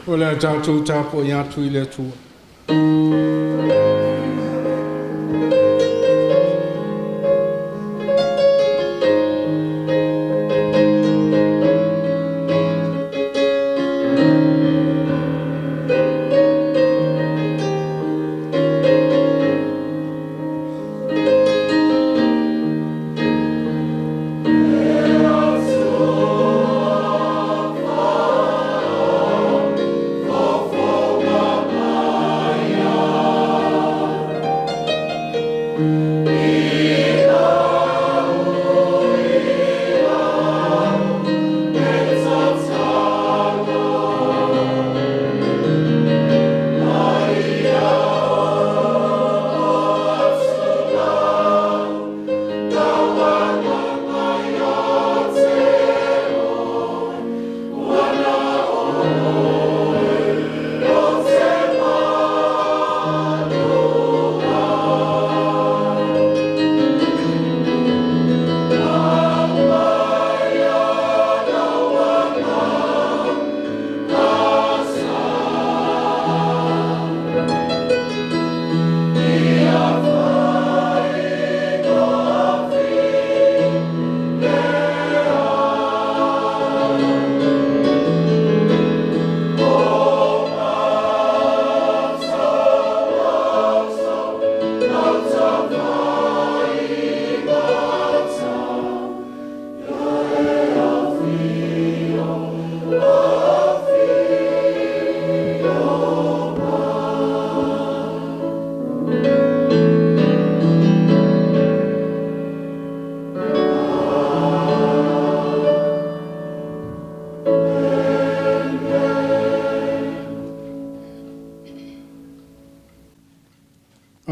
O le a tatou tapuai atu i le Atua.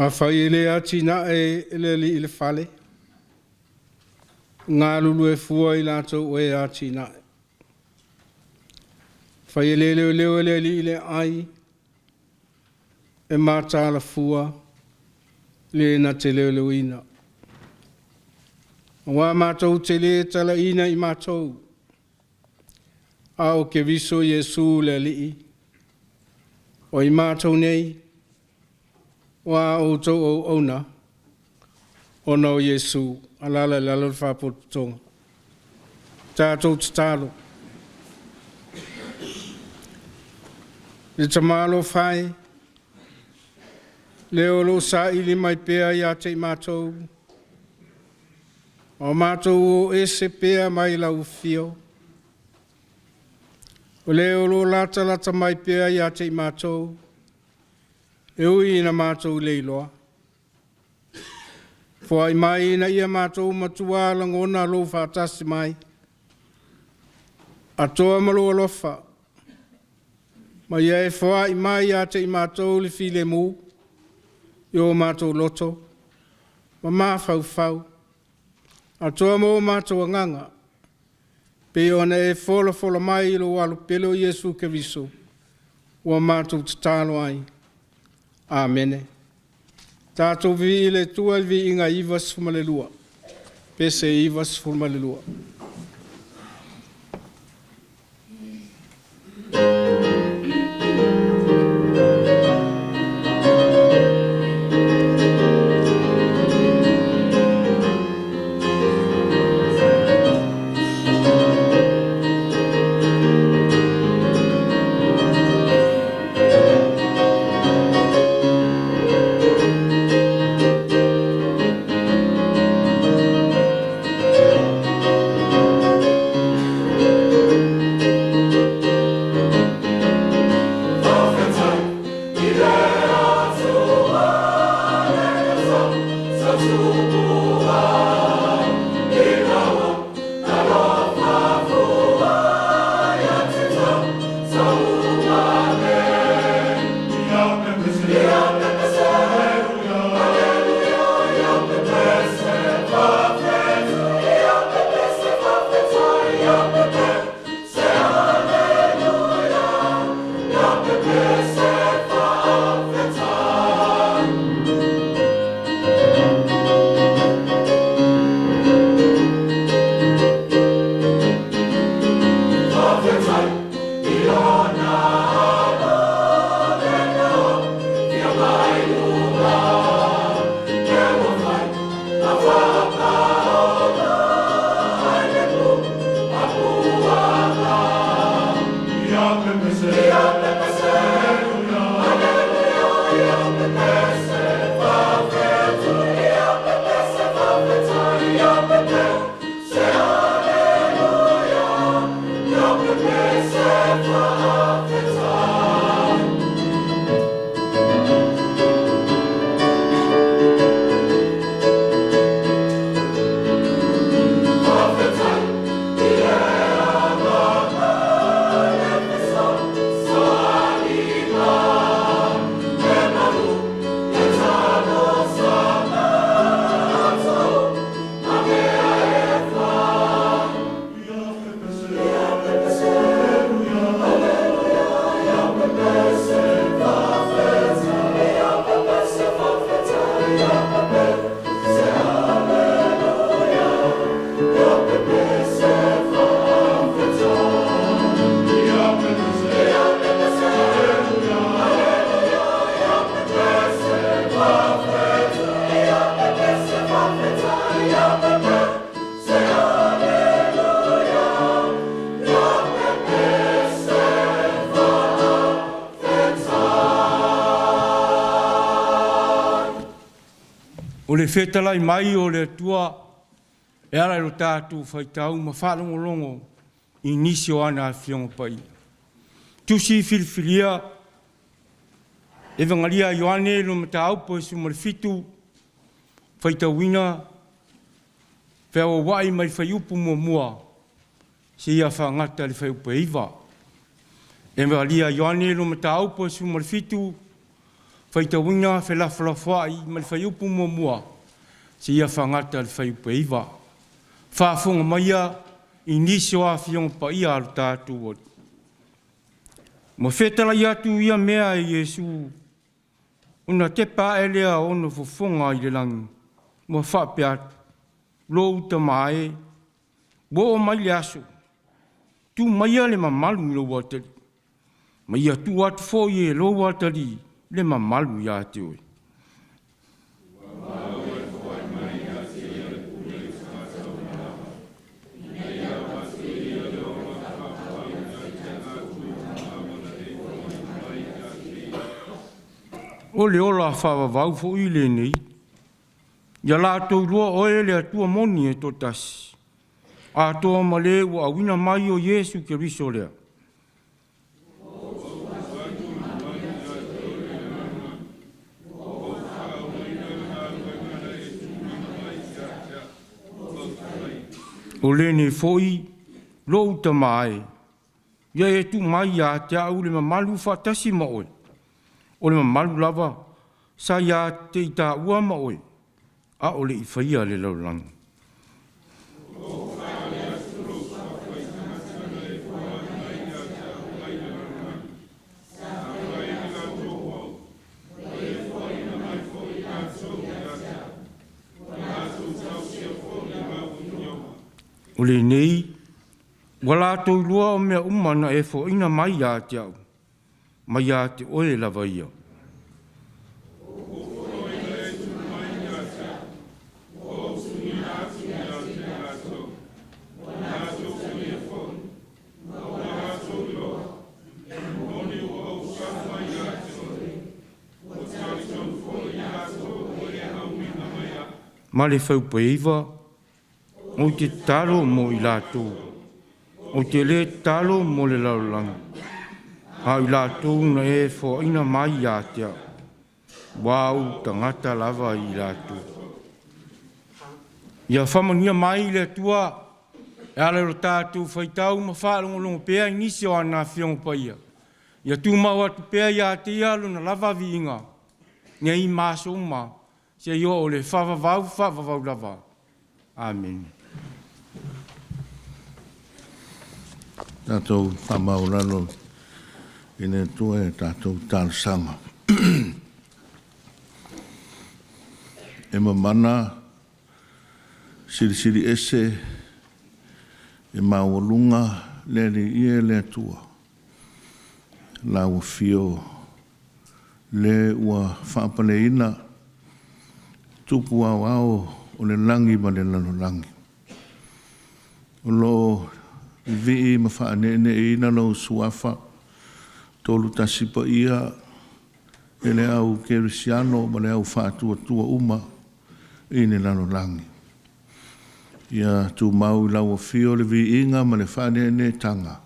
Afai e le atinae e le Alii le fale, galulue fua i latou o e atinae. Afai e le leoleo e le Alii le aai, e mataala fua le na te leoleoina. Aua matou te le talaina i matou, a o Keriso Iesu le Alii, o i matou nei, ua a outou auauna ona o Iesu. Alaala i lalo le faapotopotoga. Tatou tatalo. Le Tama alofa e, le o lo o saili mai pea ia te i matou, o matou o ese pea mai lau afio, o le o lo o latalata mai pea ia te i matou, e ui ina matou le iloa. Foai mai ina ia matou matua lagona lou faatasi mai, atoa ma lou alofa, ma ia e foai mai ia te i matou le filemu i o matou loto ma mafaufau, atoa ma o matou agaga, pei ona e folafola mai i lou Alo pele o Iesu Keriso, ua matou tatalo ai. Amene. Tatou viia le Atua i le viiga 92, pese 92. O le fetalai mai o le Atua e ala i lo tatou faitau ma faalogologo i nisi o ana Afioga Paia. Tusi filifilia Evagalii a Ioane lona mataupu e 17, faitauina feauauai mai le fuaiupu 1 seia faagata i le fuaiupu e 9. Evagalii a Ioane lona mataupu e 17, faitauina felafolafoai mai le fuaiupu 1 seia faagata i le fuaiupu e 9. Faafofoga maia i nisi o Afioga Paia a lo tatou Alii. Ma fetalai atu ia mea e Iesu, ona tepa ae lea o ona fofoga i le lagi, ma faapea atu, Lou Tama e, ua oo mai le aso, tuu maia le mamalu i lou atalii, ma ia tuu atu foi e lou atalii le mamalu ia te oe. O le ola faavavau foi lenei, ia latou iloa oe le Atua moni e toatasi, atoa ma le ua auina mai o Iesu Keriso lea. O lenei foi lou Tama e, ia e tuu mai ia te au le mamalu faatasi ma oe, o le mamalu lava sa ia te i taua ma oe, a o le i faia le lalolagi. O lenei ua latou iloa o mea uma na e foaina mai ia te au, mai ia te oe lava ia. Ma le faupaeiva, ou te tatalo mo i latou, ou te le tatalo mo le lalolagi, a o i latou na e foaina mai ia te au, ua ou tagata lava i latou. Ia faamanuia mai le Atua e ala i lo tatou faitau ma faalogologo pea i nisi o ana Afioga Paia. Ia tumau atu pea ia te Ia lona lava viiga, nei ma aso uma, seia oo i le faavavau faavavau lava. Amene. Tatou faamaualalo i le Atua i a tatou talosaga. E mamana silisili ese e maualuga le Alii e le Atua, lau Afio le ua faapaleina tupu aoao o le lagi ma le lalolagi. O lo o vivii ma faaneeneeina lou Suafa Tolu Tasi Paia e le au kerisiano ma le au faatuatua uma i le lalolagi. Ia tumau i lau Afio le viiga ma le faaneeneetaga,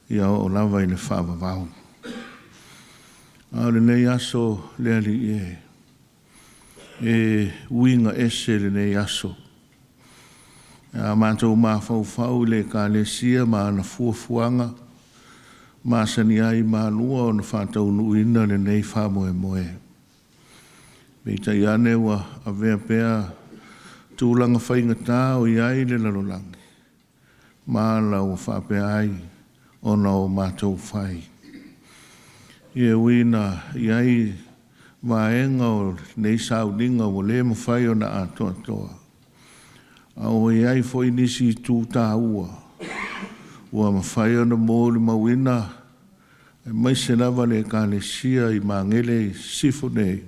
ia oo lava i le faavavau. A o lenei aso le Alii e, e uiga ese lenei aso. A matou mafaufau i le Ekalesia ma ana fuafuaga, masani ai malua ona faataunuuina lenei faamoemoe. Peitai ane ua avea pea tulaga faigata o i ai le lalolagi ma ala ua faapea ai ona o matou fai. E ui ina i ai vaega o lenei sauniga ua le mafai ona atoatoa, a ua i ai foi nisi itu taua ua mafai ona molimauina, aemaise lava le Ekalesia i Magele i Sisifo nei,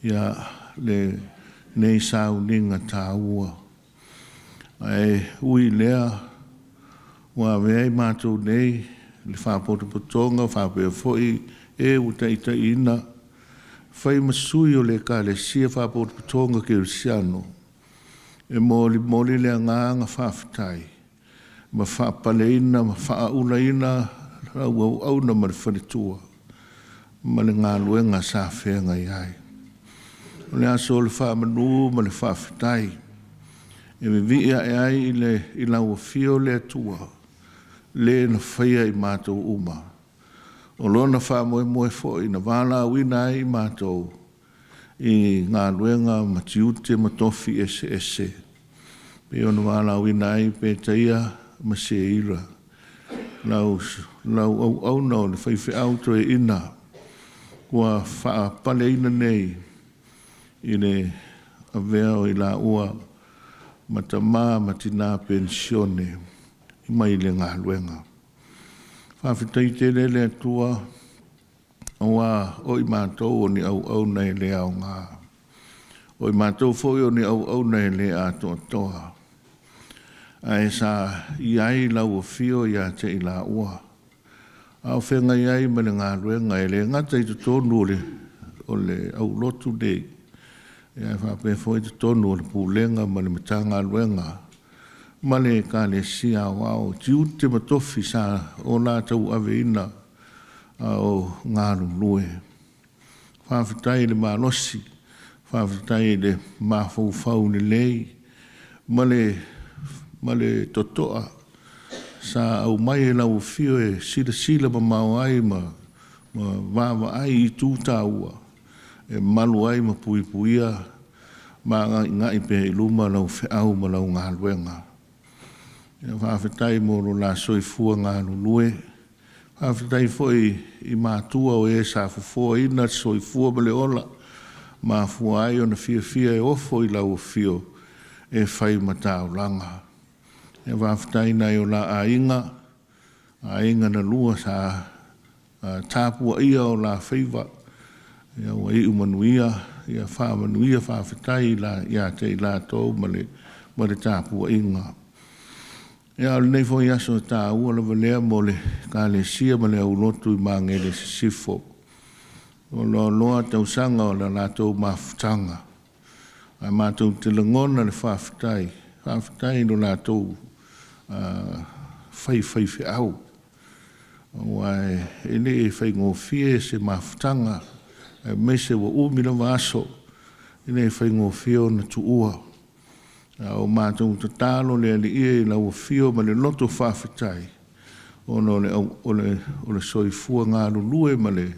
ia lenei sauniga taua. Ae ui i lea, ua avea i matou nei le faapotopotoga faapea foi e ua taitaiina. fai ma sui o le Ekalesia Faapotopotoga Kerisiano e molimoli le agaga faafetai ma faapaleina ma faaulaina lau auauna ma le faletua ma le galuega sa feagai ai. O le aso o le faamanu ma le faafetai e vivii ae ai i lau afio le Atua, le na faia i matou uma. O lona faamoemoe foi na valaauina ai i matou i galuega ma tiute ma tofi eseese, pei ona valaauina ai Petaia ma Seila, lau auauna o le faifeau toeaina ua faapaleina nei i le avea o i laua ma tama ma tina penisione mai le galuega. Faafetai tele le Atua aua o i matou o ni auauna e le aoga, o i matou foi o ni auauna e le atoatoa, ae sa i ai lau afio ia te i laua, a o feagai ai ma le galuega e le gata i totonu o le aulotu nei, ae faapea foi totonu o le Pulega ma le Matagaluega ma le Ekalesia Aoao, i tiute ma tofi sa o la tauaveina a o galulue. Faafetai i le malosi, faafetai i le mafaufau lelei ma le totoa sa aumai e lau afio e silasila mamao ai ma vaavaai i itu taua e malu ai ma puipuia ma agaigai pea i luma lau feau ma lau galuega. Faafetai mo lo la soifua galulue. Faafetai foi i matua o e sa fofoaina le soifua ma le ola, mafua ai ona fiafia e ofo i lau afio e fai ma taulaga. Faafetai i nai o la aiga, aiga na lua sa tapuaia o la faiva, ua iu manuia. Ia faamanuia faafetai ia te i latou ma le tapuaiga. Ia, a o lenei foi aso taua lava lea mo le Ekalesia ma le aulotu i Magele Sisifo. Ua loaloa tausaga o le latou mafutaga, ae matou te lagona le faafetai, faafetai i lo latou faifaifeau, aua e le faigofie se mafutaga, aemaise ua umi lava aso, e le faigofie ona tuua. A o matou tatalo le Alii e i lau afio ma le loto faafetai ona o le soifua galulue ma le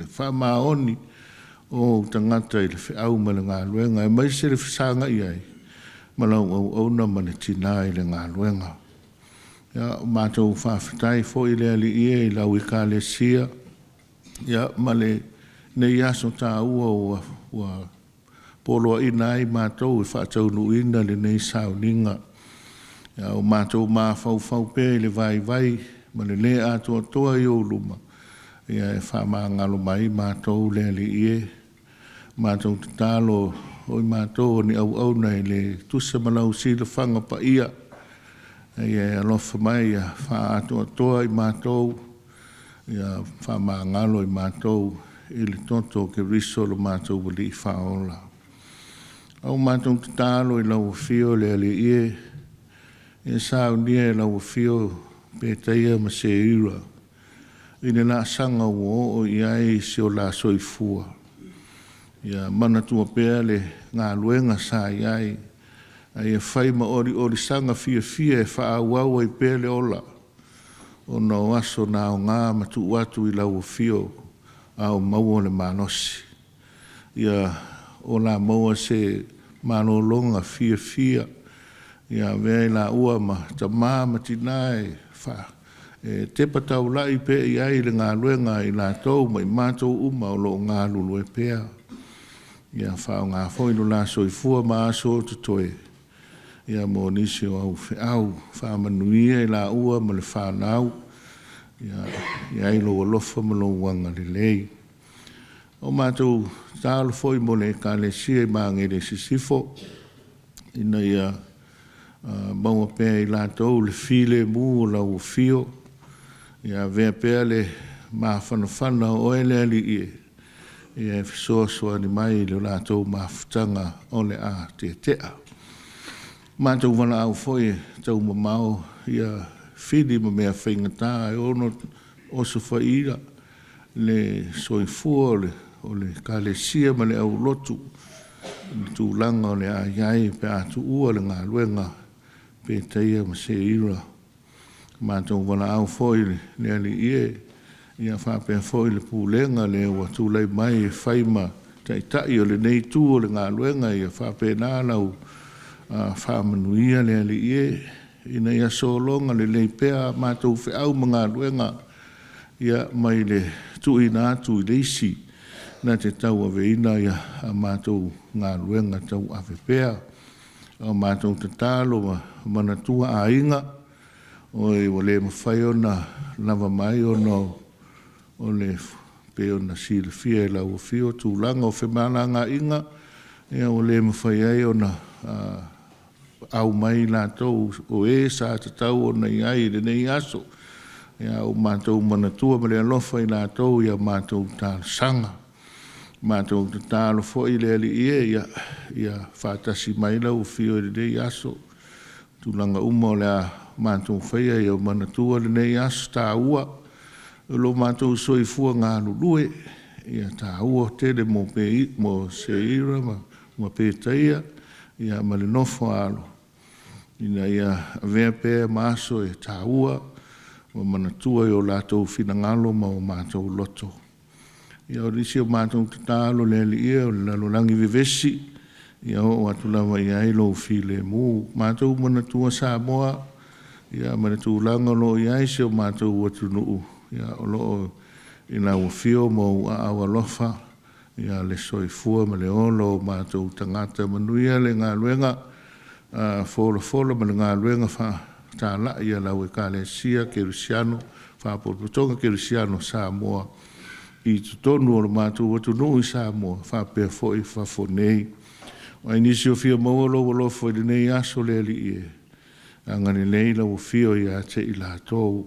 faamaoni o ou tagata i le feau ma le galuega, aemaise le fesagai ai ma lau auauna ma le tina i le galuega. Ia, ua matou faafetai foi le Alii e i lau Ekalesia ma lenei aso taua ua poloaiina ai matou e faataunuuina lenei sauniga. A o matou mafaufau pea i le vaivai ma le le atoatoa i ou luma, ia e faamagalo mai matou le Alii e. Matou tatalo o i matou o ni auauna e le tusa ma lau silafaga paia, a ia e alofa mai ia faaatoatoa i matou, ia faamagalo i matou i le toto o Keriso lo matou Alii Faaola. A ua matou tatalo i lau Afio le Alii e, ia saunia e lau Afio Petaia ma Seila i le laasaga ua oo i ai si o la soifua. Ia manatua pea le galuega sa i ai, a ia fai ma oliolisaga fiafia e faaauau ai pea le ola, ona o aso na aoga ma tuu atu i lau afio a o maua le malosi. Ia ola maua se malologa fiafia, ia avea i laua ma tama ma tina e tepa taulai pea i ai i le galuega a i latou ma i matou uma o lo o galulue pea. Ia faaaoga foi lo la soifua ma aso o totoe mo nisi o au feau. Faamanuia i laua ma le fanau, ia i ai lou alofa ma lou agalelei. O matou tatalo foi mo le Ekalesia i Magele Sisifo, ina ia maua pea e i latou le filemu o lau afio, ia avea pea le mafanafana o oe le Alii e Ia e fesoasoani mai i le latou mafutaga o le a tetea. Matou valaau foi e taumamao ia fili ma mea faigata e ono osofaia le soifua o le Ekalesia ma le aulotu i le tulaga o le a i ai pe a tuua le galuega a Petaia ma Seila. Matou valaau foi le Alii e, ia faapea foi le pulega le ua tulai mai e fai ma taitai o lenei itu o le galuega, ia faapena lau faamanuia le Alii e, ina ia sologa lelei pea a matou feau ma galuega, ia mai le tuuina atu i le isi na te tauaveina a matou galuega tauave pea. O matou tatalo ma manatua aiga, oi ua le mafai ona lava mai ona o le pei ona silafia e lau Afio tulaga o femalagaaiga, ia ua le mafai ai ona aumai latou o e sa tatau ona i ai i lenei aso. Ae ua matou manatua ma le alofa i latou i a matou talosaga. Matou tatalo foi le Alii e, ia faatasi mai lau Afio i lenei aso, tulaga uma o le a matou faia, ia manatua lenei aso taua o lo matou soifua galulue. Ia taua tele mo Seila ma Petaia ia ma le nofo a alo ina ia avea pea ma aso e taua ma manatua i o latou finagalo ma o matou loto. Ia o nisi o matou tatalo le Alii e, o le lalolagi vevesi, ia oo atu lava i ai lou filemu. Matou manatua Samoa ia ma le tulaga o lo o i ai si o matou atunuu, ia o lo o i lau Afio ma ou aao alofa ia le soifua ma le ola o matou tagata. Manuia le galuega folafola ma le galuega faatalai a lau Ekalesia Kerisiano, Faalapotopotoga Kerisiano i Samoa i totonu o le matou atunuu i Samoa faapea foi fafo nei. O ai nisi o fia maua lou alofa i lenei aso le Alii e, agalelei lau Afio ia te i latou.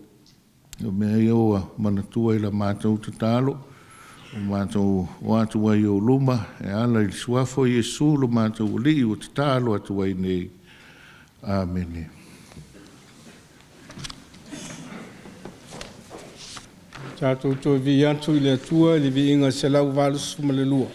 O mea ia ua manatua i la matou tatalo, ua matou o atu ai i ou luma e ala i le suafa o Iesu lo matou Alii ua tatalo atu ai nei. Amene. Tatou toe vi'i atu i le Atua i le viiga 182.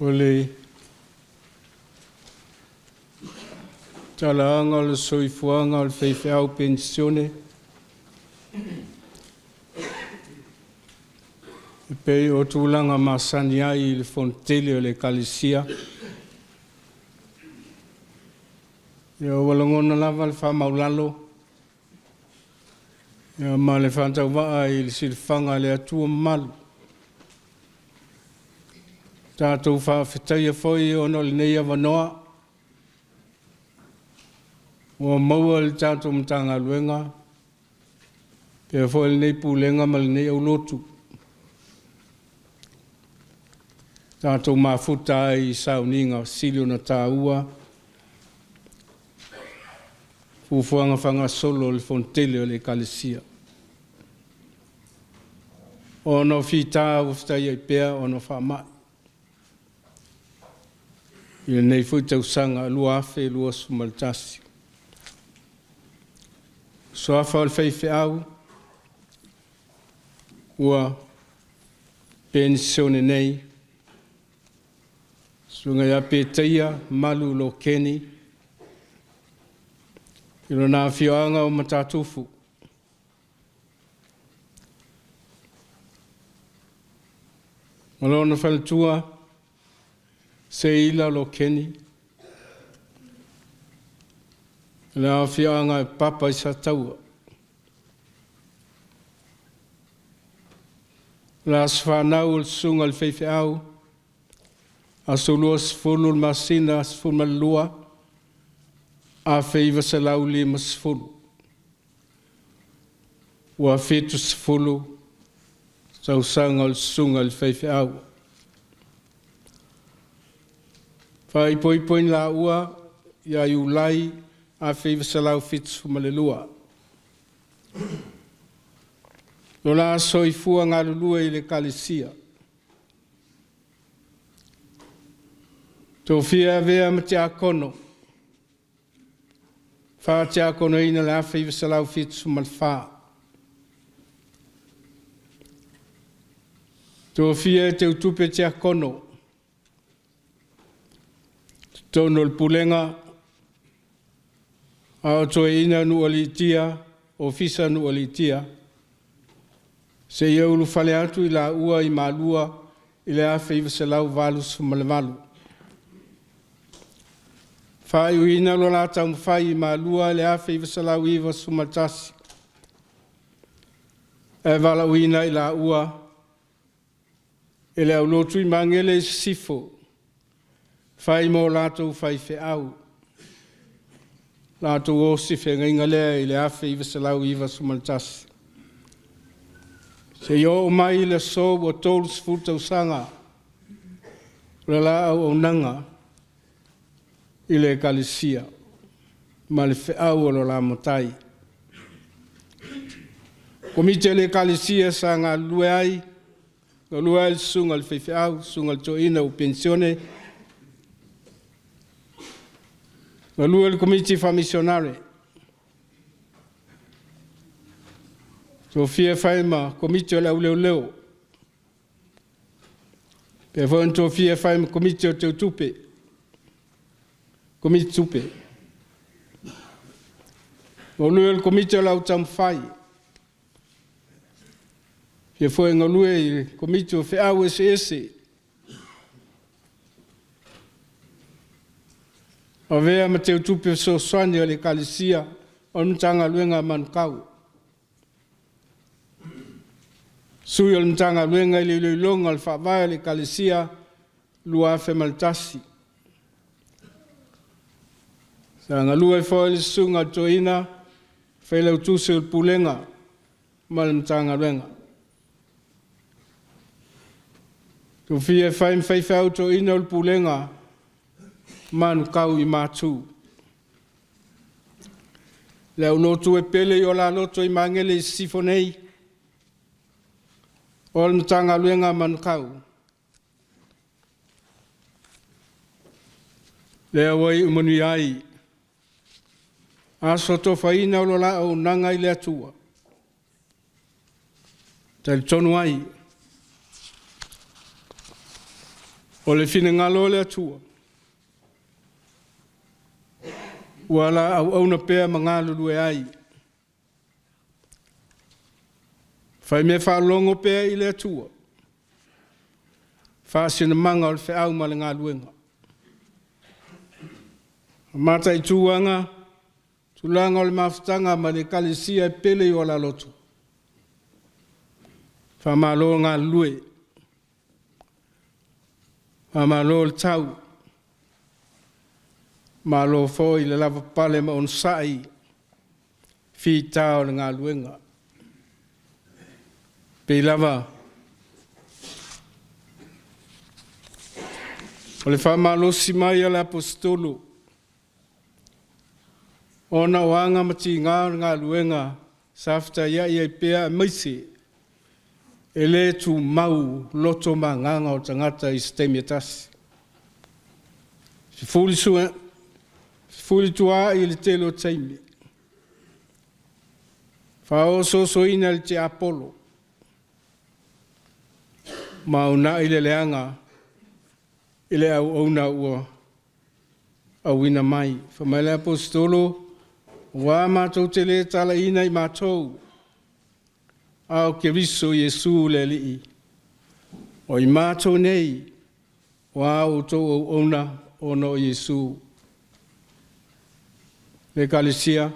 O le talaaga o le soifuaga o le faifeau penisione e pei o tulaga masani ai i le fonotele o le Ekalesia. Ia ua lagona lava le faamaualalo ia ma le faatauvaa i le silafaga a le Atua mamalu. Tatou faafetaia foi ona o lenei avanoa ua maua e le tatou Matagaluega faapea foi lenei Pulega ma lenei aulotu, tatou mafuta ai i sauniga sili ona taua, fuafuaga faagasolo a le Fonotele o le Ekalesia. Ona o fita ua fetaiai pea ona o faamai i lenei foi tausaga 2021. Suafa o le faifeau ua penisione nei, Susuga ia Petaia Malu Lokeni i lona afioaga o Matatufu. Ma lona faletua Seila Lokeni, i le afioaga e Papa i Sataua. O le aso fanau o le susuga i le faifeau, aso 20 le masina 12, 1950, ua 70 tausaga o le susuga i le faifeau. Faaipoipoina laua ia Iulai 1972. O la soifua galulue i le Ekalesia, Tofia e avea ma Tiakono, faatiakonoina i le 1974. Tofia e teutupe tiakono, totonu o le pulega a o toeaina nuu aliitia, ofisa nuu aliitia, seia ulufale atu i laua i Malua i le 1988. Faaiuina lo la taumafai i Malua i le 1991, ae valaauina i laua e le aulotu i Magele i Sisifo, fai ma o latou faifeau. Latou osi feagaiga lea i le 1991. Seia oo mai i le aso ua 30 tausaga o le la auaunaga i le Ekalesia ma le feau o lo la matai. Komiti a le Ekalesia sa galulue ai, galue ai le susuga i le faifeau, susuga i le toeaina ua penisione, galue le Komiti Faamisionare, tofia e fai ma Komiti o le Auleoleo, faapea foi ona tofia e fai ma Komiti o Teutupe, Komiti Tupe. Galue le Komiti o le Au Taumafai, fia foi galue i le Komiti o Feau Eseese, avea ma teutupe fesoasoani a le Ekalesia o le Matagaluega a Manukau. Sui o le Matagaluega i le iloiloga o le Faavae o le Ekalesia 2001. Sa galue foi le Susuga i le Toeaina Failautusi o le Pulega ma le Matagaluega. Tofia e fai ma faifeau toeaina o le Pulega Manukau i Matu. Le au lotu e pele i o la loto i Magele i Sisifo nei, o le Matagaluega a Manukau. Lea ua iu manuia ai aso atofaina o lo la auaunaga i le Atua. Talitonu ai, o le finagalo o le Atua, ua la auauna pea ma galulue ai, faimea faalogo pea i le Atua, faasinomaga o le feau ma le galuega. Mataituaga, tulaga o le mafutaga ma le Ekalesia e pele i o la loto, faamalo le galulue, faamalo le tau, malo foi le lavapapale ma onosai i fita o le galuega. Pei lava o le faamalosi mai a le Aposetolo, ona o aga ma tiga o le galuega sa fetaiai ai pea aemaise e le tumau loto ma agaga o tagata i se taimi e tasi. Fefulituaai i le tele o taimi, faaosoosoina e le tiapolo, ma uunai le leaga i le auauna ua auina mai. Fai mai le Aposetolo, aua matou te le talaiina i matou, a o Keriso Iesu le Alii. O i matou nei, o a outou auauna ona o Iesu. Le Ekalesia,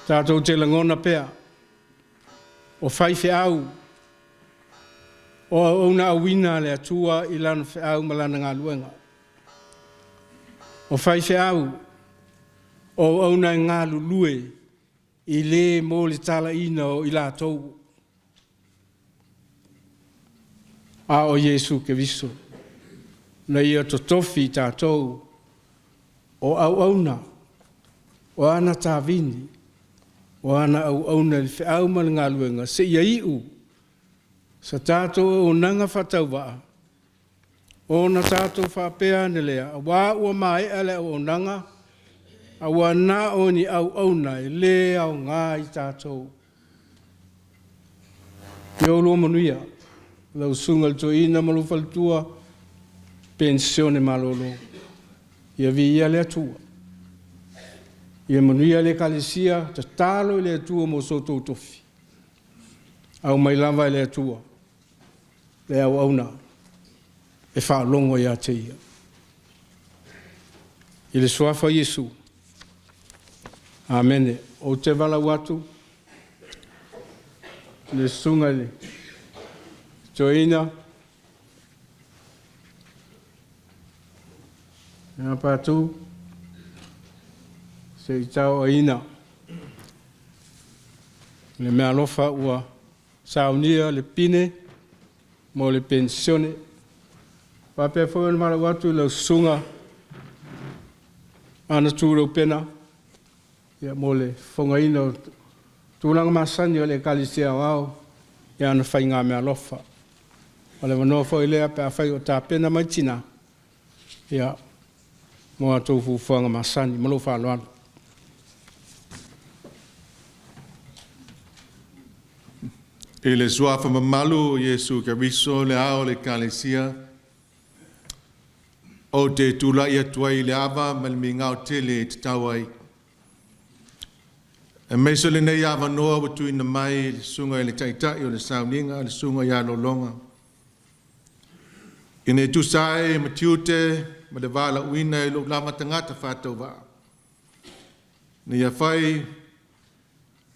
tatou te lagona pea, o faifeau, o auauna auina a le Atua i Lana feau ma Lana galuega. O faifeau, o auauna e galulue, e le mo le talaiina o i latou, a o Iesu Keriso, na Ia totofi i tatou o auauna, o ana tavini, o ana auauna i le feau ma le galuega seia iu sa tatou auaunaga faatauvaa, ona tatou faapea ane lea, aua ua maea le auaunaga, a ua na o ni auauna e le aoga i tatou. Ia oulua manuia lau Susuga i le Toeaina ma lou faletua, penisione malolo. Ia viia le Atua. Ia manuia le Ekalesia, tatalo i le Atua mo so outou tofi, aumai lava e le Atua le auauna e faalogo ia te Ia. I le Suafa o Iesu, Amene. Ou te valaau atu i le Susuga i le Toeaina ia Patu se i tauaoina le meaalofa ua saunia le pine mo le penisione. Faapea foi ona valaau atu i lau Susuga Ana Tuilaupena mo le fofogaina o tulaga masani o le Ekalesia Aoao i ana faigameaalofa. O le avanoa foi lea pe afai o tapena mai tina, ia, mo a outou fuafuaga masani. Ma lou faaaloalo. I le suafa mamalu o Iesu Keriso le ao o le Ekalesia, ou te tulai atu ai i le ava ma le migao tele e tatau ai. Aemaise o lenei avanoa ua tuuina mai i le Susuga i le Taitai o le Sauniga, le Susuga ia Lologa, ina ia tusa ai ma tiute ma le valaauina e lou lava tagata faatauvaa. Ina ia fai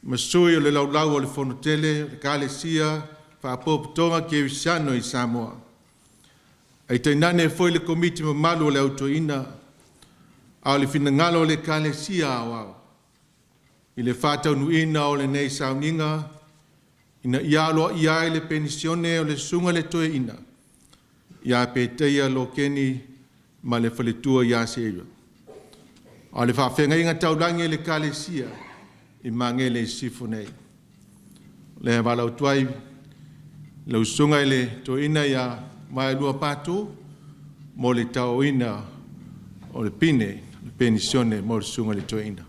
ma sui o le laulau o le Fono Tele o Ekalesia Faalapotopotoga Kerisiano i Samoa, ae tainane foi le Komiti mamalu o le Au Toeaina, a o le finagalo o le Ekalesia Aoao, i le faataunuuina o lenei sauniga, ina ia aloaia ai le Penisione a le Susuga i le Toeaina ia Petega Lokeni ma le Faletua ia Seila, a o le Faafeagaiga Taulagi a le Ekalesia i Magele i Sisifo nei. O lea e valaau atu ai i lau Susuga i le Toeaina ia Vaelua Patu mo le tauaoina o le pine, le Penisione mo le Susuga i le Toeaina.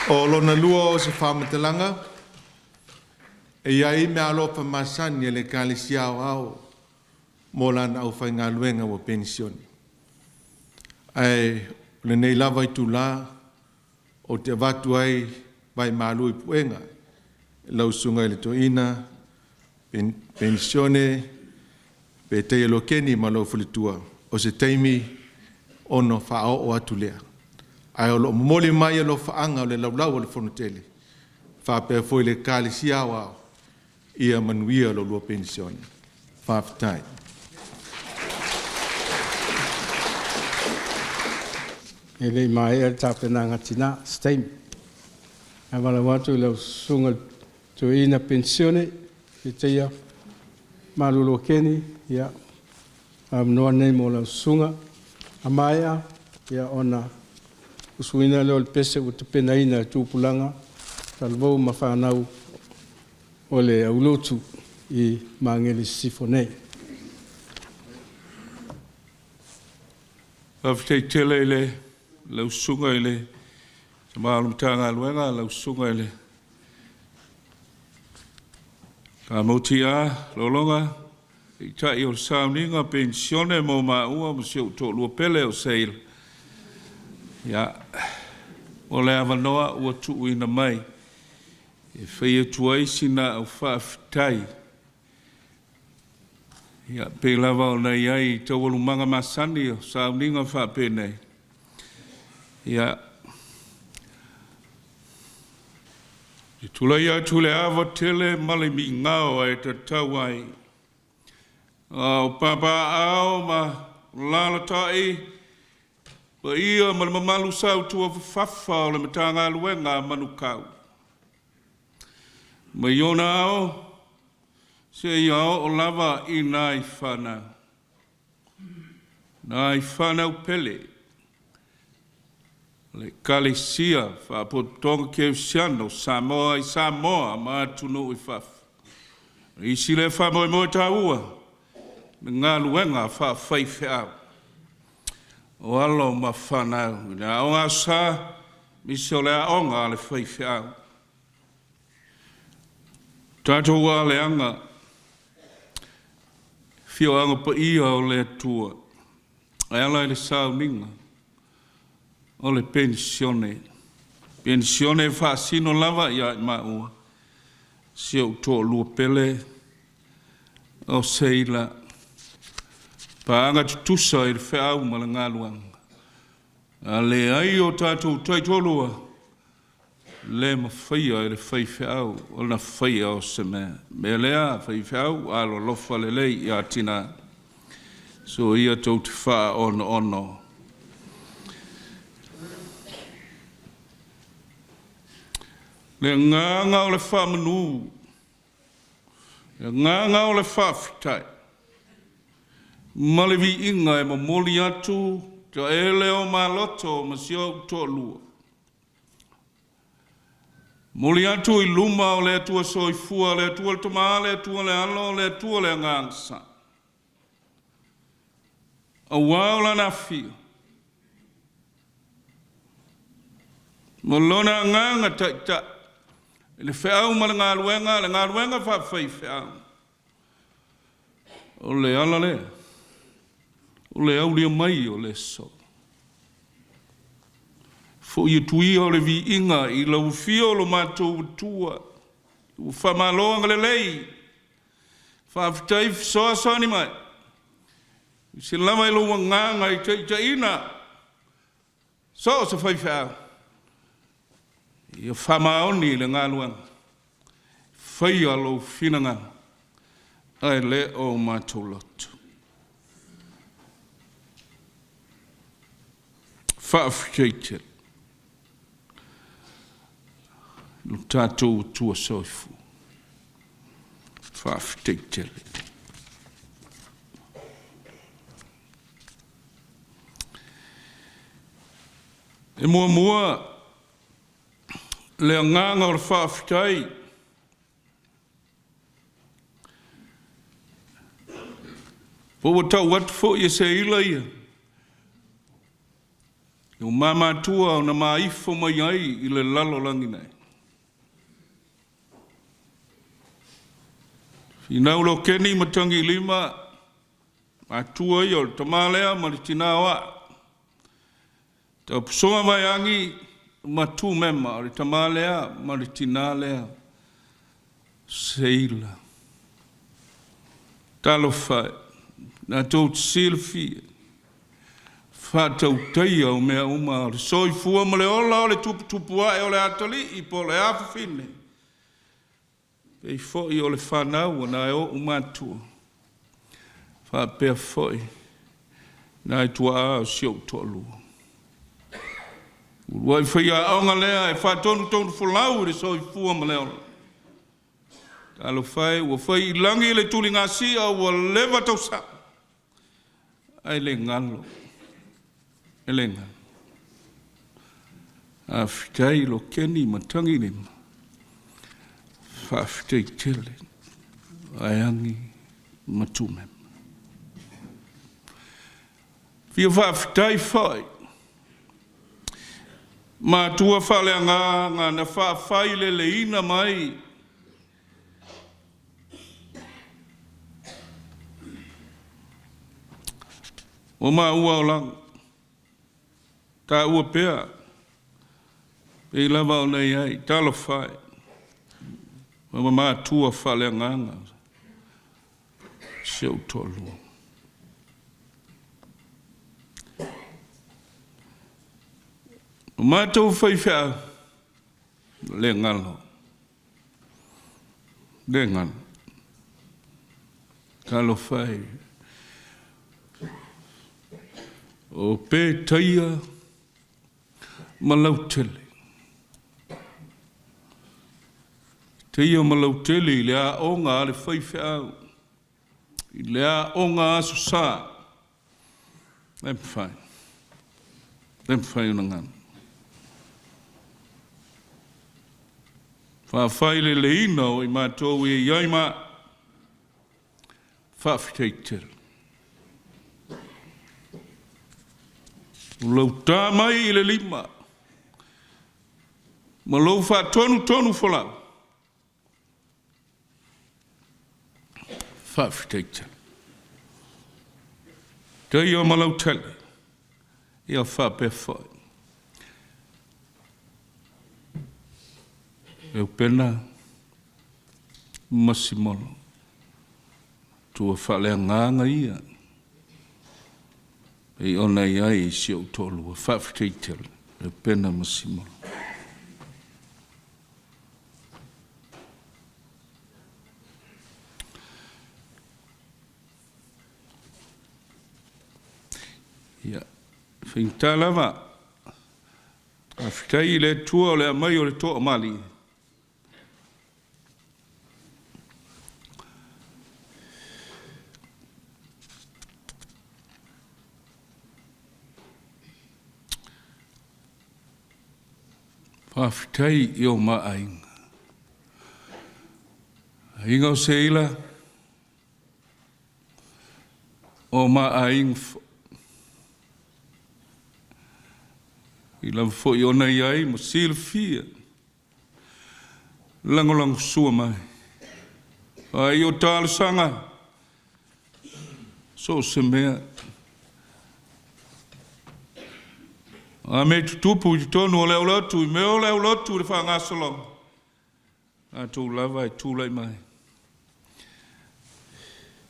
O lona lua o se faamatalaga, e i ai meaalofa masani a le Ekalesia Aoao mo lana aufaigaluega ua penisione. Ae o lenei lava itula ou te avatu ai vaimalu i puega i lau Susuga i le Toeaina Penisione Petaiia Lokeni ma lou Faletua, o se taimi ona faaoo atu lea. Ae o lo o momoli mai alofaaga o le Laulau a le Fono Tele faapea foi le Ekalesia Aoao, ia manuia la oulua penisione. Faafetai. E le i maea le tapenaga a Tina, se taimi. Ae valaau atu i lau Susuga i le Toeaina Penisione Petaiia Malu Lokeni, ia, o le avanoa lenei mo lau Susuga. A maea, ona usuina lea o le pese ua tapenaina e tupulaga talavou ma fanau o le aulotu i Magele Sisifo nei. Faafetai tele i lau Susuga i le Tama o le Matagaluega, lau Susuga i le Kamutia Lologa, Taitai o le Sauniga Penisione mo maua ma si ou toalua pele o Seila, ia, mo le avanoa ua tuuina mai e fai atu ai sina au faafetai, ia, pei lava ona i ai i taualumaga masani o sauniga faapenei, ia, e tulai atu i le ava tele ma le migao e tatau ai, a o papaaao ma alaalatai paia ma le mamalu sautuafafafa o le Matagaluega a Manukau, mai ona ao seia oo lava i nai fanau, nai fanau pele a le Ekalesia Faalapotopotoga Kerisiano o Samoa i Samoa ma atunuu i fafo. O le isi lea faamoemoe taua, o le galuega faafaifeau o alo ma fanau i le Aoga Aso Sa aemaise o le aoga a le faifeau. Tatou aleaga, afioaga paia o le Atua e ala i le sauniga o le penisione, penisione e faasino lava ia i maua si ou toalua pele o Seila, paaga tutusa i le feau ma le galuega. A leai o tatou taitoalua, e le mafaia e le faifeau ona faia o se mea. O le mea lea faifeau, alolofa lelei ia tina, soia tou te faaonoono. Le agaga o le faamanu, le agaga o le faafetai ma le viiga e momoli atu taele o maloto ma si ou toalua. Momoli atu i luma o le Atua Soifua, le Atua le Tama, le Atua le Alo, le Atua le Agaga Sa. Aua o Lana Afio, ma Lona Agaga Taitai, i le feau ma le galuega faafaifeau, o le ala lea, o le aulia mai o le aso. Foi atu ia o le viiga i lau afio lo matou Atua, ua faamalo agalelei, faafetai fesoasoani mai, se lava i lou agaga i taitaiina, so o se faifeau, ia faamaoni i le galuega, faia lou finagalo, ae le o matou loto. Faafetai tele lo tatou Atua Soifua. Faafetai tele. E muamua le agaga o le faafetai po ua tau atu foi e seila ia o mamatua ona maifo mai ai i le lalolagi nei. Finau lokeni ma tagilima matua ia o le tama lea ma le tina o aa. Taupusoa vaiagi ma tu mema o le tama lea ma le tina lea. Seila. Talofa e, na tou silafia, faatautaia o mea uma o le soifua ma le ola o le tuputupu ae o le atalii po o le afafine, pei foi o le fanau a nai o'u matua, faapea foi nai tuaa o si ou toalua. Uluai faiaoga lea e faatonutonu folau i le soifua ma le ola. Talofa e ua fai i lagi le tuligasia ua leva tausaga, ae le galo, e le galo. Faafetai Lokeni ma Tagilima, faafetai tele, Vaiagi ma Tumema. Fia faafetai foi matua faaleagaga na faafaileleina mai o maua olaga taua pea pei lava ona i ai talofa e ma matua faaleagaga si ou toalua. O matou faifeau, le galo, le galo. Talofa e, o Petaia ma Lautele. Taia ma Lautele i le aoga a le faifeau, i le aoga Aso Sa. Le mafai, le mafai ona galo. Faafaileleina o i matou e i ai ma faafetai tele. O lau tā mai i le lima, ma lou faatonutonu folau, faafetai tele. Taia ma Lautele, ia faapea foi. Eupena ma Simolo, tua faaleagaga ia, pei ona i ai si ou toalua, faafetai tele, Eupena ma Simolo. Ia, faigata lava, faafetai i le Atua o le aumai o le toamalie. Faafetai i o maa aiga. Aiga o Seila, o ma aiga foi. I lava foi ona i ai ma silafia, lagolagosua mai. Ai o talosaga, so o se mea. A mea e tutupu i totonu o le aulotu, i mea o le aulotu i le faagasologa, latou lava e tulai mai.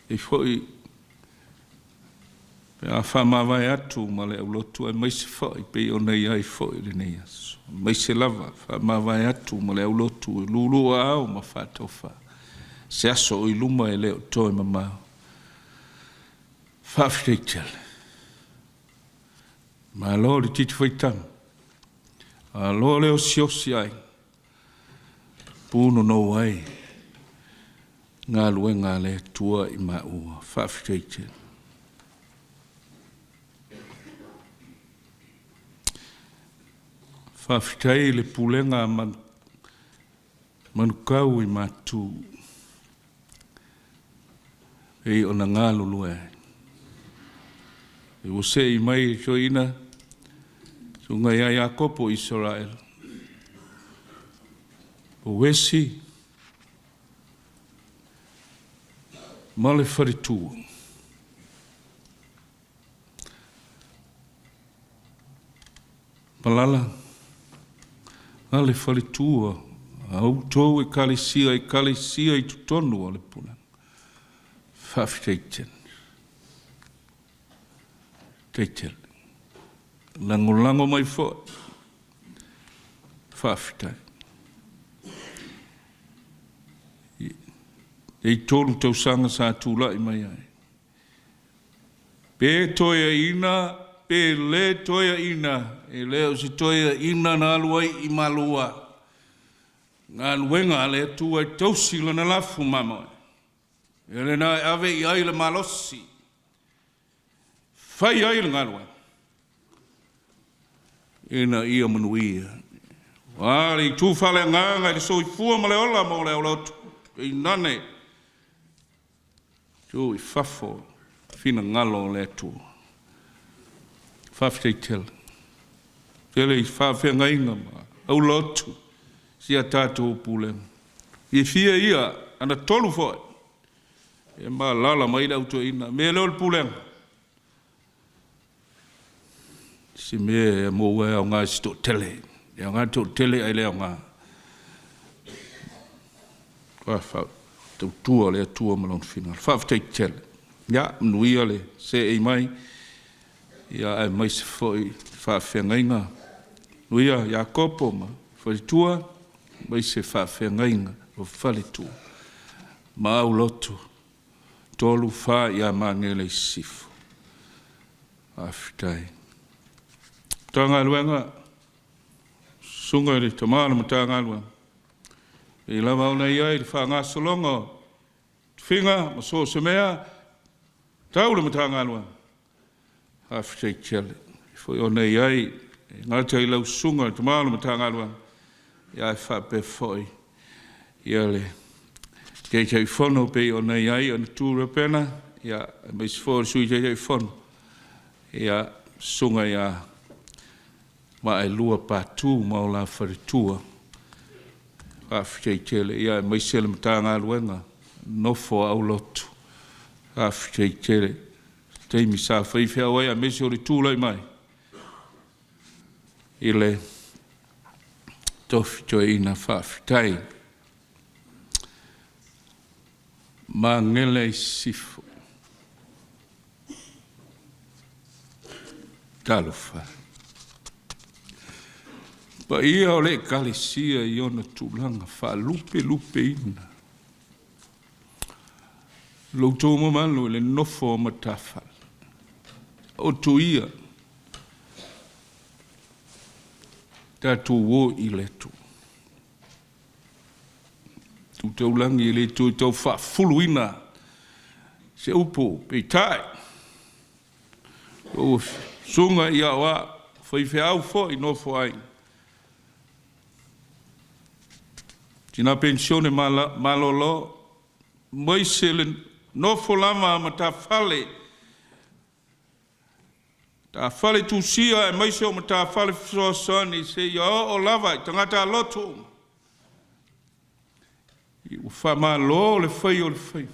E foi pe a faamavae atu ma le aulotu, aemaise foi pei ona i ai foi lenei aso. Aemaise lava faamavae atu ma le aulotu e lulu aao ma faatofa se aso o i luma e le o toe mamao. Faafetai tele. Malo le titi faitama, malo le osiosi aiga, punonou ai galuega a le Atua i maua. Faafetai tele. Faafetai i le pulega a Manukau i Matu pei ona galulue ai. Ua se'i mai le toeaina, susuga ia Iakopo Isaraelu, o Uesi ma le faletua. Malala ma le faletua a outou ekalesia, ekalesia i totonu o le pulega. Faafetai tele. Faafetai tele. Lagolago mai foi. Faafetai. E 3 tausaga sa tulai mai ai. Pe toeaina, pe le toeaina, e le o se toeaina na alu ai i Malua, galuega a le Atua e tausi lana lafu mamoe. E lena e ave i ai le malosi, fai ai le galuega, ina ia manuia. A le itu faaleagaga i le soifua ma le ola mo le aulotu, tainane tuu i fafo finagalo o le Atua. Faafetai tele. Tele i faafeagaiga ma aulotu si a tatou pulega. Fiafia ia, ana tolu foi, e ma alaala mai le au toeaina. O le mea lea o le pulega, si mea e maua e aoga i se toatele. E aoga le toatele ae le aoga. Tautua le Atua ma Lona finagalo. Faafetai tele. Ia, manuia le seei mai, ia aemaise foi faafeagaiga. Manuia Iakopo ma faletua, aemaise faafeagaiga o faletua ma aulotu, 3, 4 ia Magele i Sisifo. Faafetai. Matagaluega, susuga i le Tama o le Matagaluega, pei lava ona i ai le faagasologa o tofiga ma so o se mea tau le Matagaluega, faafetai tele. E foi ona i ai, e le gata i lau susuga i le Tama o le Matagaluega, ae faapea foi le Taitaifono pei ona i ai ona tu Rebena, aemaise foi o le Sui Taitaifono, susuga ia Vaaelua Patu ma o la faletua. Faafetai tele, aemaise le Matagaluega, nofo a aulotu, faafetai tele. I taimi sa faifeau ai aemaise o le tulai mai i le tofi toeaina. Faafetai. Magele i Sisifo. Talofa. Paia o le Ekalesia i ona tulaga faalupelupeina. Lo outou mamalu i le nofo a matafale, o outou ia, tatou o i le Atua. Tu taulagi e le toe tau faafuluina se upu, peitai, ua susuga i aoao, faifeau foi nofo aiga, tina penisione malolo. Maise le nofo lava a matafale, matafale tusia aemaise o matafale fesoasoani seia oo lava i tagata lotu uma. Ua faamalo le fai o le faiva.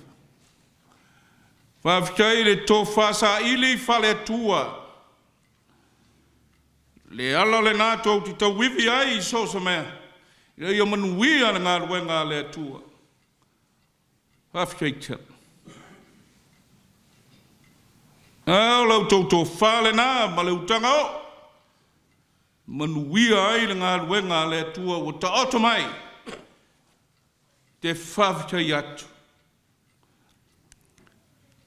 Faafetai i le tofa saili faale-Atua, le ala lena tou te tauivi ai i so o se mea, ina ia manuia le galuega a le Atua. Faafetai tele. A o la outou tofa lena ma le utaga oo, manuia ai le galuega a le Atua ua taoto mai, te faafetai atu.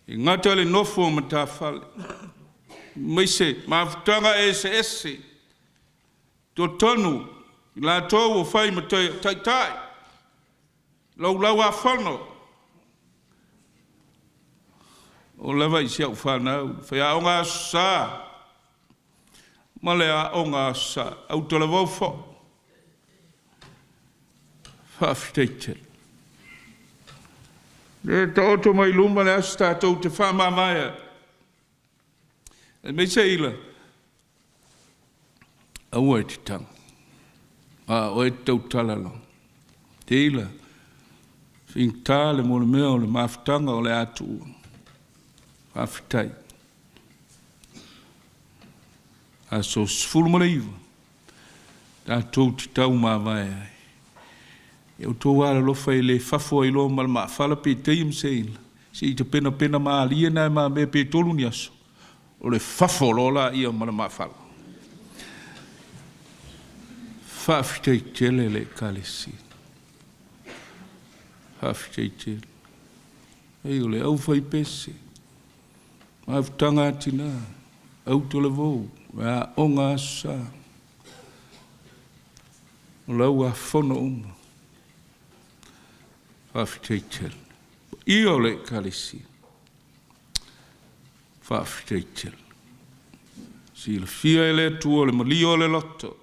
E gata le nofo a matafale, aemaise mafutaga eseese, totonu i latou ua fai ma taitai, laulau-a-fono, oo lava i si au fanau, faiaoga Aso Sa ma le aoga Aso Sa, autalavou foi. Faafetai tele. Le taoto mai luma le aso tatou te faamavae ai, aemaise ila, aua e te tago, a o oe e te tautala loa. Teila, faigata le mea o le mafutaga o le a tuua. Faafetai. Aso 19, tatou te taumavae ai. E outou alolofa e le fafo ai loa ma le maafala pe teia ma seila, se i tapenapena malie nai mamea pe 3 ni aso, o le fafo loa laia ma le maafala. Faafetai tele le Ekalesia. Faafetai tele. Ei o le aufaipese, mafutaga atina, autalavou, aoga Aso Sa, o lauafono uma. Faafetai tele. Paia o le Ekalesia, faafetai tele. Silafia e le Atua le malia o le loto,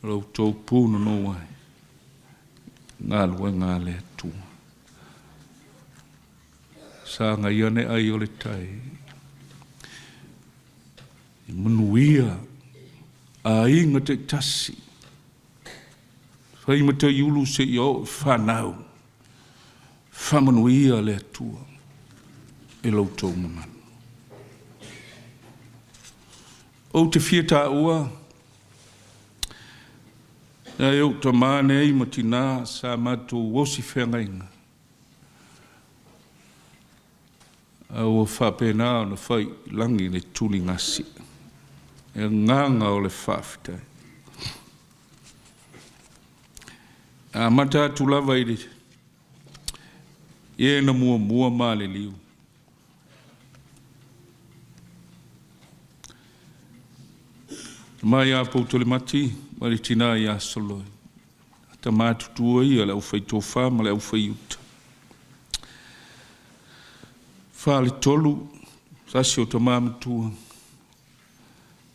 o lo outou punonou ai, galuega a le Atua. Sagai ane ai o le tai, i manuia aiga taitasi, fai ma taiulu seia oo i fanau, faamanuia le Atua i lo outou mamalu. Ou te fia taua nai ou tama nei ma tina sa matou osi feagaiga, a ua faapena ona fai i lagi le tuligasi, e agaga o le faafetai. Amata atu lava i le e na muamua maliliu. Mai ia Poutolemati ma le tina ia Soloi, tama tutua ia le aufaitofa ma le aufaiuta. Faletolu, sasi o tama matua,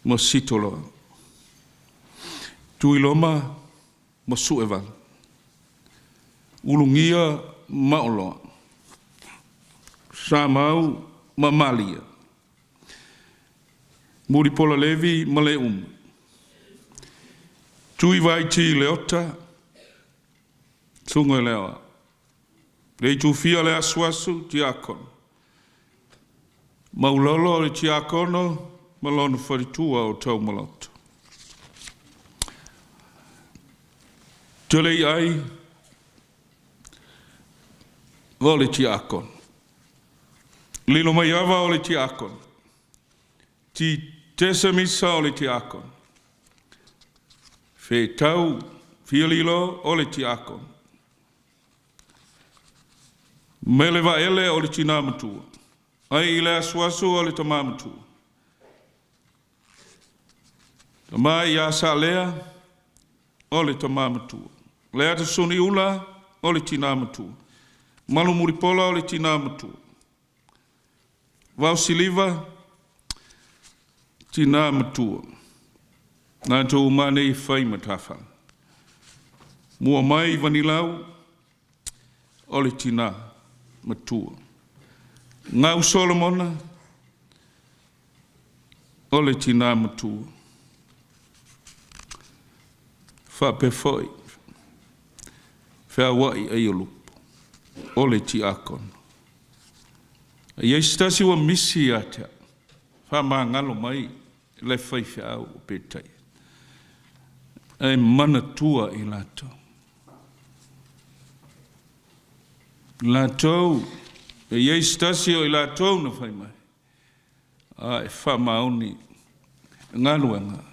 ma Sitoloa. Tuiloma ma Suevala. Ulugia ma Oloa. Samau ma Malia. Mulipola Levi ma Leuma. Tuivaiti Leota, susuga i le Aoao. Le Itufia le Asuasu, tiakono. Maulolo le tiakono ma lona faletua o Taumaloto. Teleiai o le tiakono. Lilo Maiava o le tiakono. Tesemisa o le tiakono. Fetau Fialilo o le tiakono. Mele Vaele o le tina matua. Ai i le asuasu o le tama matua. Tama ia Salea o le tama matua. Leata Suniula o le tina matua. Malumulipola o le tina matua. Vaosiliva, tina matua. Latou uma nei e fai ma tafala. Mua mai Vanilau, o le tinā matua. Gau Solomona, o le tinā matua. Faapea foi Feauai Aiolupo, o le tiakono. A i ai se tasi ua misi ia te au, faamagalo mai le faifeau o Petaia, ae manatua i latou. Latou, e i ai se tasi o i latou na fai mai, a e faamaoni galuega,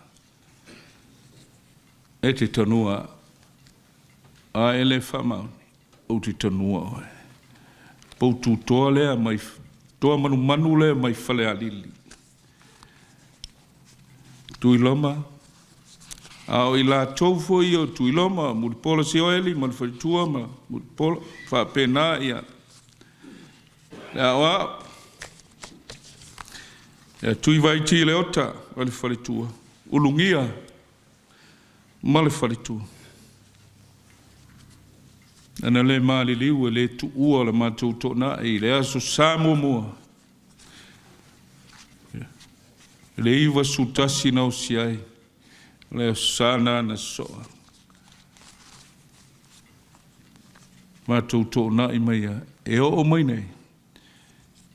e te tanua au, a e le faamaoni, ou te tanua oe. Poutu toa lea mai toa manumanu lea mai Falealili. Tuiloma, a o i latou foi o Tuiloma, Mulipola Sioeli ma le faletua ma Mulipola, faapena ia le aoao, ia Tuivaiti Leota ma le faletua, Ulugia ma le faletua. Ana le maliliu e le tuua le matou toonai i le Aso Sa muamua, le 91 na osi ai, o le Aso Sa lena na soa. Matou toonai mai ai, e oo mai nei,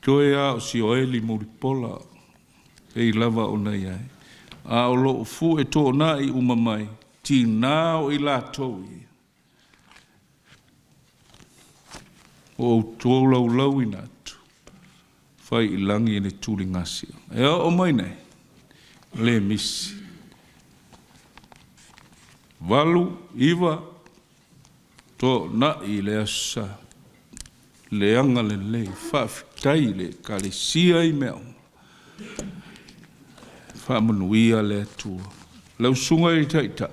toe lava o Sioeli Mulipola, pei lava ona i ai. A o lo o fue toonai uma mai, tiga o i latou ia, ua ou tolaulauina atu, fai i lagi le tuligasia. E oo mai nei, le misi. 8, 9, toonai i le Aso Sa, le agalelei, faafetai i le Ekalesia i mea uma, faamanuia le Atua. Lau Susuga i le Taitai,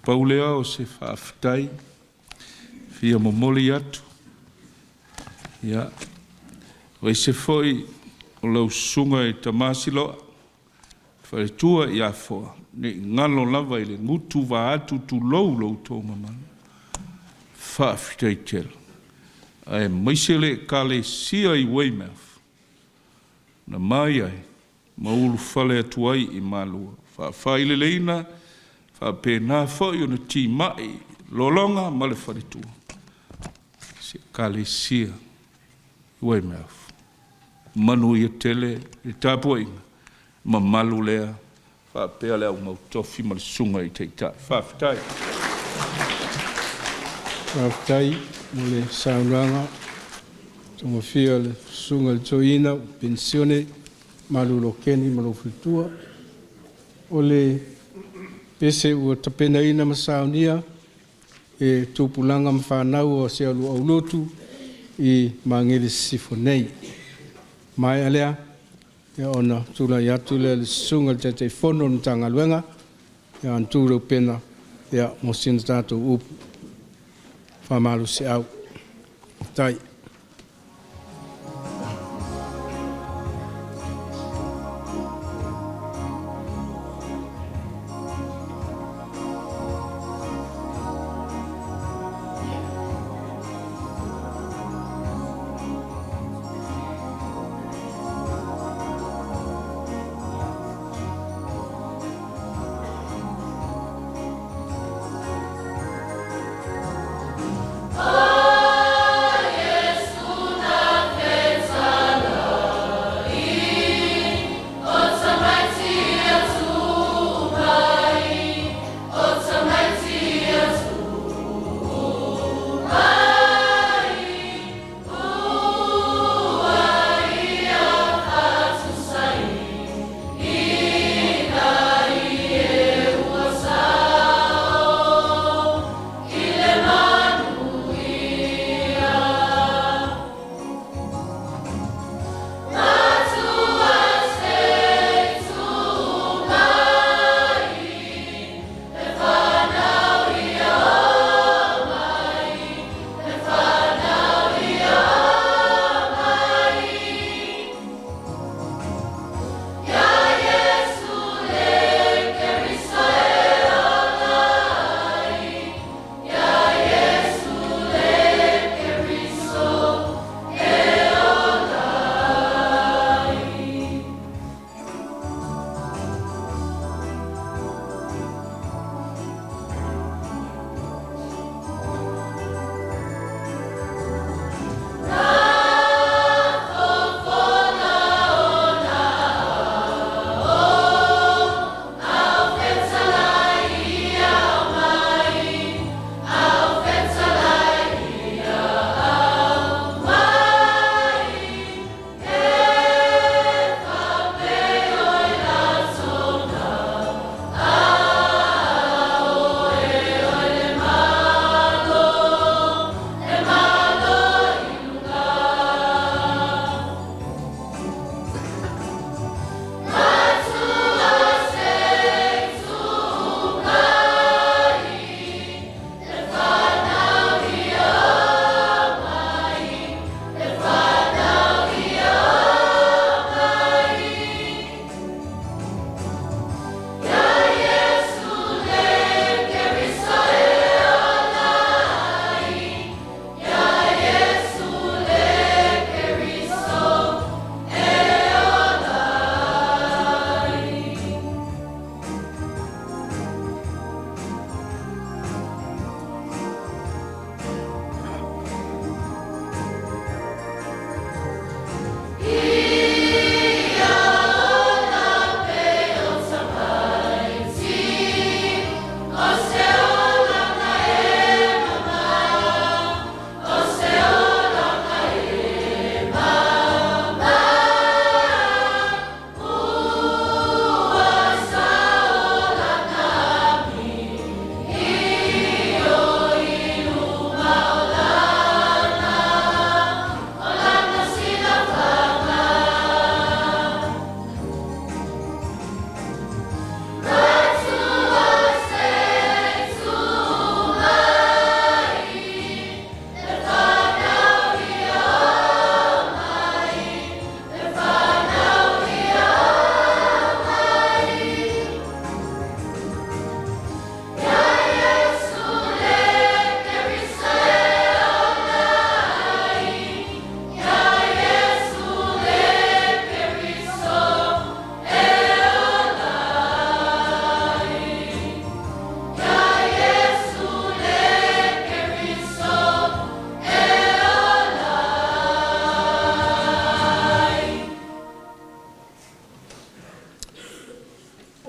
pau lea o se faafetai, fia momoli atu, ia, aemaise foi o lau Susuga i le Tama Siloa, faletua ia Afoa, ne i galo lava i le gutu vaeatu tulou lo outou mamalu, faafetai tele, aemaise le Ekalesia i Weymouth na mai ai ma ulufale atu ai i Malua, faafaileleina, faapena foi ona timai lologa ma le faletua, se Ekalesia i Weymouth. Manuia tele le tapuaiga mamalu lea faapea le au mautofi ma le susuga i Taitai. Faafetai. Faafetai mo le saunoaga togafia le susuga i le Toeaina Penisione Malulu Keni ma lou faletua. O le pese ua tapenaina ma saunia e tupulaga ma fanau o si a oulua aulotu i Magele Sisifo nei. Maea lea, ona tulai atu lea o le susuga i le Taitaifono o le Matagaluega, ia Antu Leupena, mo sina tatou upu faamalosiau. Faafetai.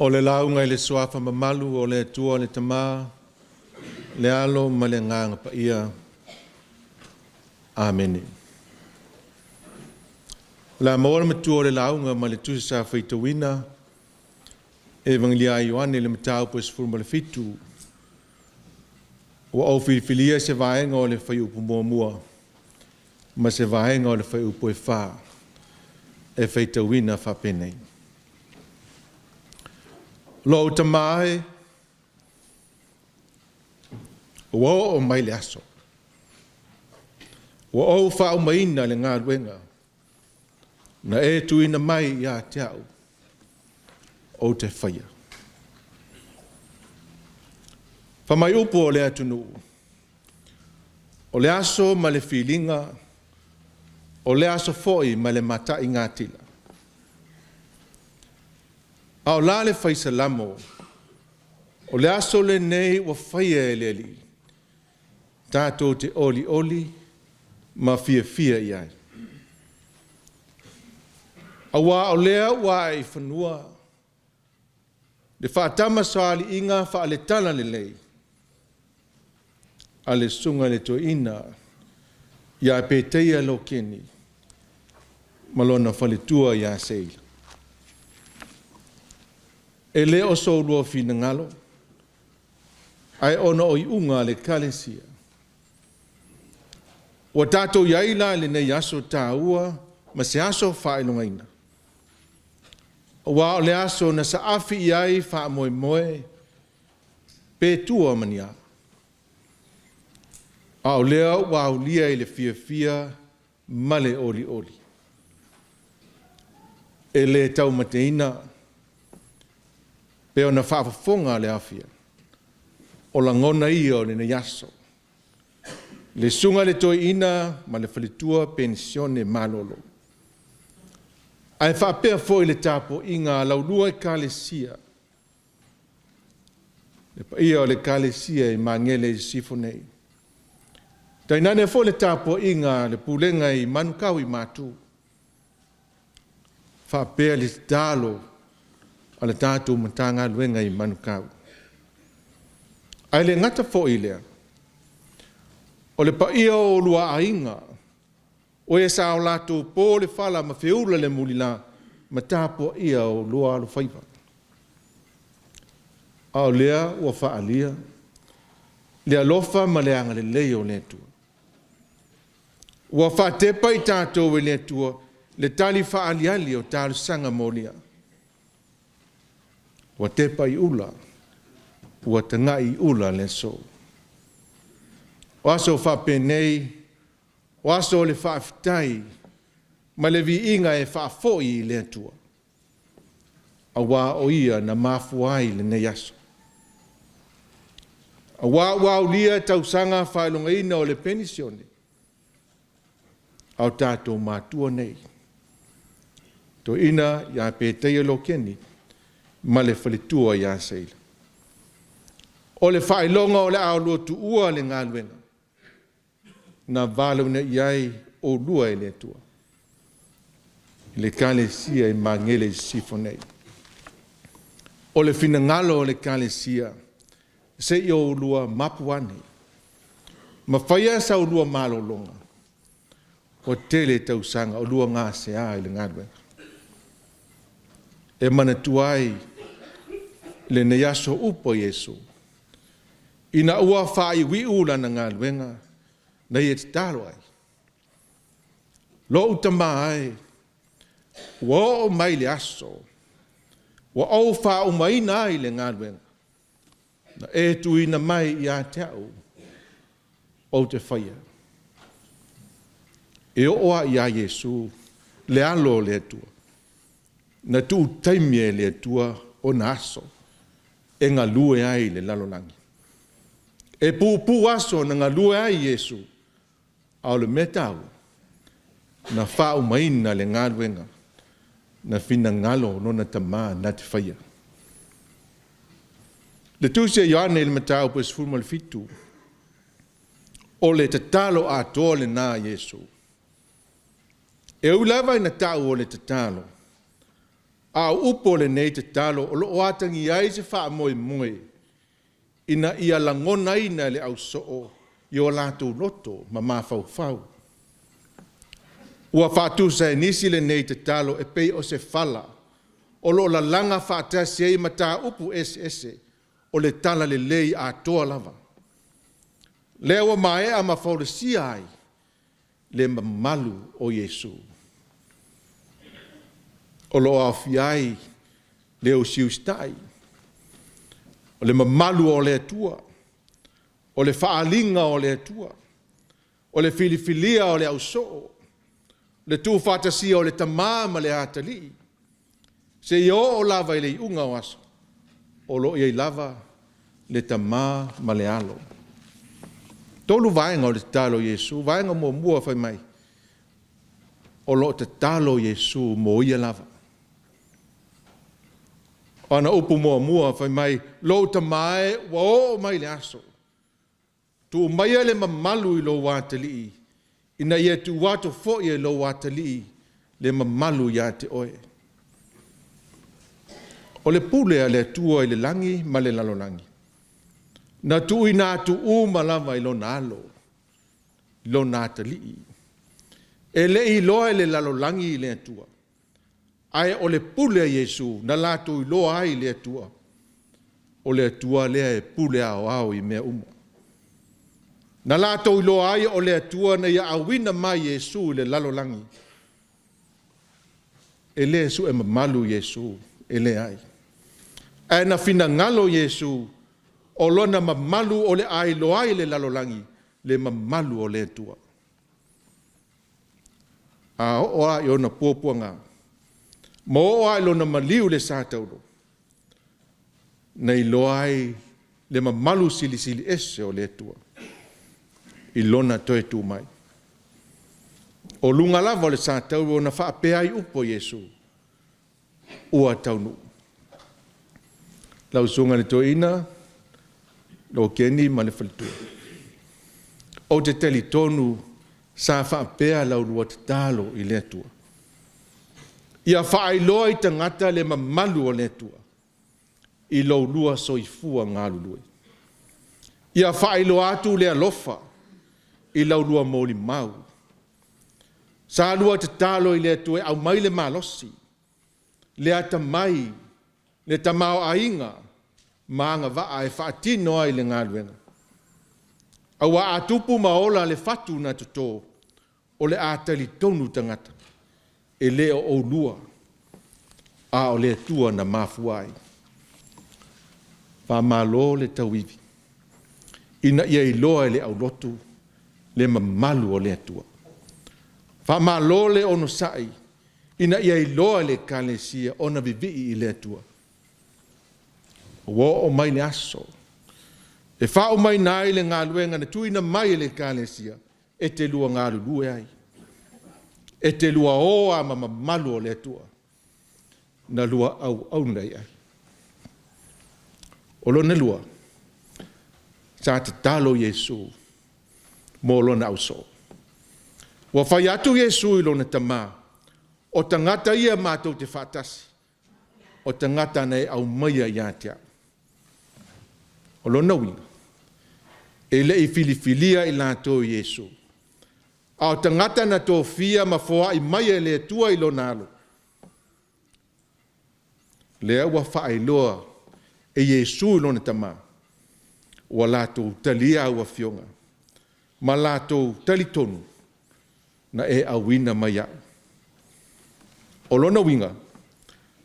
O le lauga i le suafa mamalu o le Atua le Tama, le Alo ma le Agaga Paia. Amene. O le a maua le matua o le lauga mai le Tusi sa faitauina e Evagelia a Ioane i le mataupu e 17. Ua ou filifilia se vaega o le fuaiupu muamua ma se vaega o le fuaiupu e 4 e faitauina faapenei. Lou tama e, ua oo mai le aso, ua ou faaumaina le galuega na e tuuina mai ia te au ou te faia. Fai mai upu o le atunuu, o le aso ma le filiga, o le aso foi ma le mataigatila. A o la le fai Salamo, o le aso lenei ua faia e le Alii, tatou te olioli ma fiafia i ai. Aua o lea ua ae i fanua le faatamasoaliiga faale-Talalelei a le Susuga i le Toeaina ia Peteia Lokeni ma lona faletua ia Seila. E le o so oulua finagalo, ae ona o iuga a le Ekalesia. Ua tatou i ai la i lenei aso taua ma se aso faailogaina, aua o le aso na saafi i ai faamoemoe, pe tua ma ni a, a o lea ua aulia i le fiafia ma le olioli. E le taumateina pe ona faafofoga le aofia, o lagona ia o lenei aso. Le Susuga i le Toeaina ma le faletua Penisione malolo, ae faapea foi le tapuaiga a la oulua Ekalesia, le paia o le Ekalesia i Magele i Sisifo nei, tainane foi le tapuaiga a le Pulega i Manukau i Matu, faapea le tatalo a le tatou Matagaluega i Manukau. Ae le gata foi i lea, o le paia o oulua aiga, o e sa o latou po le fala ma feula le mulila ma tapuaia oulua alofaiva, a o lea ua faaalia le alofa ma le agalelei o le Atua. Ua faatepa i tatou e le Atua le tali faaaliali o talosaga molia. Ua tepa i ula, ua tagai i ula le aso. O aso faapenei, o aso o le faafetai ma le viiga e faafoi i le Atua, aua o Ia na mafua ai lenei aso. Aua ua aulia tausaga faailogaina o le penisione a o tatou matua nei, Toeaina ia Peteia Lokeni ma le faletua ia Seila. O le faailoga o le a oulua tuua le galuega na valaauina i ai oulua e le Atua i le Ekalesia i Magele i Sisifo nei. O le finagalo o le Ekalesia, se i oulua mapu ane ma faia sa oulua malologa, ua tele tausaga o oulua gasea i le galuega. E manatua ai lenei aso upu a Iesu, ina ua faaiuiu lana galuega na ia tatalo ai, Lou Tama e, ua oo mai le aso ua ou faaumaina ai le galuega na e tuuina mai ia te au ou te faia. E oo lava ia Iesu le Alo o le Atua, na tuu taimi e le Atua ona aso e galue ai i le lalolagi. E puupuu aso na galue ai Iesu, a o le mea taua, na faaumaina le galuega na finagalo lona Tama na te faia. Le Tusi a Ioane i le mataupu e 17, o le tatalo atoa lena a Iesu. E ui lava ina tau o le tatalo, A o upu o lenei tatalo o lo o atagia ai se faamoemoe ina ia lagonaina e le ausoo i o latou loto ma mafaufau. Ua faatusa e nisi lenei tatalo e pei o se fala o lo o lalaga faatasi ai mataupu eseese o le talalelei atoa lava. Lea ua maea ma folasia ai le mamalu o Iesu, o lo o aofia ai le usiusitai, o le mamalu o le Atua, o le faaaliga o le Atua, o le filifilia o le ausoo, le tuufaatasia o le Tama ma le Atalii, seia oo lava i le iuga o aso, o lo o i ai lava le Tama ma le Alo. E 3 vaega o le tatalo a Iesu. Vaega muamua fai mai, o lo o tatalo Iesu mo ia lava. O ana upu muamua fai mai, “Lou Tama e, ua oo mai le aso, tuu maia le mamalu i lou Atalii, ina ia tuu atu foi e lou Atalii le mamalu ia te oe.” O le pule a le Atua i le lagi ma le lalolagi, na tuuina atu uma lava i Lona Alo, Lona Atalii. E le i iloa e le lalolagi le Atua, ae o le pule a Iesu na latou iloa ai le Atua, o le Atua lea e pule aoao i mea uma. Na latou iloa ai o le Atua na ia auina mai Iesu i le lalolagi. E le sue mamalu Iesu, e leai. Ae na finagalo Iesu o Lona mamalu o le a iloa ai e le lalolagi le mamalu o le Atua. A oo lava i ona puapuaga, ma oo lava i lona maliu i le sa tauro, na iloa ai le mamalu silisili ese o le Atua i Lona toe tu mai. O luga lava o le sa tauro na faapea ai upu a Iesu, “Ua taunuu.” Lau Susuga i le Toeaina Keni ma le faletua, ou te talitonu sa faapea la oulua tatalo i le Atua, ia faailoa i tagata le mamalu o le Atua i lo oulua soifua galulue. Ia faailoa atu le alofa i la oulua molimau. Sa lua tatalo i le Atua e aumai le malosi, le atamai, le tamaoaiga ma agavaa e faatino ai le galuega. Aua a tupu ma ola le fatu na toto, o le a talitonu tagata, e le o oulua, a o le Atua na mafua ai. Faamalo le tauivi, ina ia iloa e le aulotu le mamalu o le Atua. Faamalo le onosai ina ia iloa e le Ekalesia ona vivii i le Atua. Ua oo mai le aso e faaumaina ai le galuega na tuuina mai e le Ekalesia e te lua galulue ai, e te lua o lava ma mamalu o le Atua na lua auauna i ai. O lona lua, sa tatalo Iesu mo lona ausoo. Ua fai atu Iesu i lona Tama, o tagata ia matou te faatasi, o tagata na e aumaia ia te au. O lona uiga, e le i filifilia i latou e Iesu, a o tagata na tofia ma foai mai e le Atua i Lona alo, lea ua faailoa e Iesu i lona Tama, ua latou talia au afioga ma latou talitonu na e auina mai au. O lona uiga,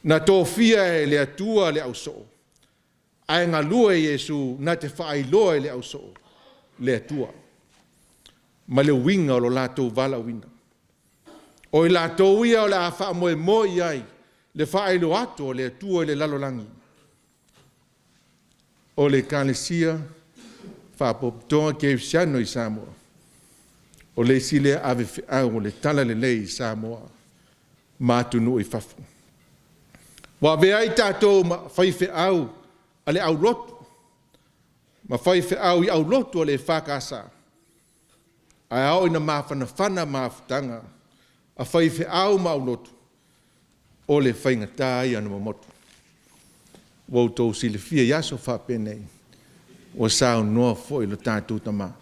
na tofia e le Atua le ausoo, ae galue Iesu na te faailoa i le ausoo le Atua ma le uiga o lo latou valaauina. O i latou ia o le a faamoemoe i ai le faailoa atu o le Atua i le lalolagi. O le Ekalesia Faapotopotoga Kerisiano i Samoa, o le isi lea avefeau o le Talalelei i Samoa ma atunuu i fafo. Ua avea ai tatou ma faifeau a le aulotu ma faifeau i aulotu a le EFKS, ae a oo ina mafanafana mafutaga a faifeau ma aulotu, O le faigata ia ona momotu. Ua outou silafia i aso faapenei, ua saunoa foi lo tatou Tama.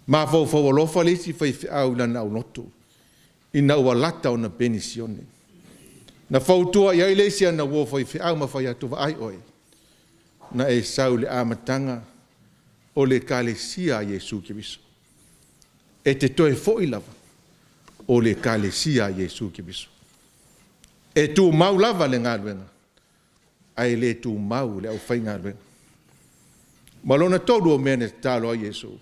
Mafaufau alofa le isi faifeau i lana aulotu ina ua lata ona penisione. Na fautua i ai le isi ana uo faifeau ma fai atu, vaai oe, na e sau i le amataga o le Ekalesia a Iesu Keriso. E te toe foi lava o le Ekalesia a Iesu Keriso. E tumau lava le galuega, ae le tumau le aufaigaluega. Ma lona tolu o mea na tatalo ai Iesu,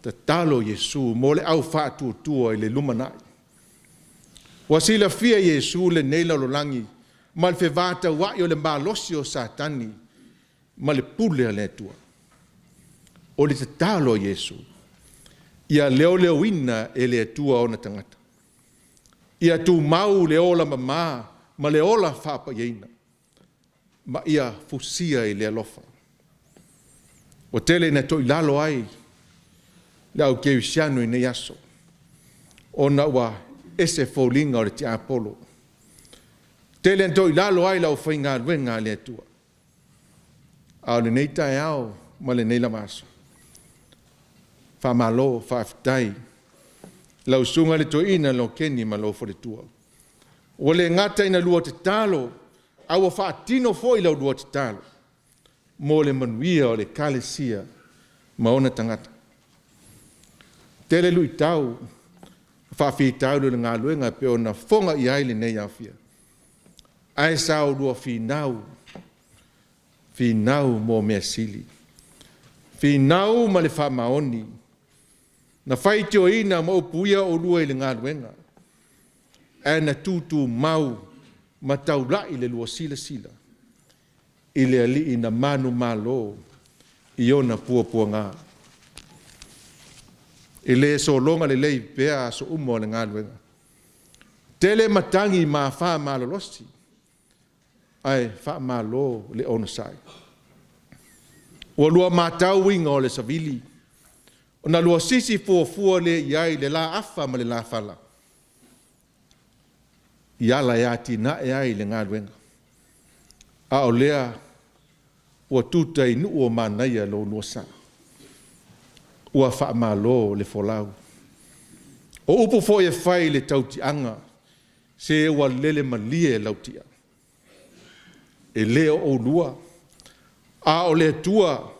tatalo Iesu mo le au faatuatua i le lumanai. Ua silafia e Iesu lenei lalolagi ma le fevataua'i o le malosi o Satani ma le pule a le Atua. O le tatalo a Iesu, ia leoleoina e le Atua ona tagata, ia tumau le ola mama ma le ola faapaiaina, ma ia fusia i le alofa. Ua tele ina toilalo ai le au kerisiano i nei aso, ona ua ese foliga o le tiapolo. Tele ina toilalo ai le aufaigaluega a le Atua. A o lenei taeao ma lenei lava aso, faamalo faafetai i lau Susuga i le Toeaina Lokeni ma lou faletua. Ua le gata ina lua tatalo, a ua faatino foi la ulua tatalo mo le manuia o le Ekalesia ma ona tagata. E tele luitau ma faafitauli o le galuega e pei ona fofoga i ai lenei aofia, ae sa oulua finau, finau mo mea sili, finau ma le faamaoni, na faitioina ma upuia oulua i le galuega, ae na tutumau ma taulai le lua silasila i le Alii na manumalo i ona puapuaga. E le sologa lelei pea aso uma o le galuega. Tele matagi ma afa malolosi, ae faamalo le onosai. Ua lua matau uiga o le savili, ona lua sisi fuafua lea i ai i le laafa ma le lafala i ala e atinae ai le galuega, a o lea ua tuta i nuu o manaia lo oulua sa. Ua faamalo le folau. O upu foi e fai i le tautiaga, se ua lele malie lau tia, e le o oulua, a o le Atua,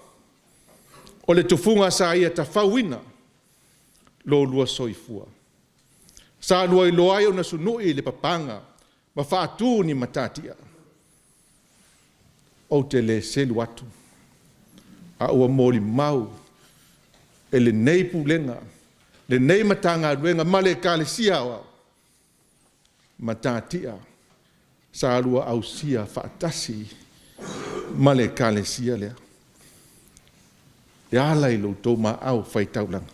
o le tufuga sa Ia tafauina lo oulua soifua. Sa lua iloa ai ona sunui le papaga ma faatu ni matatia. Ou te le selu atu, a ua molimau e lenei Pulega, lenei Matagaluega ma le Ekalesia Aoao, matatia sa lua ausia faatasi ma le Ekalesia lea e ala i lo outou maau fai taulaga.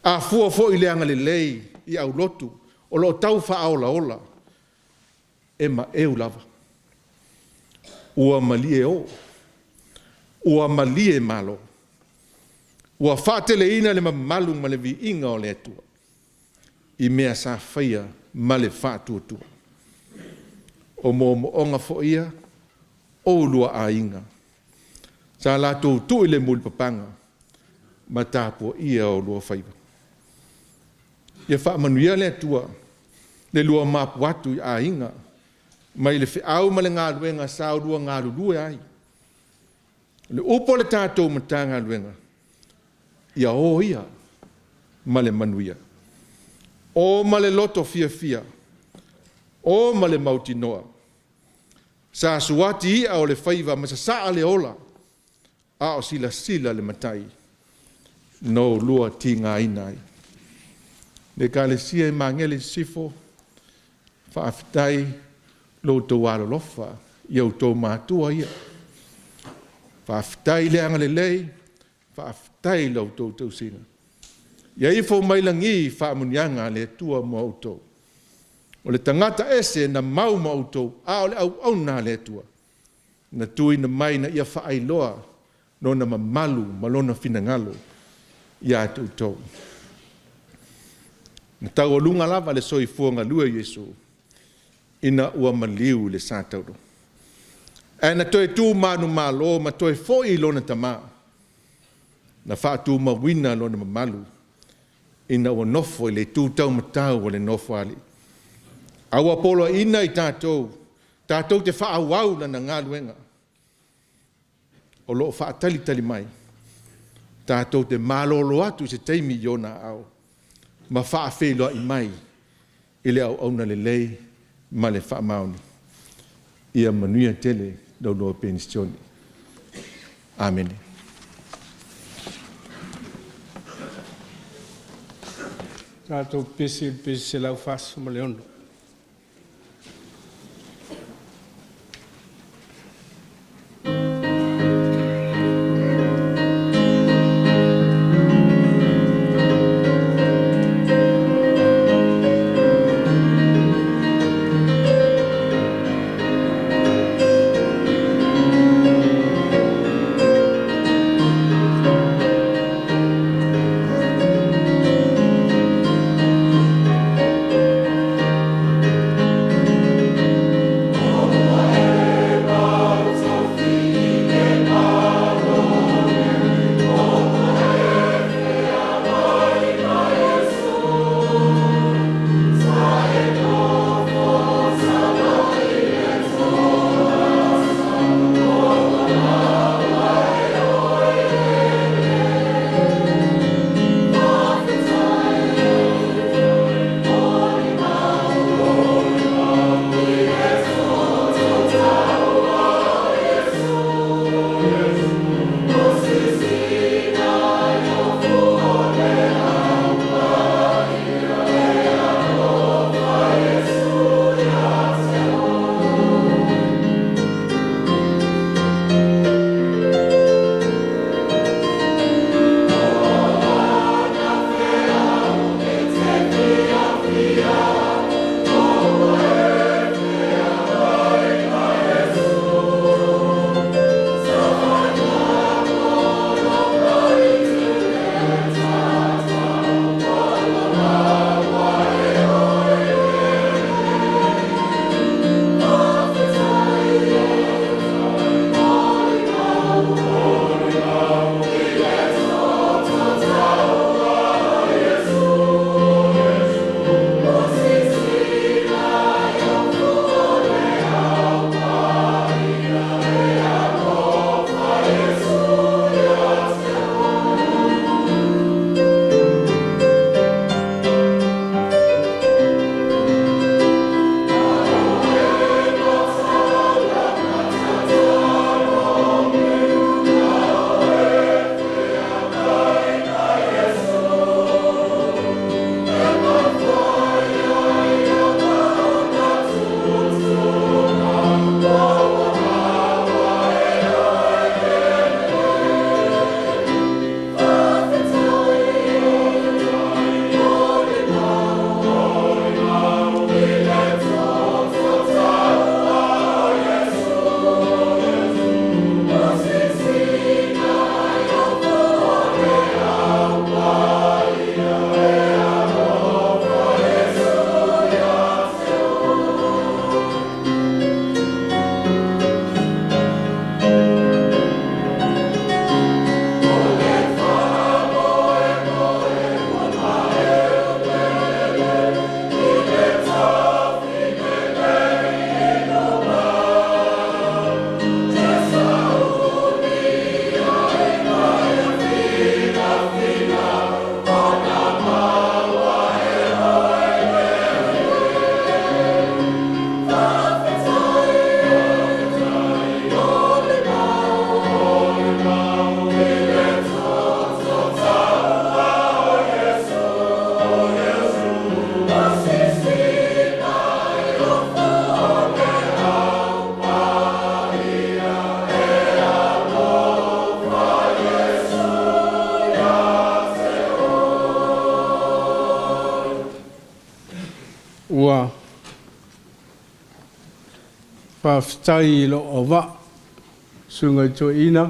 A fua foi i le agalelei i aulotu o lo o tau faaolaola, e maeu lava. Ua malie o, ua malie Malo, ua faateleina le mamalu ma le viiga o le Atua i mea sa faia ma le faatuatua. O moomooga foi ia o oulua aiga sa latou tui le mulipapaga ma tapuaia oulua faiva. Ia faamanuia le Atua i le lua mapu atu i aiga mai le feau ma le galuega sa oulua galulue ai. O le upu a le tatou Matagaluega, ia o ia ma le manuia, o ma le loto fiafia, o ma le mautinoa. Sa suati i'a o le faiva ma sasaa le ola, a o silasila le Matai na oulua tigaina ai. Le Ekalesia i Magele i Sisifo, faafetai i lo outou alolofa i outou matua ia. Faafetai le agalelei, faafetai i la outou tausiga. Ia ifo mai lagi faamanuiaga a le Atua mo outou. O le tagata ese na mau ma outou, a o le auauna a le Atua, na tuuina mai ina ia faailoa Lona mamalu ma Lona finagalo ia te outou. Na taualuga lava le soifua galue o Iesu. ina ua maliu i le sa taualoa. Ae na toe tu manumalo ma toe foi i lona tama, na faatumauina lona mamalu ina ua nofo i le itu taumatau o le Nofoalii. A ua poloaiina i tatou tatou te faaauau lana galuega o lo o faatalitali mai tatou te malolo atu i se taimi i ona aao ma faafeiloai mai i le auauna lelei ma le faamaoni. Ia manuia tele la oulua Penisione. Amene. Tatou pepesi i le pesi 146. Ua faafetai i lou auvaa, susuga i toeaina,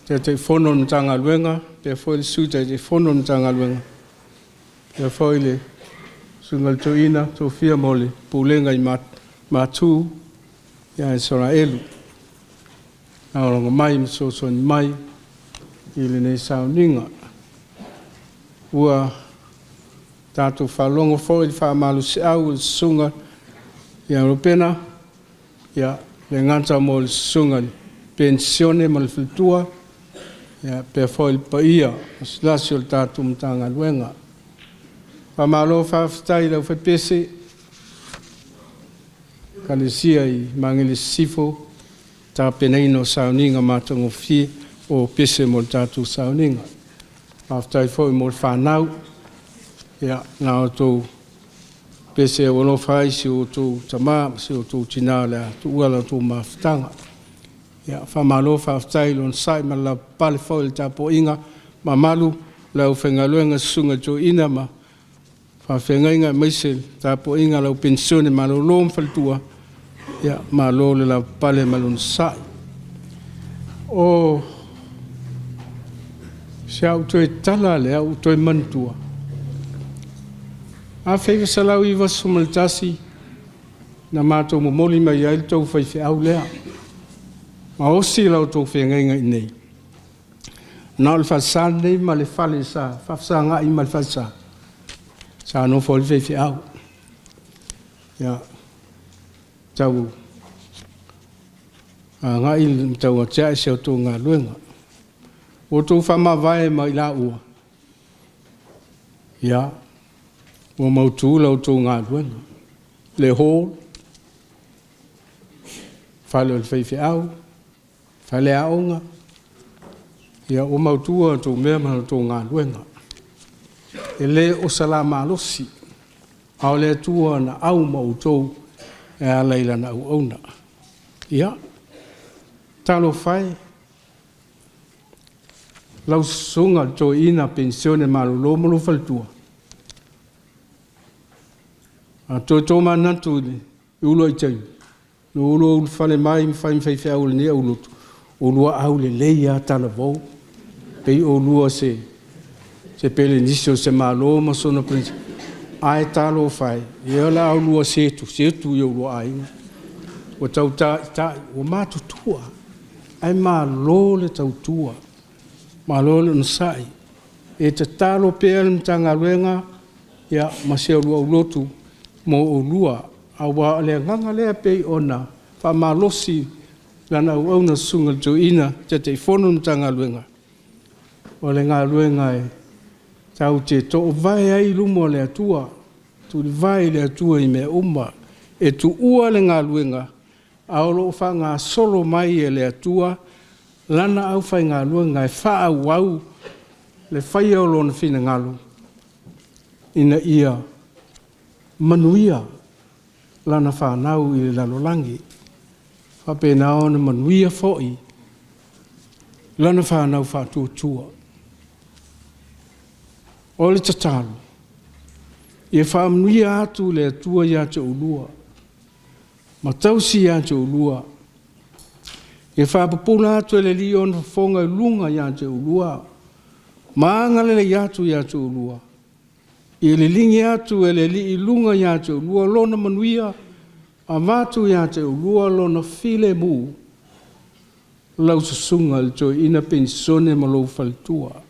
Taitaifono o le Matagaluega, faapea foi le Sui Taitaifono o le Matagaluega, faapea foi le Susuga i le Toeaina tofia mo le pulega i Matu ia Isaraelu. Lagolago mai ma fesoasoani mai i lenei sauniga. Ua tatou faalogo foi i le faamalosiau a le Susuga ia Lopena, ia, e le gata mo le Susuga i le Penisione ma le faletua, ia faapea foi le paia lasilasi o le tatou Matagaluega. Faamalo faafetai i le aufaipese, Ekalesia i Magele Sisifo, tapenaina o sauniga matagofie o pese mo le tatou sauniga. Faafetai foi mo le fanau, ia la outou pese aualofa ai i si o outou tama ma si o outou tina o le a tuua la outou mafutaga. Ia faamalo faafetai le onosai ma le lavapapale foi i le tapuaiga mamalu a le aufaigaluega, Susuga i Toeaina ma faafeagaiga aemaise le tapuaiga a lau Penisione malolo ma faletua, ia malo le lavapapale ma le onosai. O si au toe tala lea ua ou toe manatua, 1991 na matou momoli mai ai le tou faifeau lea, ma osi la outou feagaiga i inei. Na o le falesa lenei ma le fale sa faafesagai ma le falesa sa nofo ai le faifeau. Ia, tau agai ma tau atiae si a outou galuega. Ua outou faamavae ma i laua, ia, ua mautu la outou galuega, le hall, fale o le faifeau, faleaoga, ia ua mautu a outou mea ma la outou galuega. E le o se la malosi, a o le Atua na au ma outou e ala i Lana auauna. Ia, talofa e, lau Susuga i le Toeaina Penisione malolo ma lou faletua, a toe tomanatu i le uluai taimi na oulua ulufale mai ma fai ma faifeau o lenei aulotu, o oulua aulelei lava talavou, pei oulua o se Pelenisi o se Malo ma sona Peresetene. Ae talofa e, ia o le a oulua setusetu i oulua aiga, ua tau taitai, ua matutua, ae malo le tautua, malo le onosai. E tatalo pea le Matagaluega ma si a oulua aulotu mo oulua, aua o le agaga lea e pei ona faamalosi lana auauna le Susuga i le Toeaina Taitaifono o le Matagaluega, o le galuega e tatou te toovae ai i luma o le Atua, tulivae i le Atua i mea uma. E tuua le galuega a o lo o faagasolo mai e le Atua Lana aufaigaluega e faaauau le faia o Lona finagalo ina ia manuia lana fanau i le lalolagi, faapena ona manuia foi lana fanau faatuatua. O le tatalo, ia faamanuia atu le Atua ia te oulua ma tausi ia te oulua. Ia faapupula atu e le Alii ona fofoga i luga ia te oulua ma agalelei atu ia te oulua. Ia liligi atu e le Alii i luga ia te oulua lona manuia, avatu ia te oulua lona filemu, lau Susuga i le Toeaina Penisione ma lou faletua.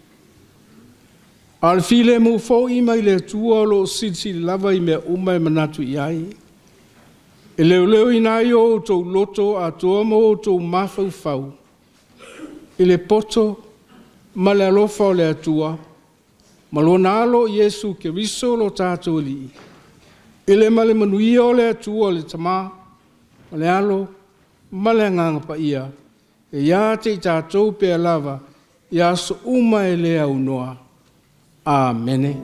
A o le filemu foi mai le Atua o lo o silisili lava i mea uma e manatu i ai, e leoleoina ai o outou loto atoa ma outou mafaufau i le poto ma le alofa o le Atua ma lona Alo Iesu Keriso lo tatou Alii, i le ma le manuia o le Atua le Tama, o le Alo ma le Agaga Paia, e ia te i tatou pea lava i aso uma e le aunoa. Amene.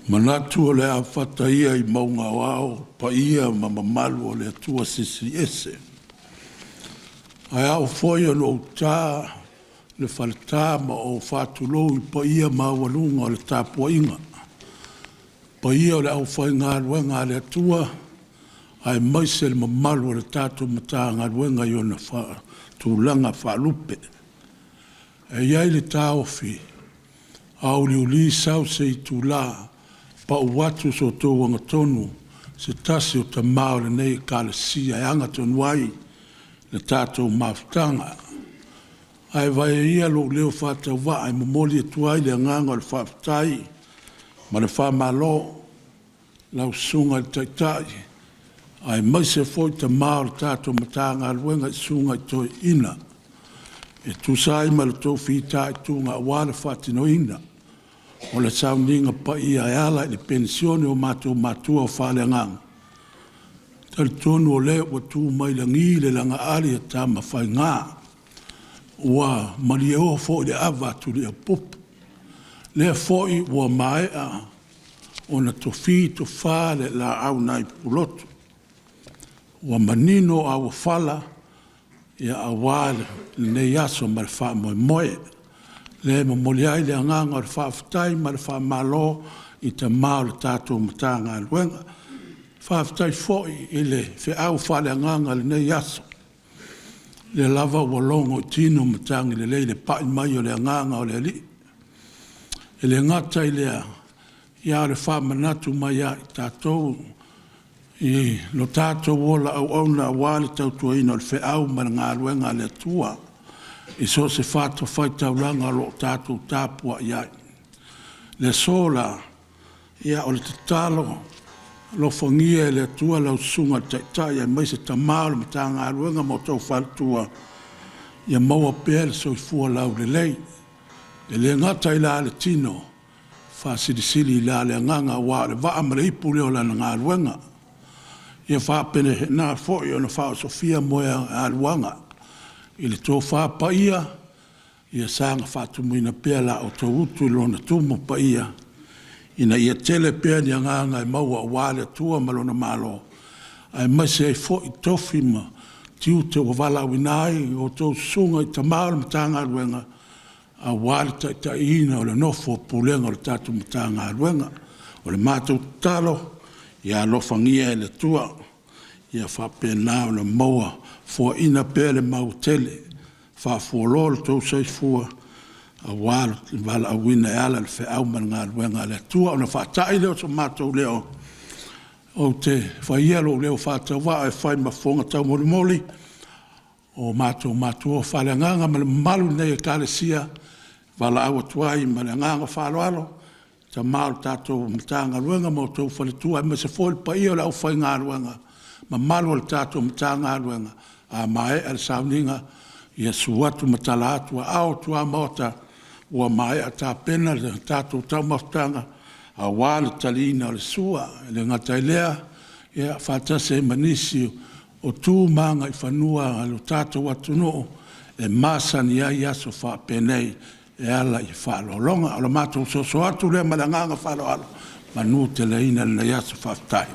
Manatu o le a fata ia i mauga o ao paia ma mamalu o le Atua Silisili Ese. Ae a oo foi ina ou ta le faleta ma ou faatulou i paia maualuga o le tapuaiga, paia o le aufaigaluega a le Atua aemaise le mamalu o le tatou Matagaluega i ona tulaga faalupe. E i ai le taofi, a uliuli sau se itula, pau atu so outou agatonu i se tasi o tama o lenei Ekalesia e ana tonu ai le tatou mafutaga. Ae vaea ia lou leo faatauvaa e momoli atu ai le agaga o le faafetai ma le faamalo i lau Susuga i le Taitai aemaise foi tama o le tatou Matagaluega i susuga i toeaiina e tusa ai ma le tou fitaituga aua le faatinoina o le sauniga paia e ala i le Penisione a matou matua faaleagaga. E talitonu o lea ua tu mai lagi le lagaali a Tamafaiga, ua malieo foi le ava a Tuliaupupu, lea foi ua maea ona tofi tofa le Laau nai Pulotu, ua manino auofala aua lenei aso ma le faamoemoe. O lea e momoli ai le agaga o le faafetai ma le faamalo i tama o le tatou Matagaluega. Faafetai foi i le feau faaleagaga i lenei aso, lea lava ua logo i tino matagi lelei le pai mai o le agaga o le Alii. E le gata i lea, a o le faamanatu mai ia i tatou i lo tatou ola auauna aua le tautuaina o le feau ma le galuega a le Atua i so o se fatafaitaulaga o lo o tatou tapuai ai. I le aso la, ia o le tatalo, alofagia e le Atua lau Susuga i le Taitai aemaise tama o le Matagaluega ma outou faletua, ia maua pea le soifua laulelei, e le gata i la le tino, faasilisili i la le agaga, aua o le vaa ma le ipu lea o Lana galuega. Ia faapena foi ona faaosofia moegaluaga i le tofa paia, ia saga faatumuina pea la outou utu i lona tumu paia, ina ia tele pea ni agaga e maua aua le Atua ma Lona Malo, aemaise ai foi tofi ma tiute ua valaauina ai a outou susuga i tama o le Matagaluega aua le taitaiina o le nofo a pulega o le tatou Matagaluega. O le matou tatalo, ia alofagia e le Atua ia faapena ona maua foaina pea le mautele, faafualo lo outou soifua aua le valaauina e ala i le feau ma le galuega a le Atua. Ona faatai lea o so matou leo, ou te fai ia lou leo faatauvaa e fai ma fofoga taumolimoli o matou matua faaleagaga ma le mamalu o lenei Ekalesia, e valaau atu ai ma le agaga faaaloalo i tama o le tatou Matagaluega ma outou faletua, aemaise foi le paia o le aufaigaluega mamalu a le tatou Matagaluega. A maea le sauniga, ia susu atu ma tala atu aao o tuamaota ua maea tapena le tatou taumafataga aua le taliina o le sua. E le gata i lea, ia faatasi ai ma nisi o tu ma agaifanua a le tatou atunuu e masani ai aso faapenei e ala i faaaloaloga. O le matou soso atu lea ma le agaga faaaloalo, manuteleina lenei aso. Faafetai.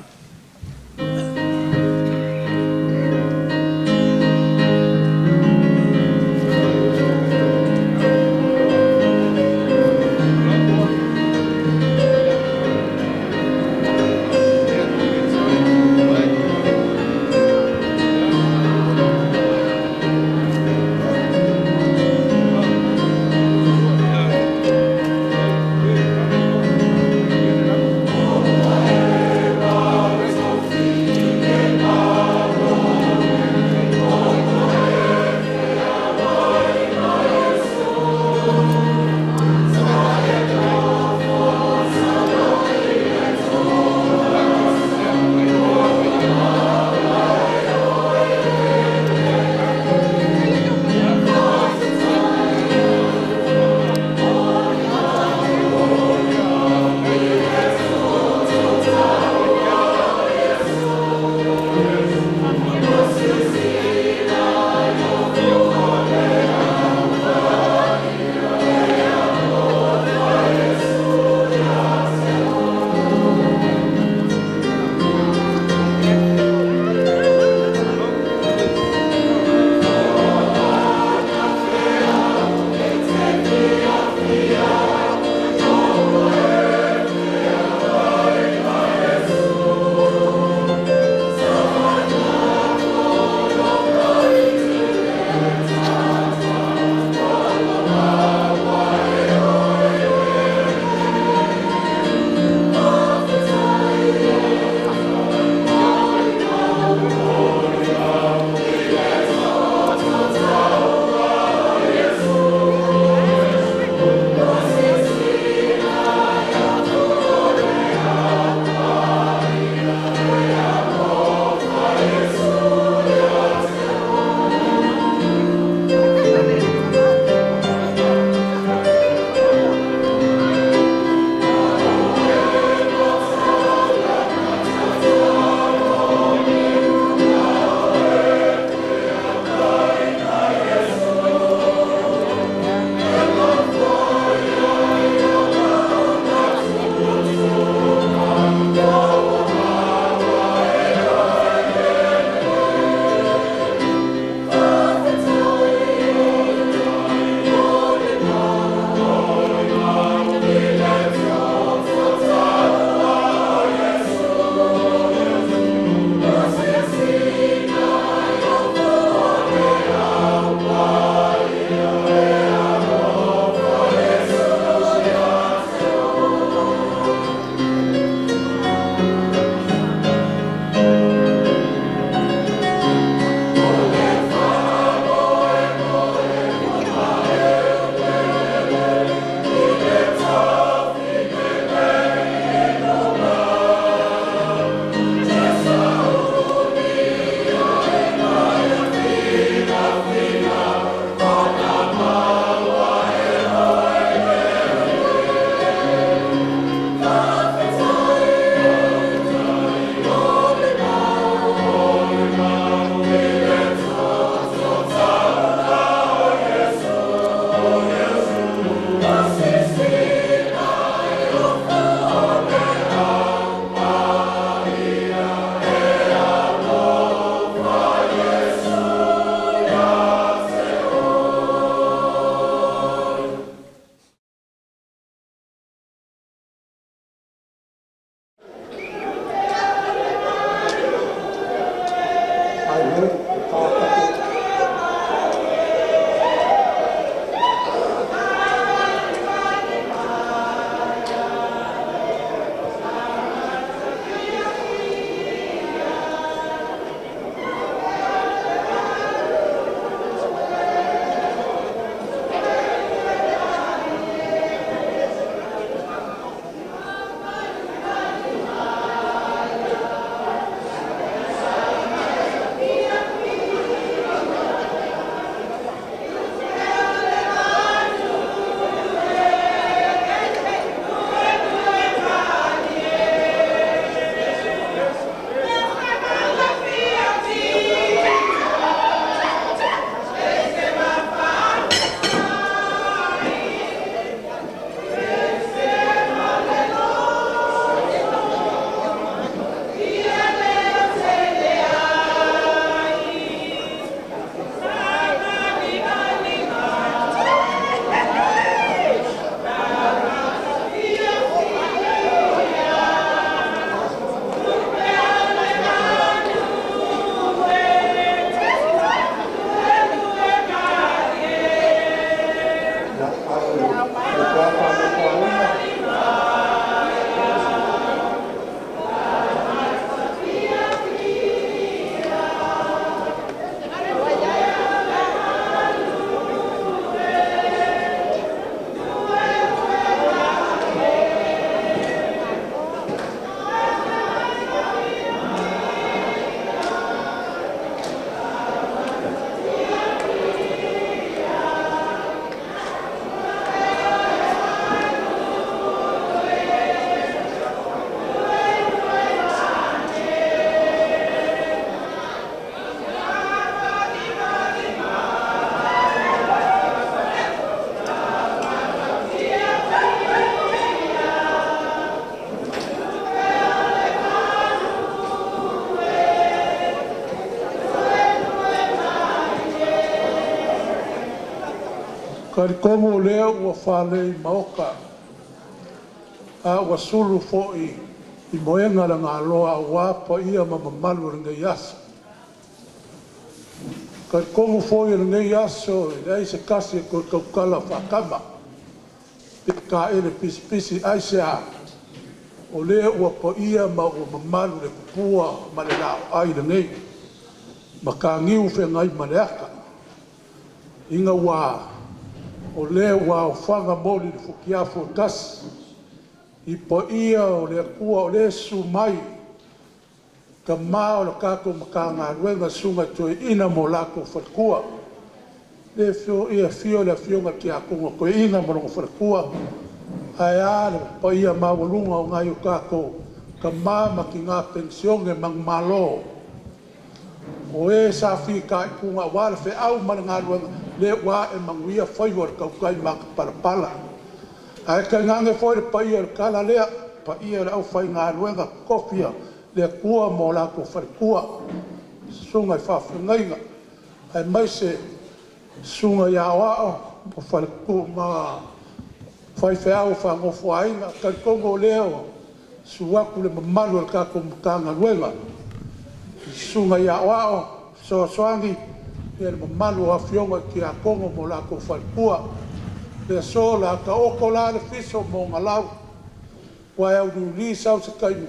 Talitonu o lea ua faalei maota, a ua sulu foi i moega le galoa aua paia ma mamalu o lenei aso. Talitonu foi o lenei aso e leai se tasi e toe tautala faatama pe taele pisipisi. Aisea? O lea ua paia ma ua mamalu le tupua ma le laoai i lenei mataniu feagai ma le ata, ina ua o lea ua aofaga moli i le futiafu e tasi i paia o le Atua o lea e susu mai tama o le tatou Matagaluega, susuga i toeaiina ma o latou faletua, lea e afio le afioga i le Tiakono Toeaina ma lona faletua, ae a le paia maualuga o nai o tatou tama ma tina penisione manumalo o e sa fitaituga aua le feau ma le galuega, lea ua ae manuia faiva o le tautai matapalapala. Ae tainane foi le paia o le tala lea, le paia o le aufaigaluega totofi a le Atua ma o latou faletua, susuga i faafeagaiga aemaise susuga ia Aoao ma faletua ma faifeau faanofo aiga. E talitonu o lea ua susu atu le mamalu o le tatou Matagaluega i susuga i Aoao Fesoasoani, le mamalu o afioga i Tiakono ma o latou faletua. Le aso o le a taoto la le fiso ma ona lau, ua e auliuli sau se taimi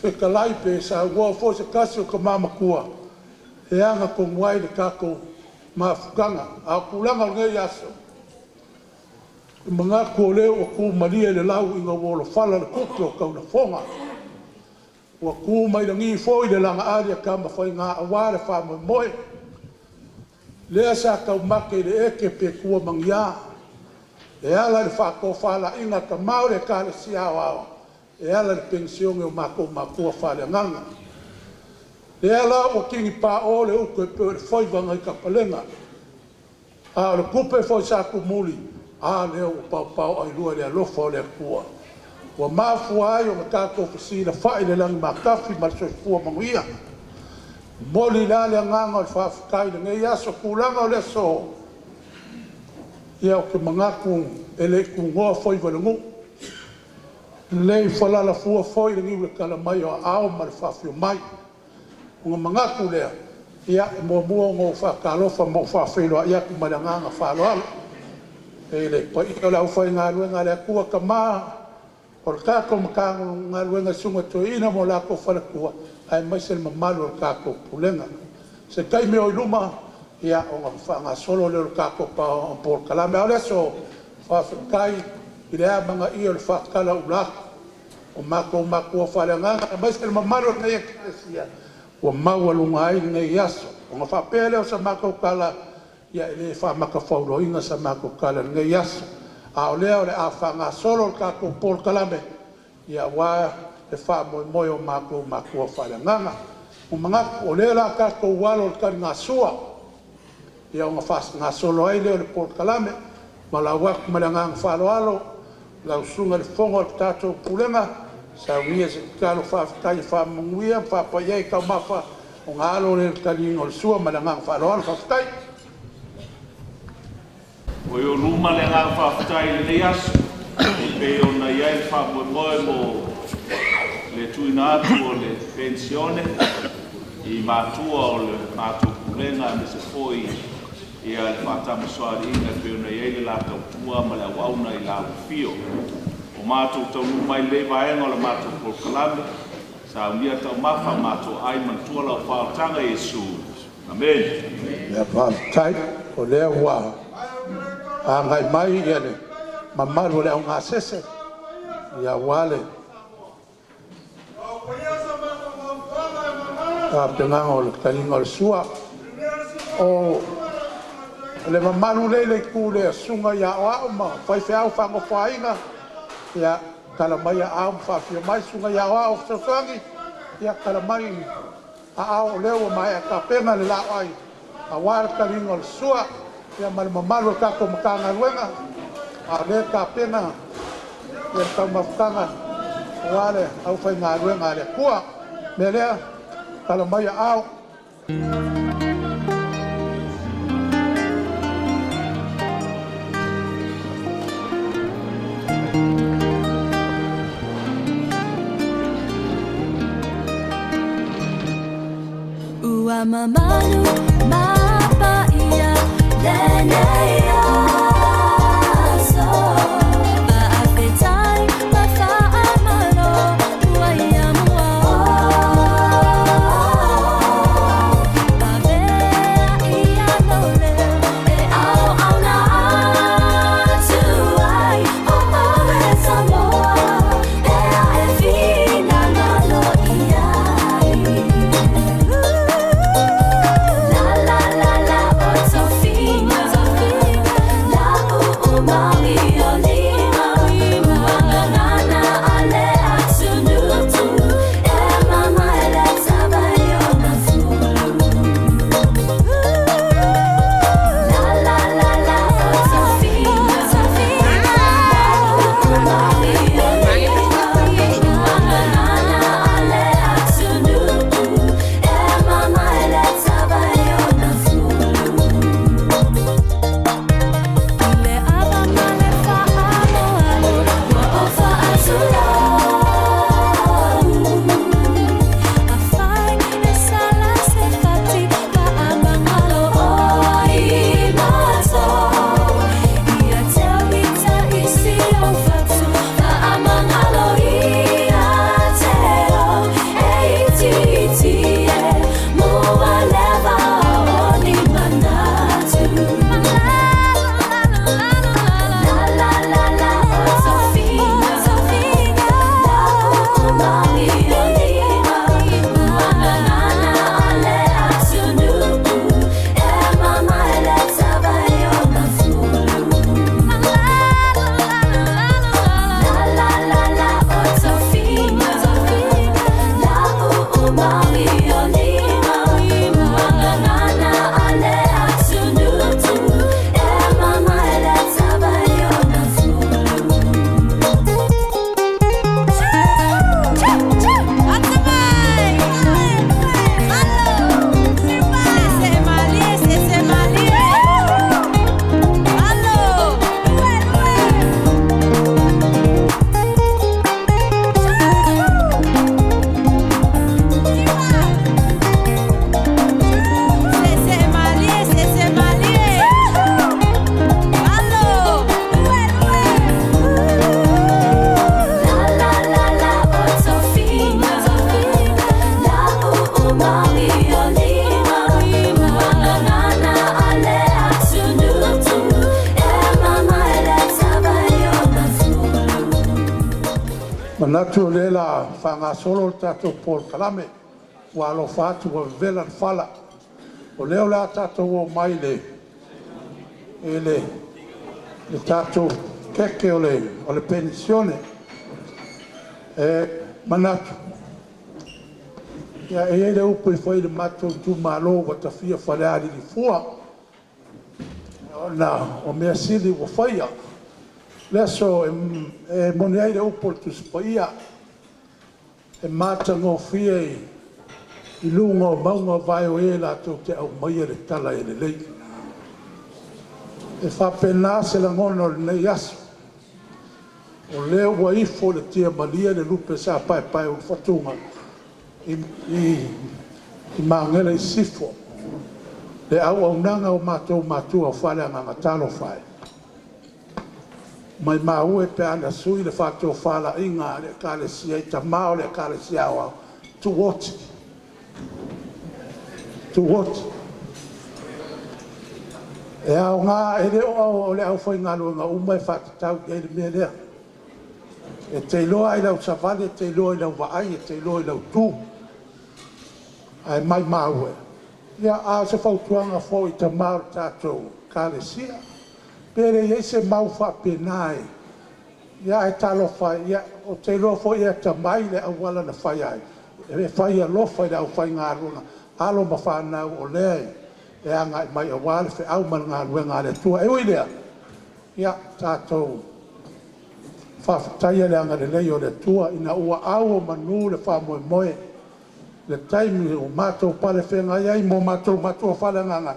fetalai pe saunoa foi se tasi o tama matua e agatonu ai le tatou mafutaga. A o tulaga o lenei aso, e manatu o lea ua tumalie le lau ina ua olofala le tupe o taulafoga, ua tu mai lagi foi le lagaali a Tamafaiga aua le faamoemoe lea sa taumate i le ete pe tua ma ni a e ala i le faatofalaiga a tama o le Ekalesia Aoao e ala i le penisione a matou matua faaleagaga. Lea la ua tinipao le utu e pei o le faiva nai Kapalega, a o le tupe foi sa tumuli, a lea ua paopaoailua i le alofa o le Atua ua mafua ai ona tatou fesilafai i le lagi matafi ma le soifua manuia. E momoli la le agaga o le faafetai i lenei aso. O tulaga o le aso, ia ou te manatu e le i tunoa faiva o le nuu, e le i falalafua foi le niu i le tala mai o aao ma le faafio mai. Ona manatu lea, ia e muamua ona ou faatalofa ma ou faafeiloai atu ma le agaga faaaloalo i le paia o le aufaigaluega a le Atua, tama o le tatou Matagaluega i susuga i toeaiina ma o latou faletua aemaise le mamalu o le tatou Pulega. O se taimi o i luma ona faagasolo lea o le tatou polokalame. A o le aso, faafetai i le amanaia o le faatalaauula atu o matou matua faaleagaga aemaise le mamalu o lenei Ekalesia ua maualuga ai lenei aso. Ona faapea lea o sa matou tala, ia e le faamatafauloaina sa matou tala i lenei aso, a o lea o le a faagasolo le tatou polokalame aua le faamoemoe o matou matua faaleagaga. Ua manatu o lea o le a tatou alo i le taligasua ona faagasolo ai lea o le polokalame. E valaau atu ma le agaga faaaloalo lau Susuga i le Fofoga o le tatou Pulega, saunia se tatalo faafetai e faamanuia ma faapai ai taumafa ona alo lea i le taliga o le sua. Ma le agaga faaaloalo. Faafetai. Ua i ou luma le agaga faafetai i lenei aso e pei ona i ai le faamoemoe mo le tuuina atu o le penisione i matua o le matou Pulega aemaise foi Ia le faatamasoaliiga e pei ona i ai le la tautua ma le auauna i lau afio. Ua matou taunuu mai i lenei vaega o le matou polokalame, saunia taumafa, matou ai, manatua lau faaolataga Iesu. Amene. Ia faafetai, o lea ua agai mai le mamalu o le augasese aua le tapenaga o le taliga o le sua. O le mamalu lea i le itu lea, susuga ia Aoao ma faifeau faanofo aiga, ia tala mai aao ma faafio mai. Susuga ia Aoao Fesoasoani, ia tala mai aao o lea ua maea tapena le laoai aua le taliga o le sua, ma le mamalu o le tatou Matagaluega, a o lea e tapena le taumafataga aua le aufaigaluega a le Atua. O le mea lea, tala mai aao. Ua mamalu ma paia lenei aso, faafetai ma faamalo ua ia mua o. Avea ia lou leo e auauna atu ai, o oe Samoa ea e finagalo i ai. La la la la o tofiga, la uu maui o lima, ua gagana a le atunuu, e mama e le tava i ona fulu. La la la la o tofiga, la uu maui o lima, ua gagana a le atunuu, e mama e le tava i ona fulu. I le ava ma le faaaloalo ua ofa atu lau, Afai e sala se fati faamagalo oi matou, Ia te ita i si ou fatu faamagalo ia te ou, E itiiti e mua leva o ni manatu. La la la la o tofiga, la uu maui o lima, ua gagana a le atunuu, e mama e le tava i ona fulu. La la la la o tofiga, la uu maui o lima, ua gagana a le atunuu, e mama e le tava i ona fulu. La la la la o tofiga, la uu maui o lima, ua gagana a le atunuu, e mama e le tava i ona fulu. Manatu o lea la faagasolo le tatou polokalame, ua alofa atu ua vevela le fala. O lea o le a tatou omai i le tatou keke o le penisione. E manatu, e i ai le upu e fai i le matou itumalo ua tafia Falealili fua, ona o mea sili ua faia. Le aso e moni ai le upu o le Tusi Paia, e matagofie i luga o mauga vae o e latou te aumaia le tala e lelei. E faapena se lagona o lenei aso, o lea ua ifo i le tiamalie le lupe sa paepaeulufantuga i Magele i Sisifo. Le auaunaga o matou matua o faaleagaga talofa e. Maimau e pe ana sui le faatofalaiga a le Ekalesia i tama o le Ekalesia Aoao, tuu oti, tuu oti. E aoga, e le o le aufaigaluega uma e faatatau i ai le mea lea. E te iloa i lau savali, e te iloa i lau vaai, e te iloa i lau tu. Ae maimau e, ia, a o se fautuaga foi i tama o le tatou Ekalesia, pe le i ai se mau faapena e, ia ae talofa e, ia, ou te iloa foi e atamai i le auala na fai ai, e fai alofa i le aufaigaluega, alo ma fanau o lea e agai mai aua le feau ma le galuega a le Atua. E ui i lea, ia, tatou faafetaia le agalelei o le Atua ina ua au o manu le faamoemoe, le taimi ua matou palefeagai ai ma o matou matua faaleagaga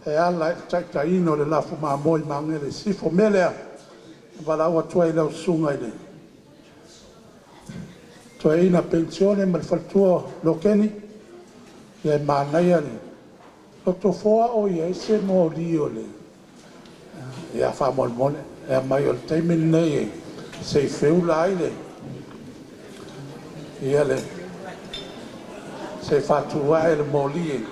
e ala i le taitaiina o le lafu mamoe i Magele Sisifo. O le mea lea, e valaau atu ai i lau susuga i le Toeaina Penisione ma le faletua o Lokeni, ia e manaia le lotofoa o i ai se moli o le… Ia, faamolemole e aumai o le taimi lenei se i feula ai le ia le se i faatu ae le moli e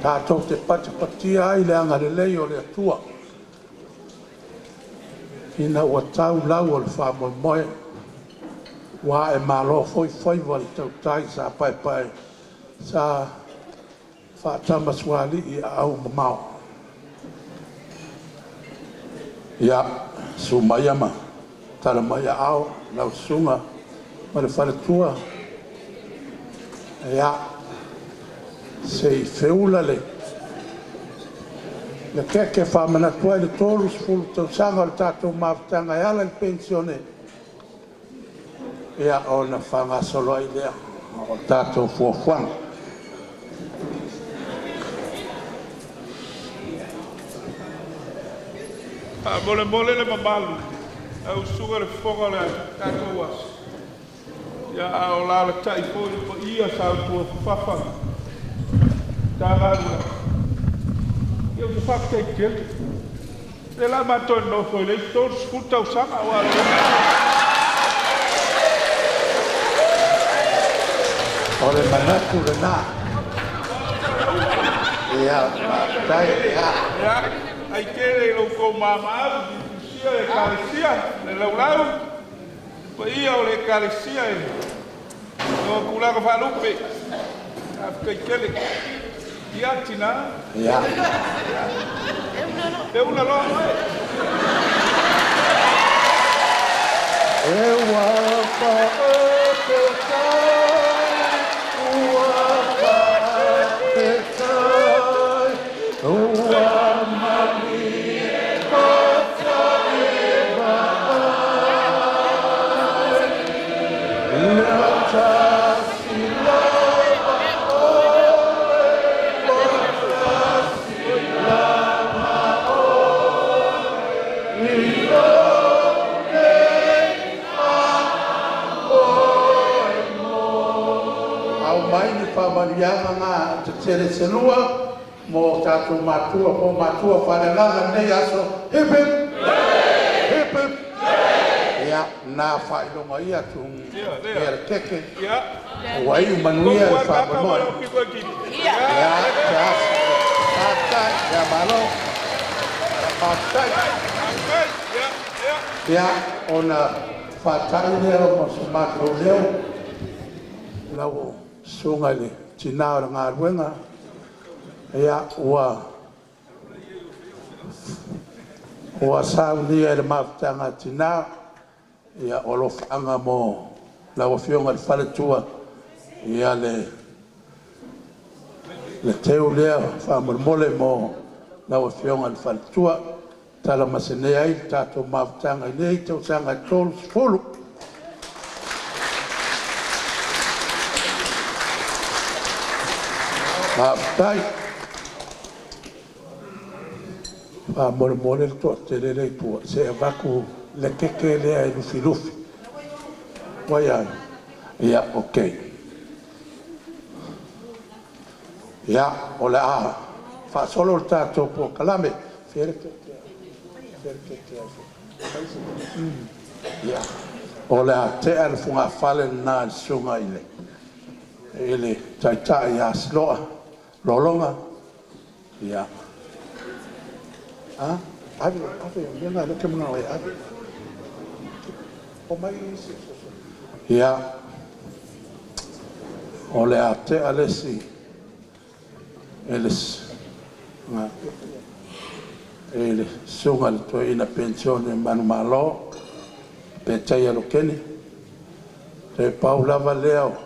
tatou te patipatia ai le agalelei o le Atua ina ua tau lau o le faamoemoe, ua ae malo foi faiva i le tautai sa paepae sa faatamasualii i aau mamao. Ia, susu maia ma tala mai aao lau susuga ma le faletua, ia, se i feula le keke e faamanatu ai le 30 tausaga o le tatou mafutaga e ala i le penisione, ia ona faagasolo ai lea o tatou fuafuaga. Faamolemole le mamalu, lau Susuga i le Fofoga o le tatou aso, ia a o alaalatai foi le paia sautuafafafa o Matagaluega, ia ou te faafetai tele. O lea o le a ma toe nonofo i le isi 30 tausaga aua o le… O le manatu lena. Ia, faafetai. Ia, faafetai tele i lo outou maamalu i le Ekalesia le Laulau, le paia o le Ekalesia i ona tulaga faalupe. Faafetai tele. Ia, tina, e ula loa oe. E ua taoto tai, ua faafetai, ua malie mata e vaai, le tasi lava oe, o tasi lava oe, i lou nei faamoemoe. Aumai ni faamanuiaga na tetele se lua mo tatou matua po o matua faaleagaga i lenei aso. Hip hip! Hip hip! Ia, na faailoga ia tu ia le keke ua iu manuia le faamoemoe. Ia, se aso. Faafetai, ia malo. Faafetai. Ia, ona faata'i lea o so matou leo, lau susuga i le tina o le galuega, ia ua saunia e le mafutaga a tina ia o alofaaga mo lau afioga i le faletua, ia le teu lea faamolemole mo lau afioga i le faletua, talamasenea ai le tatou mafutaga i nei tausaga e 30. Faafetai. Faamolemole le toatele lea i tua, se i avatu le keke lea e lufilufi. Ua i ai? Ia, ok. Ia, o le a faasolo le tatou polokalame. Ia, o le a tea le fogafale lena i le susuga i le Taitai ia Siloa Lologa. Ia, a? Ave, ave, o le mea lena o lea ou te manao e ave. Ia, o le a tea le isi i le susuga i le Toeaina Penisione Manumalo Petaia Lokeni. E pau lava lea o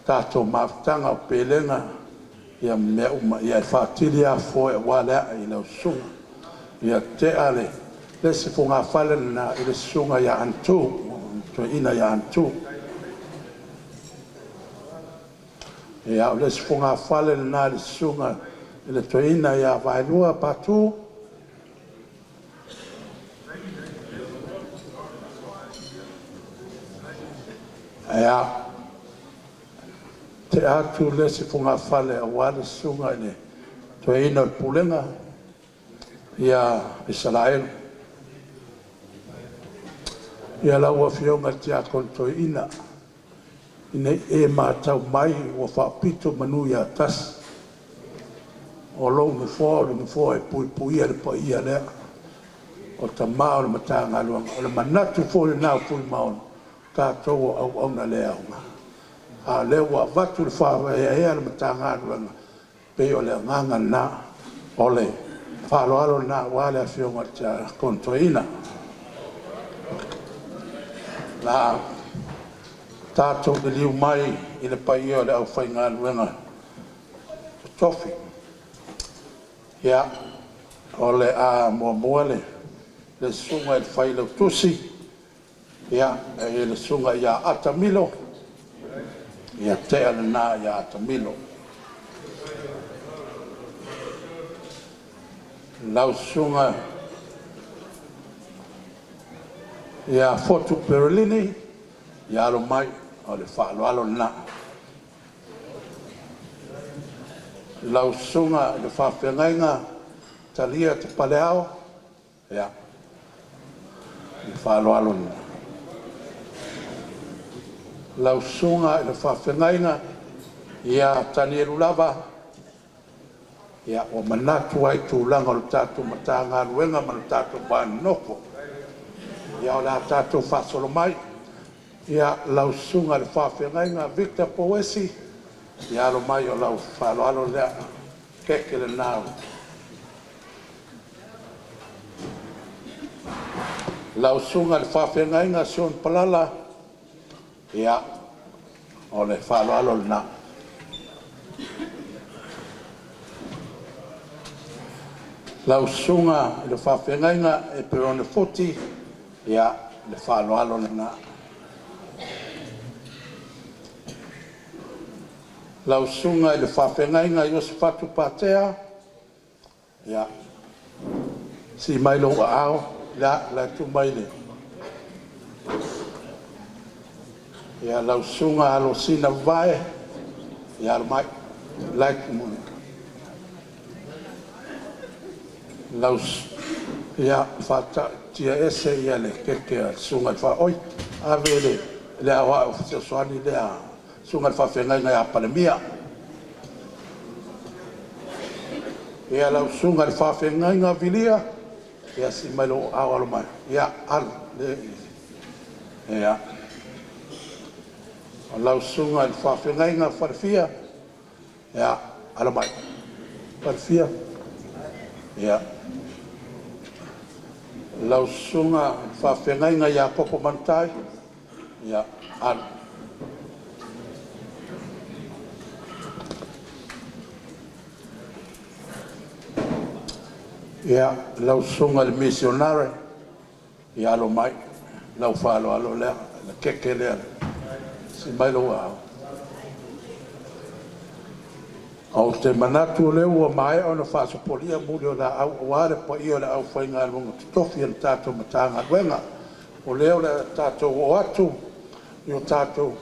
tatou mafutaga o Pelega ma mea uma. Ia e faatili lava foe aua le a'e i lau susuga. Ia tea le isi fogafale lena i le susuga ia Anitu, le toeaina ia Anitu. Ia, o le isi fogafale lena i le susuga i le toeaina ia Vaelua Patu. Ia, tea atu le isi fogafale aua le susuga i le toeaina o le Pulega ia Isaraelu. Ia lau Afioga i le Tiakono Toeaina, ina ne i e matau mai ua faapito manu ia tasi, o lou nofoa o le nofoa e puipuia le paia lea o tama o le Matagaluega. O le manatu foi lena o Fuimaono, o tatou o auauna le aoga. A o lea ua avatu le faaeaea a le Matagaluega, pei o le agaga lena, o le faaaloalo lena aua le afioga i le Tiakono Toeaina. O le a tatou liliu mai i le paia o le aufaigaluega totofi. Ia, o le a muamua le susuga i le Failautusi, le susuga ia Ata Milo. Ia tea lena ia Ata Milo. Lau susuga ia Fotu Perelini, ia alo mai, o le faaaloalo lena. Lau susuga i le faafeagaiga Talia Tapaleao, ia, le faaaloalo lena. Lau susuga i le faafeagaiga ia Tanielu Lava, ia, ua manatu lava i tulaga o le tatou Matagaluega ma le tatou va nonofo. Ia, o le a tatou faasolo mai. Ia, lau susuga i le faafeagaiga Victor Pouesi, ia alo mai, o lau faaaloalo lea, keke lena. Lau susuga i le faafeagaiga Sion Palala, ia, o le faaaloalo lena. Lau susuga i le faafeagaiga Eperone Futi, ia, le faaaloalo lena. Lau susuga i le faafeagaiga Iosefatu Patea, ia, sii mai lou aao, la e tuu mai le... Ia, lau susuga Alosina Vavae, ia alo mai, la e tuu mai. Lau, ia, faataatia ese ia le keke a le susuga i le Oi, ave le aoao fesoasoani lea susuga i le faafeagaiga ia Palemia. Ia, lau susuga i le faafeagaiga Vilia, ia sii mai lou aao alo mai. Ia, alu. Ia. O lau susuga i le faafeagaiga Falefia, ia, alo mai. Falefia, ia. Lau susuga i le faafeagaiga Iakopo Manutai, ia, alu. Ia, lau susuga i le misionare, ia alo mai, lau faaaloalo lea, le keke lea, sii mai lou aao. Ou te manatu o lea ua maea ona faasopolia muli o laau aua le paia o le aufaigaluega totofi a le tatou Matagaluega. O lea o le a tatou oo atu i o tatou...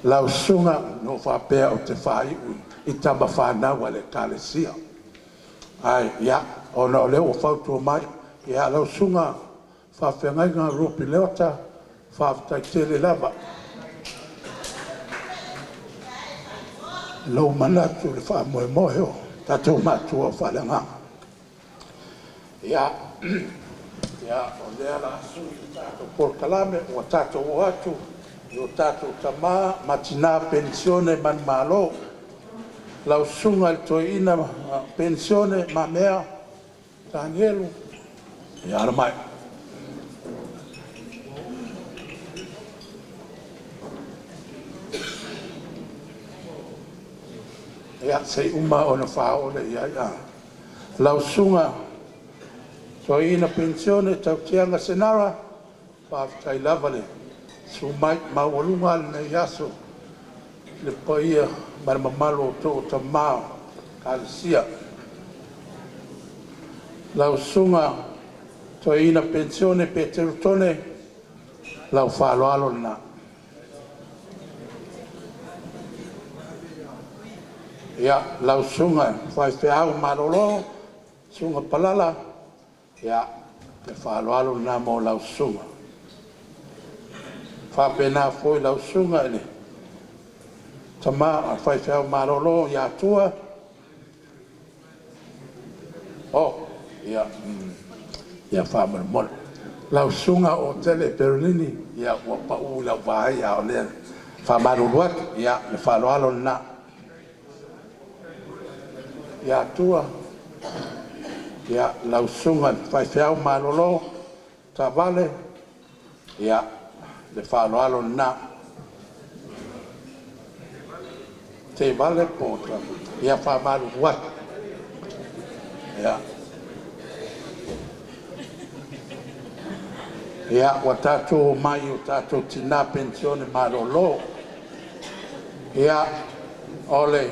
Lau susuga na ou faapea ou te faaiu i tama fanau a le Ekalesia. Ae, ia, ona o lea ua fautua mai, ia lau susuga faafeagaiga Rupe Leota, faafetai tele lava. Lou manatu i le faamoemoe o tatou matua o faaleagaga. Ia, o lea o le a sui le tatou polokalame ua tatou oo atu i o tatou tama ma tina penisione manumalo. Lau Susuga i le Toeaina Penisione Le Mamea Tanielu, ia alo mai. Ia, se i uma ona faaoo lea i ai. Lau Susuga Toeaina Penisione Tautiaga Senara, faafetai lava le susu mai, e maualuga a lenei aso i le paia ma le mamalu o outou o Tama o Ekalesia. Lau Susuga Toeaina Penisione Peteru Tone, lau faaaloalo lena. Ia, lau Susuga i le Faifeau malolo Susuga Palala, ia, le faaaloalo lena mo lau susuga. E faapena foi lau susuga i le tama faifeau malolo ia Tua, oh, ia faamolemole. Lau Susuga Otele Perelini, ia ua pau i lau vaai a o lea e faamalulu atu, ia le faaaloalo lena. Ia Tua, ia lau susuga i le faifeau malolo Taavale, ia le faaaloalo lena. Tevale po o… Ia faamalulu atu. Ia, ua tatou omai i o tatou tina penisione malolo. Ia, o le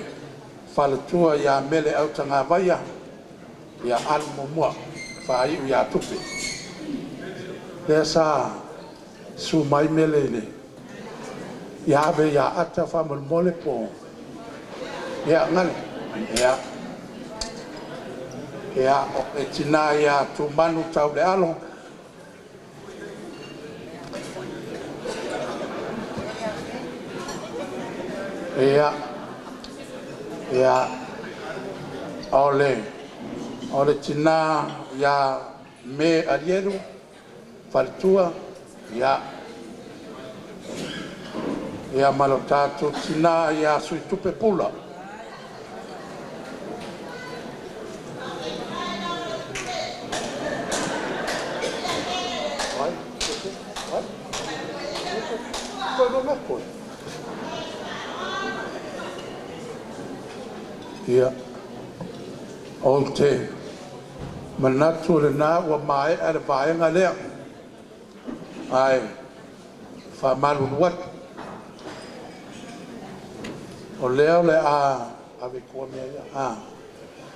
faletua ia Mele Autagavaia, ia alu muamua, faaiu ia Tupe. Lea sa susu mai Mele i le… Ia ave ia Ata faamolemole po o… Ia, Gale. Ia, o le tina ia Tumanu Taulealo. Ia, o le tina ia Me Alielu, faletua, ia ma lo tatou tina ia Suitupe Pula. Ia, ou te manatu o lena ua maea le vaega lea, ae faamalulu atu, o lea o le a ave i tua mea ia,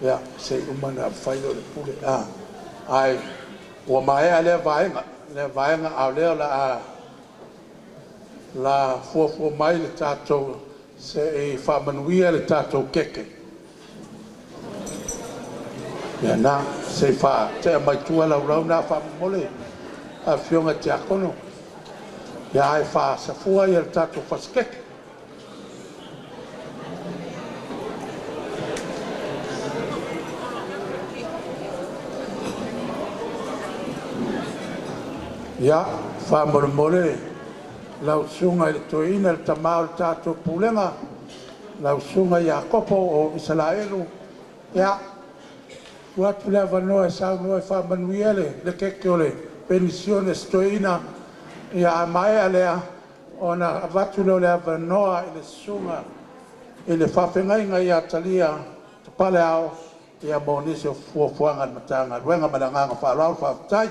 ia se i uma ona fai lea o le pule. Ae ua maea lea vaega, a o lea o le a fuafua mai le tatou se i faamanuia le tatou keke. Ia lena, se i faatea mai tua laulau na faamolemole afioga i tiakono, ae faasafua le tatou fasi keke. Ia, faamolemole lau susuga i le toeaina, le tama o le tatou pulega, lau susuga Iakopo o Isaraelu, ia, tuu atu le avanoa e saunoa e faamanuia le keke o le penisione a si toeaina. Ia, a maea lea ona avatu lea o le avanoa i le susuga i le faafeagaiga ia Talia Tapaleao mo nisi o fuafuaga a le Matagaluega. Ma le agaga faaaloalo, faafetai.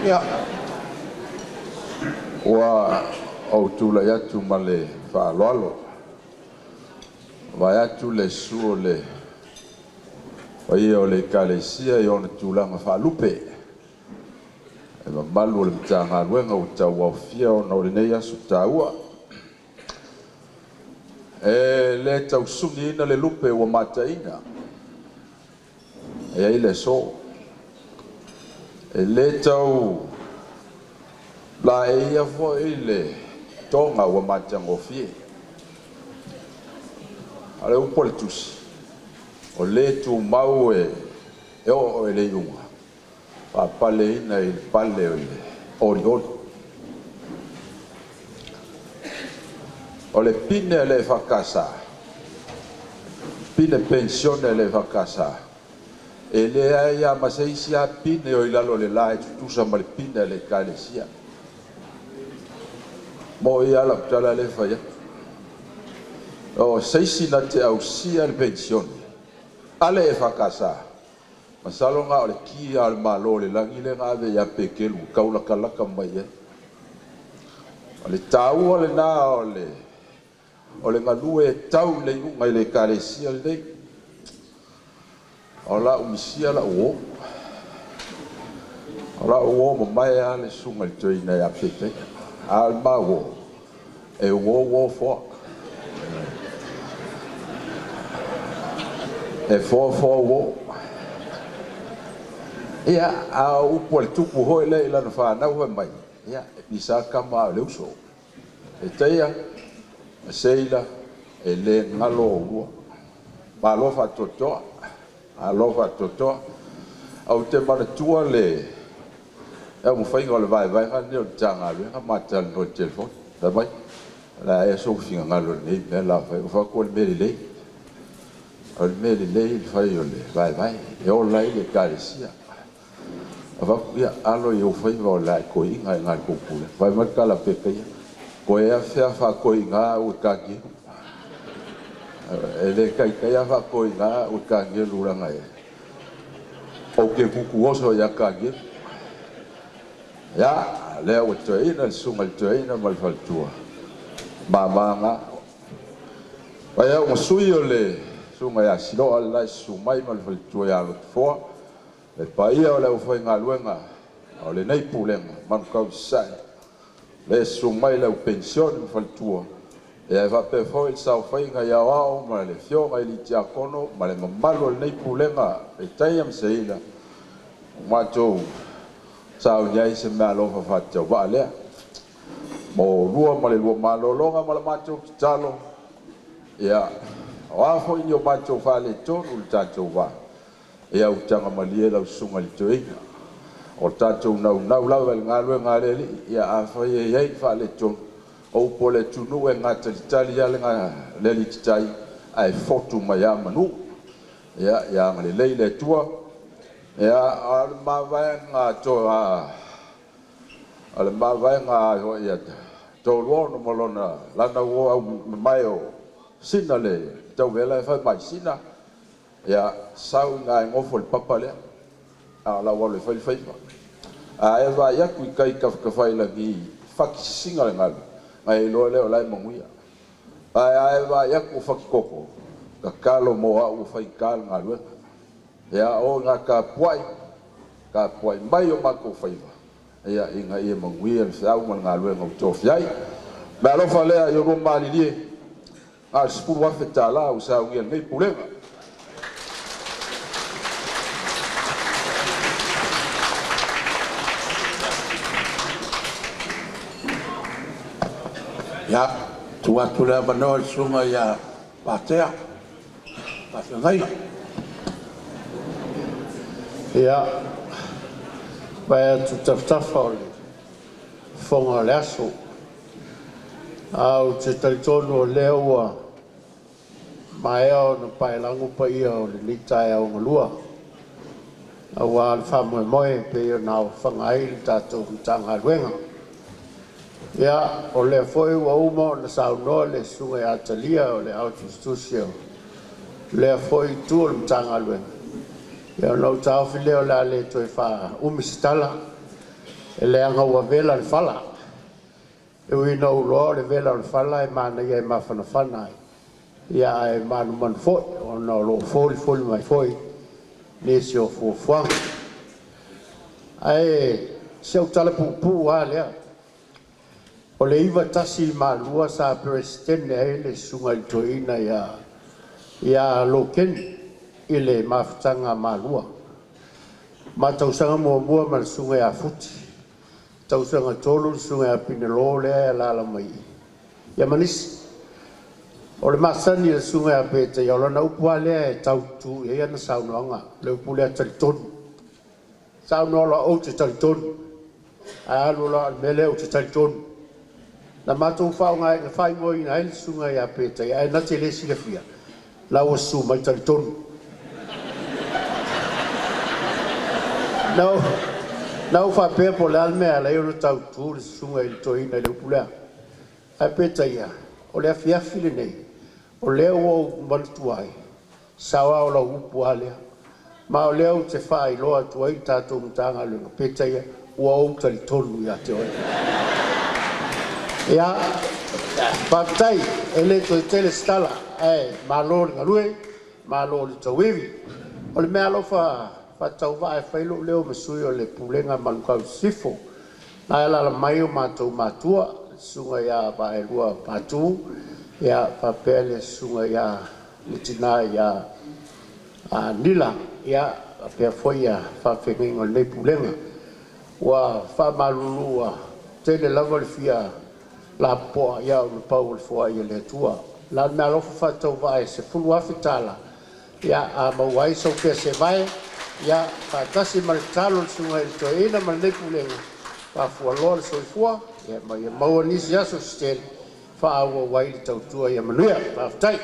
Ia. Ua ou tulai atu ma le faaaloalo, vaeatu le susu o le paia o le Ekalesia i ona tulaga faalupe, le mamalu o le Matagaluega ua tauaofia ona o lenei aso taua. E le tausuniina le lupe ua mataina, e i ai le aso. E le tau laeia foi le toga ua matagofie. A o le upu a le Tusi, o le tumau e oo i le iuga, faapaleina i le pale o le olioli. O le pine a le EFKS, pine penisione a le EFKS, e leai lava ma se isi lava pine o i lalo o le la e tutusa ma le pine a le Ekalesia. Mo ia lau tala lea e fai atu. O se isi na te ausia le penisione a le EFKS, masalo na o le ki lava o le Malo o le lagi lea na ave ia Pekelu e taulatalata mai ai. O le taua lena o le galue e tau i le iuga i le Ekalesia lenei. O lau misia lau uo. O lau uo mamae lava le susuga i le toeaina ia Pekaia. A o le ma uo, e uo uo foa. E foa foa uo. Ia, a o upu a le tupu foi lea i lana fanau fai mai, ia, e pisa tama a o le uso. E taia, Seila, e le galo oulua. Malo faatoatoa, malo faatoatoa. Ou te manatua le taumafaiga o le vaevaega lenei o le Matagaluega ma talanoa i le telefoni. Fai mai, o le a ea sou finagalo i lenei mea o le a fai? Ou fai atu, o le mea lelei. O le mea lelei le fai o le vaevae e ola ai le Ekalesia. Ou fai atu, ia, alo i ou faiva o le a e toeaina i ina i le tou pulega. Fai mai le tala a Pekaia, toe afea faatoeaina au e tagelu. E le taitai lava faatoeaina au e tagelu leaga ou te tutuoso ia tagelu. Ia, lea ua toeaina le susuga i le toeaina ma le faletua, mama na. Vai au ma sui o le susuga ia Siloa le la e susu mai ma le faletua ia Lotofoa, le paia o le aufaigaluega o lenei pulega, Manukau i Sasae, le susu mai le au penisione ma faletua, ia e faapea foi le saofaiga i aoao ma le afioga i le Tiakono ma le mamalu o lenei pulega, Petaia ma Seila, ua matou sauni ai se meaalofa faatauvaa lea. Mo oulua ma le lua malologa ma le matou tatalo, ia, o a foi ni o matou faaletonu i le tatou va, ia utaga malie lau susuga i le toeaina. O le tatou naunau lava i le galuega a le Alii, ia afai e i ai ni faaletonu, o upu a le atunuu e gatalitali lava le alititai ae fotu mai lava manu. Ia, ia agalelei le Atua. Ia, o le mavaega o le mavaega foi a Toluono ma lona lana uo au mamae o Sina le tauvela e fai mai, Sina, ia sau ina e nofo i le papa lea, a o lau alu e fai le faiva. A e vaai atu i tai tafatafailagi fati sisina le galu, ona e iloa lea o la e manuia. Ae a e vaai atu o fatitoto, tatalo mo au ua faigata le galuega. Ia o ina tapuai, tapuai mai o matou faiva, ia ina ia manuia le feau ma le galuega ua tofia ai. Meaalofa lea i oulua malilie, na o le $10,000 ua saunia e lenei Pulega. Ia, tuu atu le avanoa i le susuga ia Patea, faafeagaiga. Ia, vae atu tafatafa o le fofoga o le aso, ae ou te talitonu o lea ua maea ona paelago paia o lenei taeao galua aua le faamoemoe pei ona aofaga ai le tatou Matagaluega. Ia, o lea foi ua uma ona saunoa le susuga ia Talia o le aotusitusi o lea foi itu o le Matagaluega. Ia ona ou taofi lea o le a le toe faaumi se tala, e leaga ua vela le fala. E ui ina ou iloa o le vela o le fala e manaia e mafanafana ai, ia ae manumanu foi ona o lo o folifoli mai foi nisi o fuafuaga. Ae si au tala puupuu lava lea, o le 1912 sa Peresetene ai le susuga i le toeaina ia Lokeni i le mafutaga a Malua. Ma tausaga muamua ma le susuga ia Futi, tausaga 3 le susuga ia Pinelo lea e alaala mai i i, ia ma nisi. O le masani a le susuga ia Petaia, o lana upu lava lea e tau tutu i ai ana saunoaga, o le upu lea talitonu. Saunoa loa, ou te talitonu, ae alu loa a o le mea lea ou te talitonu. Na matou faaaogaina, faaigoaina ai le susuga ia Petaia, ae na te le silafia, o la ua susu mai Talitonu. Na ou faapea po o le a le mea e ala ai ona tau tutu le susuga i le toeaina i le upu lea. Ae Petaia, o le afiafi lenei, o lea ua ou manatua ai, sao lava o lau upu lava lea. Ma o lea ou te faailoa atu ai i le tatou Matagaluega, Petaia, ua ou talitonu ia te oe. Ia, faafetai, e le toe tele se tala, ae malo le galue, malo le tauivi. O le meaalofa faatauvaa e fai ai lou leo ma sui o le Pulega a Manukau i Sisifo, o la e alaala mai o matou matua, le susuga ia Vaaelua Patu faapea le susuga ia le tina ia Nila, faapea foi faafeagaiga o lenei Pulega. Ua faamalulu ua tele lava le fia lapopoa, ae ua pau o le foai a le Atua. O le a le meaalofa faatauvaa e $10,000 a maua ai sau pese vae, faatasi ma le tatalo a le susuga i le toeaina ma lenei pulega, faafualoa le soifua ma ia maua nisi aso se tele e faaauau ai le tautua. Ia manuia. Faafetai.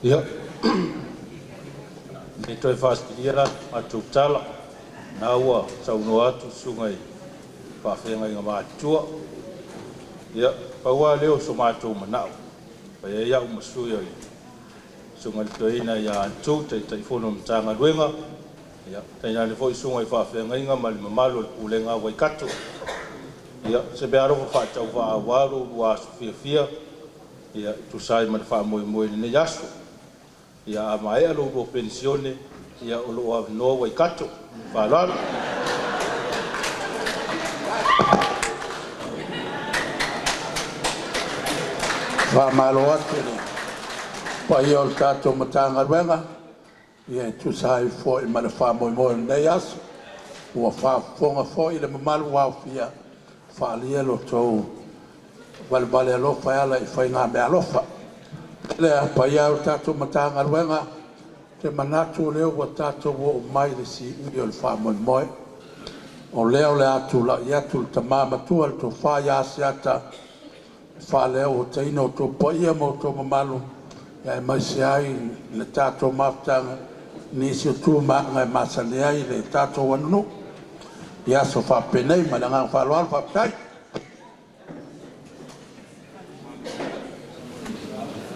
Ia, e le toe faasilia la se matou tala, o lena ua saunoa atu susuga i faafeagaiga matutua. Ia, pau lava lea o so matou manao e fai ai au ma sui o le susuga i le toeaina ia Antu, Taitaifono o le Matagaluega, ia tainane foi susuga i faafeagaiga ma le mamalu o le Pulega a Waikato. Ia, o se meaalofa faatauvaa aua lo oulua aso fiafia e tusa ai ma le faamoemoe i lenei aso. Ia a maea la oulua penisione, ia o lo o avanoa Waikato. Ma le faaaloalo. Faamalo atu i le paia o le tatou Matagaluega e tusa ai foi ma le faamoemoe o lenei aso. Ua faafofoga foi le mamalu ua aofia, faaalia lo outou valevale alofa e ala i faigameaalofa. Le paia e o le tatou Matagaluega, ou te manatu o lea ua tatou oo mai i le siui o le faamoemoe. O lea o le a tulai atu le Tama Matua le Tofa ia Asiata e faaleotaina outou paia ma outou mamalu aemaise ai le tatou mafutaga i nisi o tu ma aga e masani ai le tatou atunuu i aso faapenei. Ma le agaga faaaloalo, faafetai.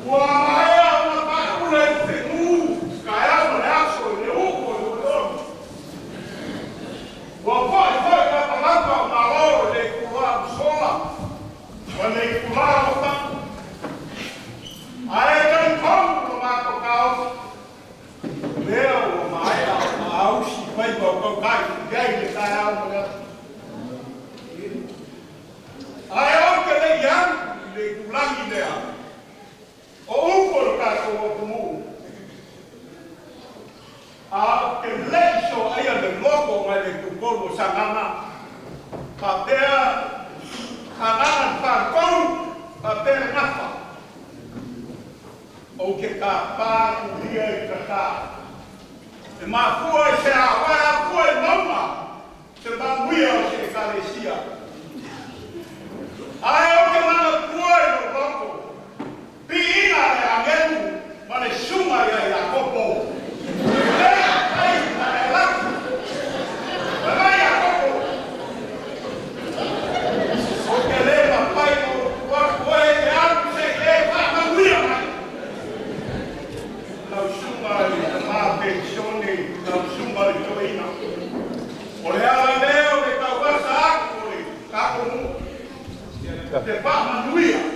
Ua maea ona faapule i segu taeao ma le aso i le uu o le olioli. Ua foi foi latalata o Malo i le itula ua sola ma le itula ua fano. Ae talitonu lo matou taofi, o lea ua maea ona ausi faiva o tautai i ai le taeao ma le aso. Ae ou te le i alu i le itulagi lea, o upu a lo tatou atunuu, a ou te le i soaia le loto nai le itutolu o Sagaga faapea Sagaga le Faletolu faapea le Gafa, ou te tapa tulia i tata. E mafua i se a? Aua e afua i mauga se manuia o se Ekalesia. Ae ou te manatua i lou loto, piiga a le agelu ma le susuga ia Iakopo.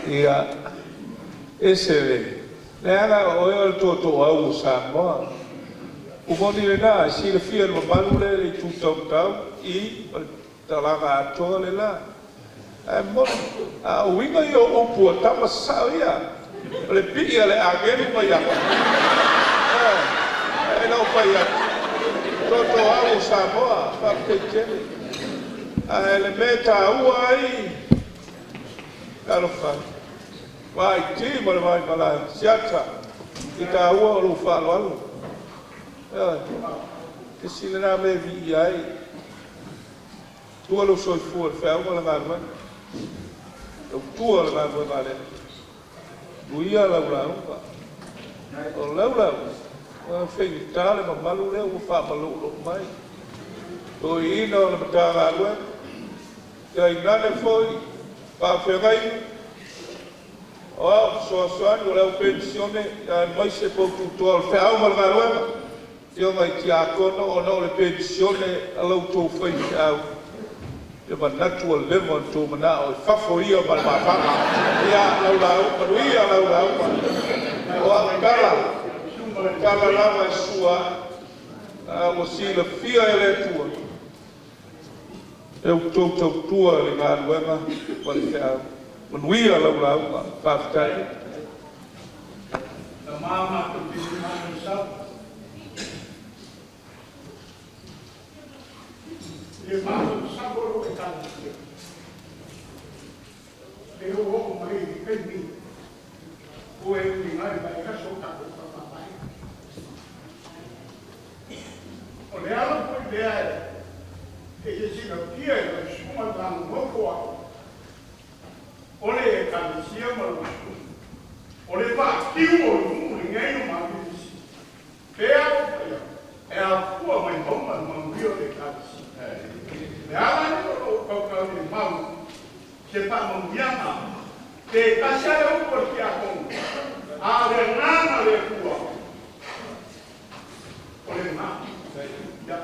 Ia, ese le leaga o oe o le tootooau o Samoa. Ua moni lena, e silafia e le mamalu lea le itu taumatau i o le talaga atoa le la. Ae moni, a o uiga ia o upu a tama sasao ia, o le pii a le agelu mai ata. E le o fai atu, tootooau o Samoa, faafetai tele. Ae le mea e taua ai, talofa, vaiti ma le vaimalae, siata, i taua o lou faaaloalo. Tasi lena mea e viia ai, tua lou soifua i le feau ma le galuega, tautua le galuega a le Atua. Manuia lau lauga. O lau lauga, ua faigata le mamalu lea ua faamaloulou mai. Toeaiina o le Matagaluega, tainane foi faafeagaiga, o ao fesoasoani o le au penisione, aemaise poututoa o le feau ma le galuega, afioga i tiakono, ona o le penisione a la outou faifeau, ou te manatu ua leva ona outou manao e fafo ia ma le mafana. Ia, lau lauga, manuia lau lauga. O au tala, o tala lava e sua ae, a ua silafia e le Atua e outou tautua i le galuega ma le feau. Manuia lau lauga. Faafetai. O le ala foi lea e te silafia e lau susuga le va nonofo ai, o le Ekalesia ma lau susuga, o le faatiu o le nuu lenei o Mavisi, pea o paia, e afua mai mauga le manuia o le Ekalesia. Le ala lea o loo kaukau le mau, se faamanuiaga, pe tasi a le upu a le tiakono, a o le agaga o le Atua, o le lena. Ia,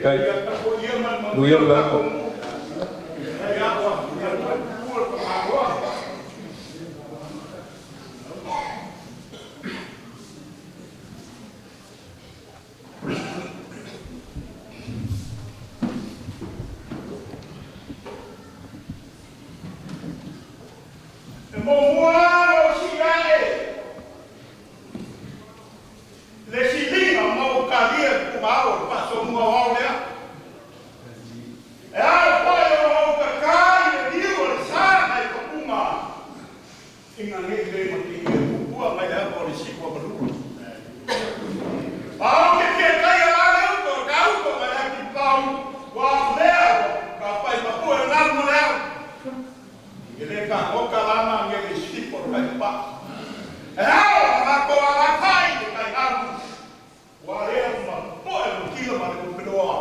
Tai. ia tapuaia ma le Manuia manuia o le le lauga. tatou nuu. Ia, ua ia ua le faamaloa. E muamua o siae, le siliga ma o kalia kumao o le faasomuga o ao lea. E ao foi o ou kakai le liu o le sa nai papuga. Inga nei le mati e pupua mai le apa o le siku a malua. Pau ke ke kai a la le uko, ka uko mai le aki pau, wa lea, ka pai papua e ngalu mo le au. E le ka oka lama nge le sipo kai pa. E ao, a mako a la kai le kai hamu. Wa lea ma poe mo kila ma le upeloa.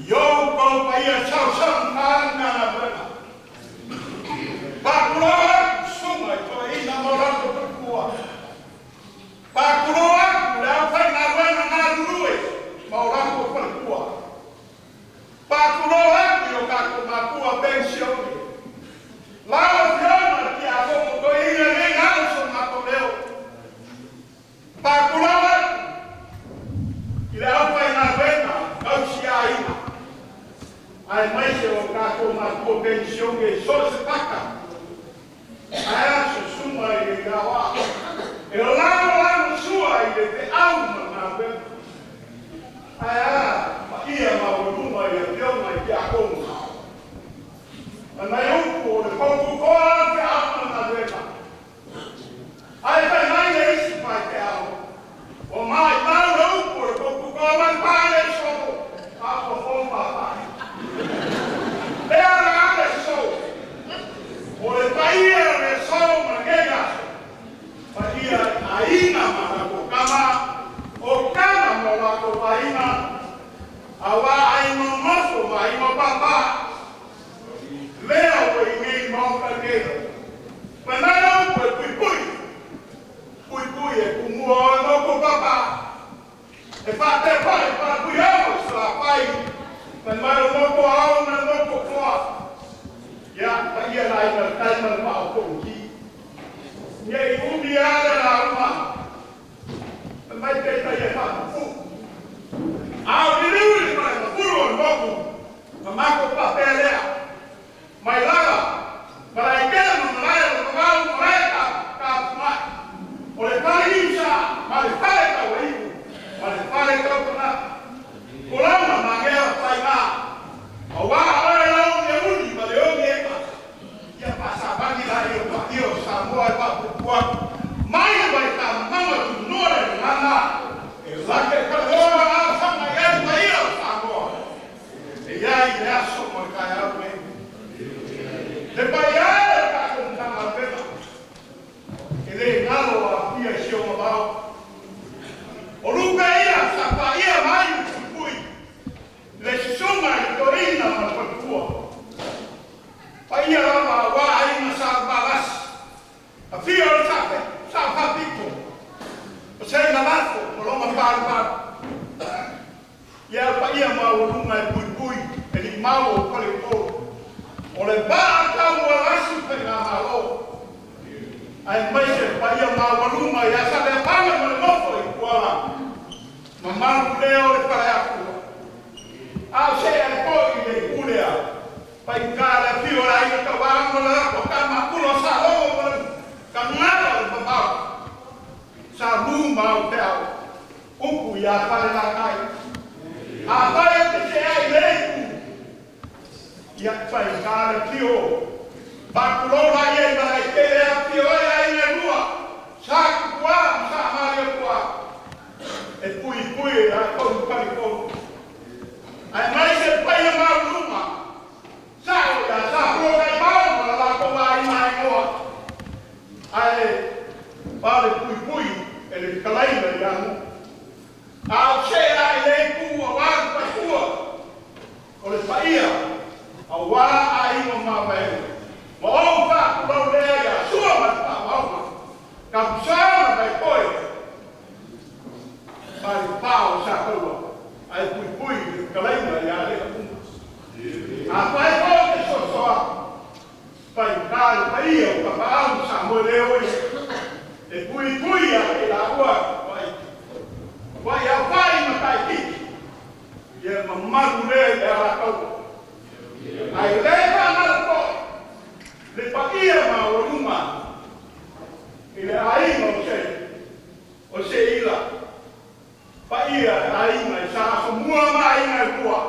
Yo kau paia sau sau ka na buena. Pakuloa sunga i toa ina mo rako pakua. Pakuloa le au whai ngā wena ngā rurue ma o rako pakua. Pakuloa i o kako makua pensione. Lau fiona ki a koko ko ina ne ngā so mako leo. Pakuloa i le au whai ngā wena kau si a ina. Ai mai se o kako makua pensione so se paka. Ai aso suma i le gawa. E lalo lalo sua i le te au ma ngā wena. Ai a, ma ia ma o luma i a pionga i te akonga. Ana i upu o le pauku koa te au ma ngā wena. Ai whai mai le isi mai te au. O mai mau le upu o le pauku koa mai pai le solo. A o fō papai. Lea la ale so. O le paia le so ma ngega. Paia aina ma lako kama. O kama mo lako paina. Awa ai no mofo ma ai mo papa. Lea o i nei maoka Mai lala, malaikele ma malae o pavau malae ka ka O le pale iusa, ma le pale kau iu, ma le pale kau kanaka. Kolama mangea painga. Awa oe lau ni uni ma le ongi e pa. Ia pa sa bangi la ia pa io sa moa e pa pupua. Mai mai ka mama tu noa le ngana. E lake ka loa a sanga ia pa ia sa moa. E ia i le aso mo le kai au me. Le pa ia le ka kumtanga pena. E le ngalo a pia si o mabao. O luka ia sa pa ia mai pui. Le susunga i toina ma le papua. Pa ia lava wa ai ma sa malasi. A fia o le sape, sa papito. O se na lafo, o loma paru paru. Ia pa ia ma o lunga e pui pui, e li mau o pale o. O le ba tau o lasi pe ngā malo. Ai mai se pa ia ma o lunga ia sa le panga ma le nofo i kuala. Ma malu leo le pale akua. A se e po i le kulea. Pai ka le pio la i ka wango la ko ka ma kulo sa o ma ka ngata le mamau. Sa lu mau te au. Upu ia pale la kai. A pale te se ai le ku. Ia pai ka le pio. Pa kulo la ia i mai te le a pio e ai le lua. Sa kua sa mali kua. E pui pui a kou pali kou. Ai mai se pai a mau luma. Sa o ia sa ko kai mau ma la ko mai mai moa. Ai pale pui pui e le kalaina ia mu. A se ai le ku a wa pa kua. O le paia a wa ai mo ma mai. Ma o pa ku lo le ia sua ma pa mau. Ka sa mai koi. Pale pao sa kaua. Ai pui pui le kalaina ia le uma. A pai po te sosoa. Pai ka le paia o ka paau sa mo le oi. E pui pui a e la ua pai. Wai a pai ma kai kiki. Ia mamalu le e ala kaua. Ai le ka ngalo po. Le paia ma o luma. I le aiga o se. O se ila. Paia aiga i sa aso mua ma aiga e kua.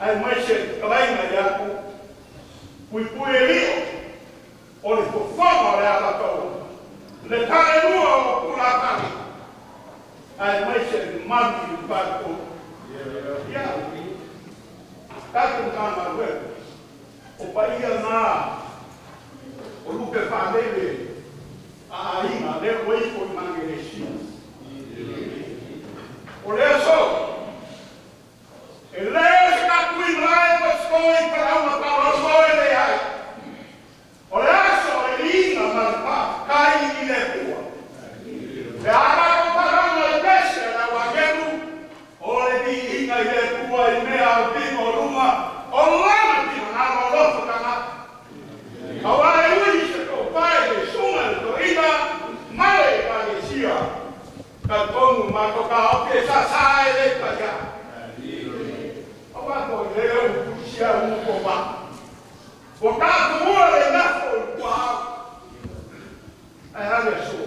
Ai mai se kalaina ia ku. Pui pui e lio. O le fofoga o le ala kaua. Le pale lua o kula kali. Ai mai se malu i le pale Ia. Tātou tāna rue. O paia nā. O lupe whālele. A aiga le oi ko i mange le si. O le aso. E le se ka kui mrae pa skoi pa auna pa rosoe le ai. O le aso e linga ma le pa kai i le pua. E ara ko paranga i pese la wangelu. O le bi inga i le pua i mea o pingo luma. O lana pina ngā lo lofo kanga. Awa e ui se ko pai le sunga le toina. Male ka le sia. Ka tongu ma ko ka oke sa sa e le pa ia. Awa ko i le au kusia umu ko ma. O ka tumua le nafo i kua au. Ai hale so.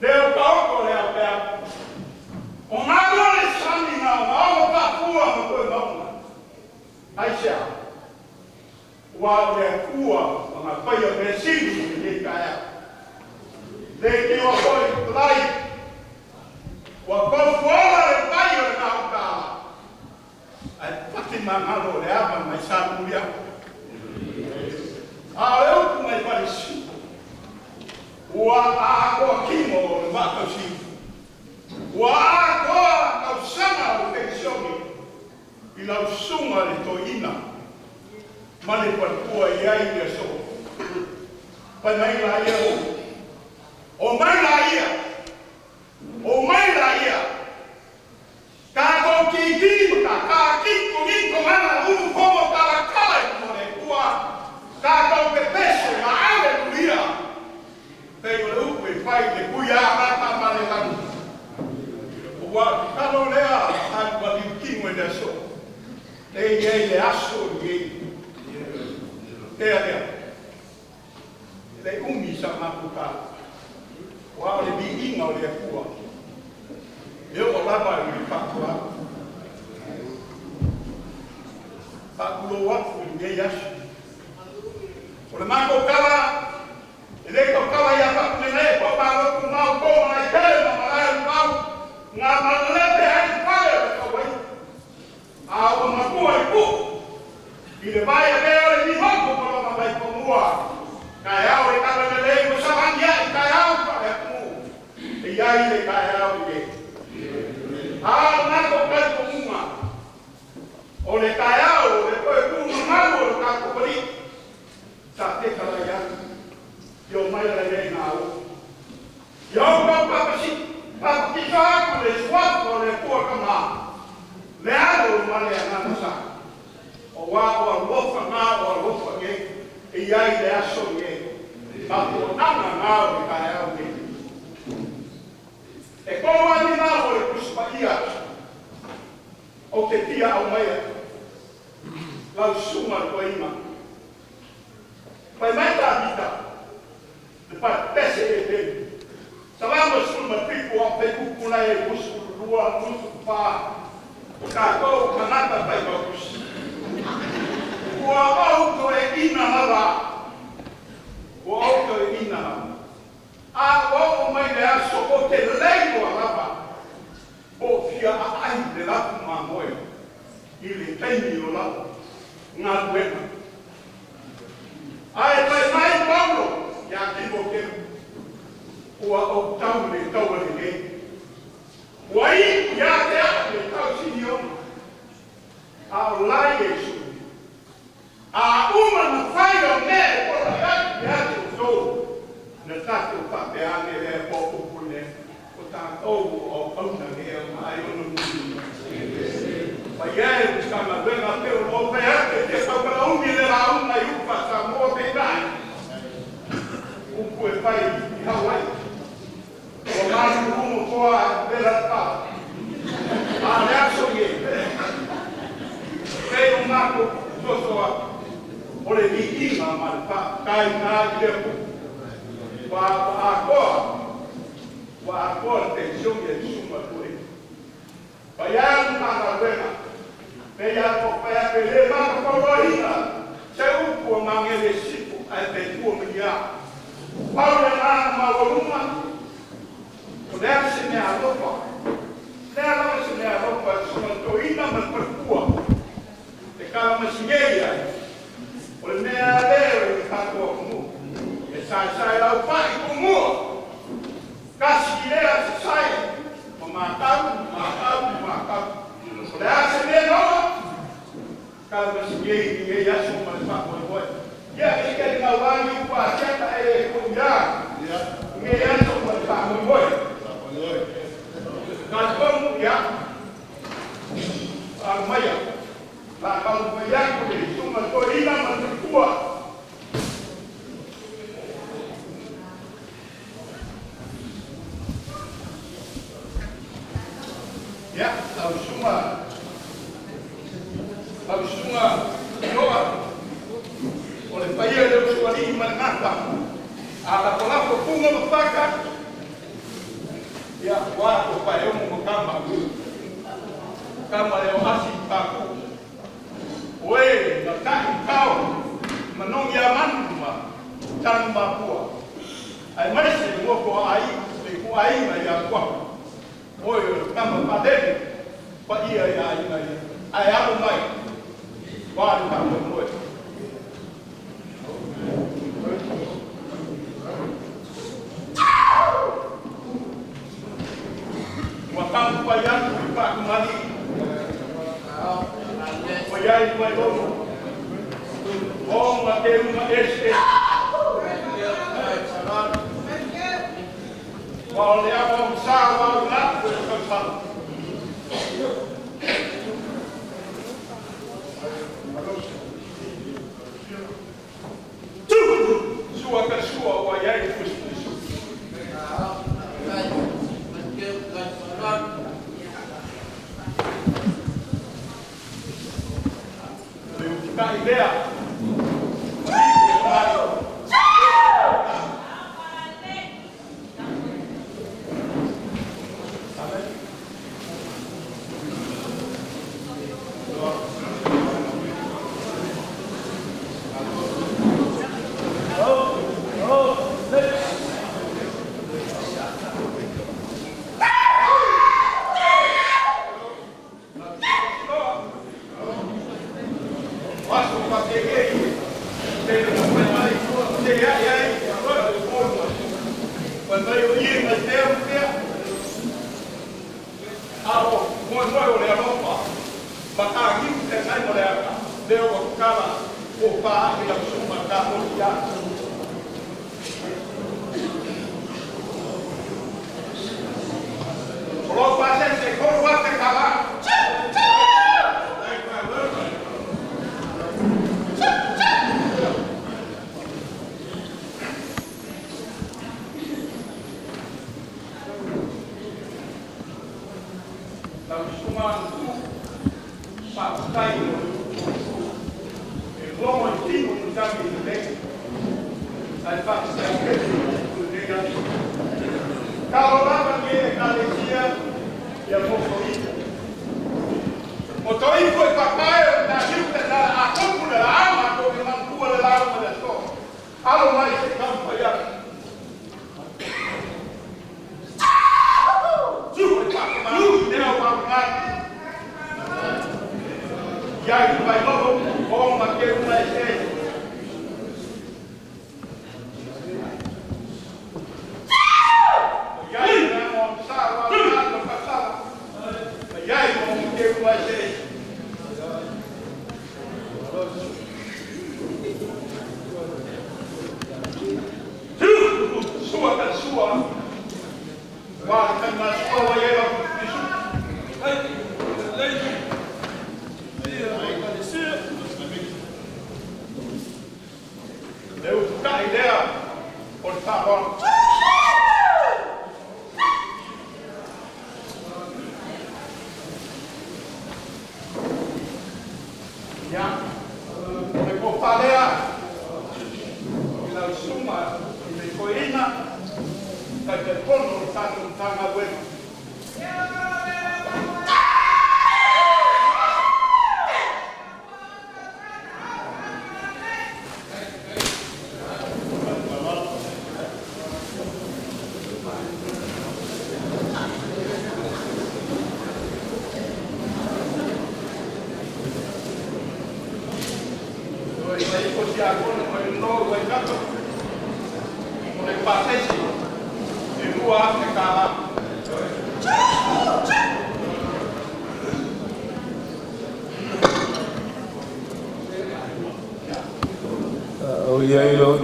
Leo ka oko le au pea. O ngā lua le sani ngā o ngā o ka pua ma koe maunga. Ai sea. Ua o le kua o ngā pai o le sini i le kai au. Le ki o koe lai. Ua kofuola le pai o le ngā ukala. Ai pati mangalo le ama mai sa mulia. A o le upu mai palisi. Ua a koa kimo o le makausi. Ua a koa kausanga o le pensione. I lau sunga le toina. Ma le palpua i ai le so. Pai mai la ia o. O mai la ia. O mai la ia. Ka ko ki ki ka ka ki ko ni ko mana unu komo kala kala i mo le kua. Ka ko pe pese ma aleluia. Pei o le upu e fai le kuia rata ma le lanu. O wa kalo lea alu wali kingo i le aso. Le i ei le aso tea lea, le umi sa matou tala, ua o le viiga o le Atua, e oo lava i le faatuaga. Faatulou atu i lenei aso. O le matou tala, e le tautala ia faapulegae po o Malo Tumau po o Malaetele ma Malae o le Vao, na malelepe ai le fale o le tauaiga. A ua matua i puu, i le vai avea o le lihoto ma lona vaifanua. Taeao le talalelei ua savali ai taeao faale-atunuu, e i ai le taeao lenei. A o le matou talitonuga, o le taeao o le toe tuumamalu o le tatou Alii, sa fetalai atu, ia omai la i na o. Ia outou papatiso atu le suafa o le Atua Tama, le Alo ma le Agaga Sa. O ua o alofa ngā o alofa nei, e i ai le aso nei, mafuaaga ngā o le taeao nei. E tolu lava ni mau o le Tusi Paia ou te fia aumaia, lau susuga i le toeaina. Fai mai Tavita, le palepese Eteni, Salamo 17 a o faikupu la e 22, 24, o tatou tagata faitautusi. Ua ou toeaina lava, ua ou toeaina lava. A ua oo mai le aso ou te leiloa lava, po o fia aai le lafu mamoe i le taimi o lau galuega. Ae fai mai Paulo ia Timoteu, ua ou tau i le taua lelei, ua iu ia te au le tausinioga, a o la Iesu. A uma na fai o mea e polai atu ia te outou, na tatou faapea ane lea po o upu lea, o tatou o auauna lea ma ai ona mulimuli. Paia e le Matagaluega pei ona ou fai atu e fia taukalaumi le lauga i upu faa-Samoa peitai, upu e fai i Hawaii. Ua malulumu toa e vela le pala. A o le aso lenei, pei o matou soso atu, o le viiga ma le faafetai na i le Atua. Ua atoa, ua atoa le penisione a le susuga i le toeaina. Paia e le Matagaluega, pei lava ona ou fai atu e le matafauloaina se upu a Magele Sisifo ae pe tua mai ia. Pau le agaga maualuga, o le a se mea alofa, lea lava se mea alofa i le susuga i le toeaina ma le faletua e kalamasingei ai, o le mea lea o le tatou atunuu e saesae laupai tumua, tasi lea sasae ma matau, matau, matau. O le a se mea noa, kalamasingei i lenei aso ma le faamoemoe. Ia, e ike le gaulagi upu asiata e le kou ia i lenei aso ma le faamoemoe. Talitonu, ia, faaalu maia, la taumafai atu le susuga i le toeaina ma le faletua. Ia, lau susuga, lau susuga Ioa, o le paia i le usoalii ma le gafa, a lafolafo puga ma faka, ia, ua to paeogo ma kama, kama e o asi i paku. O e na ta'i tao, manogi a manu ma tanu mapua. Ae maise le nofo a ai, le ituaiga ia Kuahu. Oe o le kama palele, paia ia aiga ia. Ae alo mai, ua le faamoemoe. Ua taumafai atu i faatumalii, ua i ai le vailono, o ona teuga eseese. Ua o le auaugasa ua auina atu e le tausala. Sua ka sua ua i ai le pusipusi. Le utitai lea,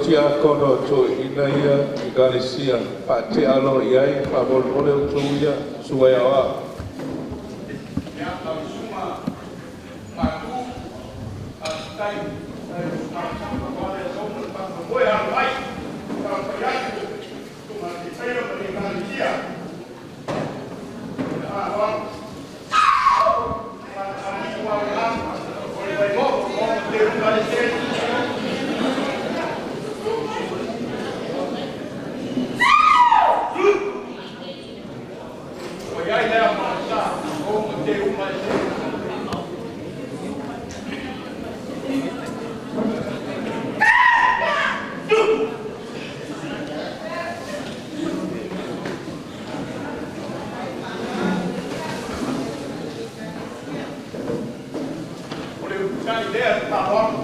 Tiakono toeaina ia Ekalesia faatea loa i ai faamolemole outou ia susuga i aoao. O le utai lea le faaaloalo.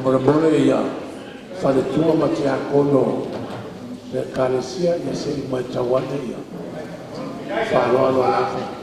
Molemole ia faletua ma tiakono le Ekalesia ia se'i maitau ane ia faaaloalo lava.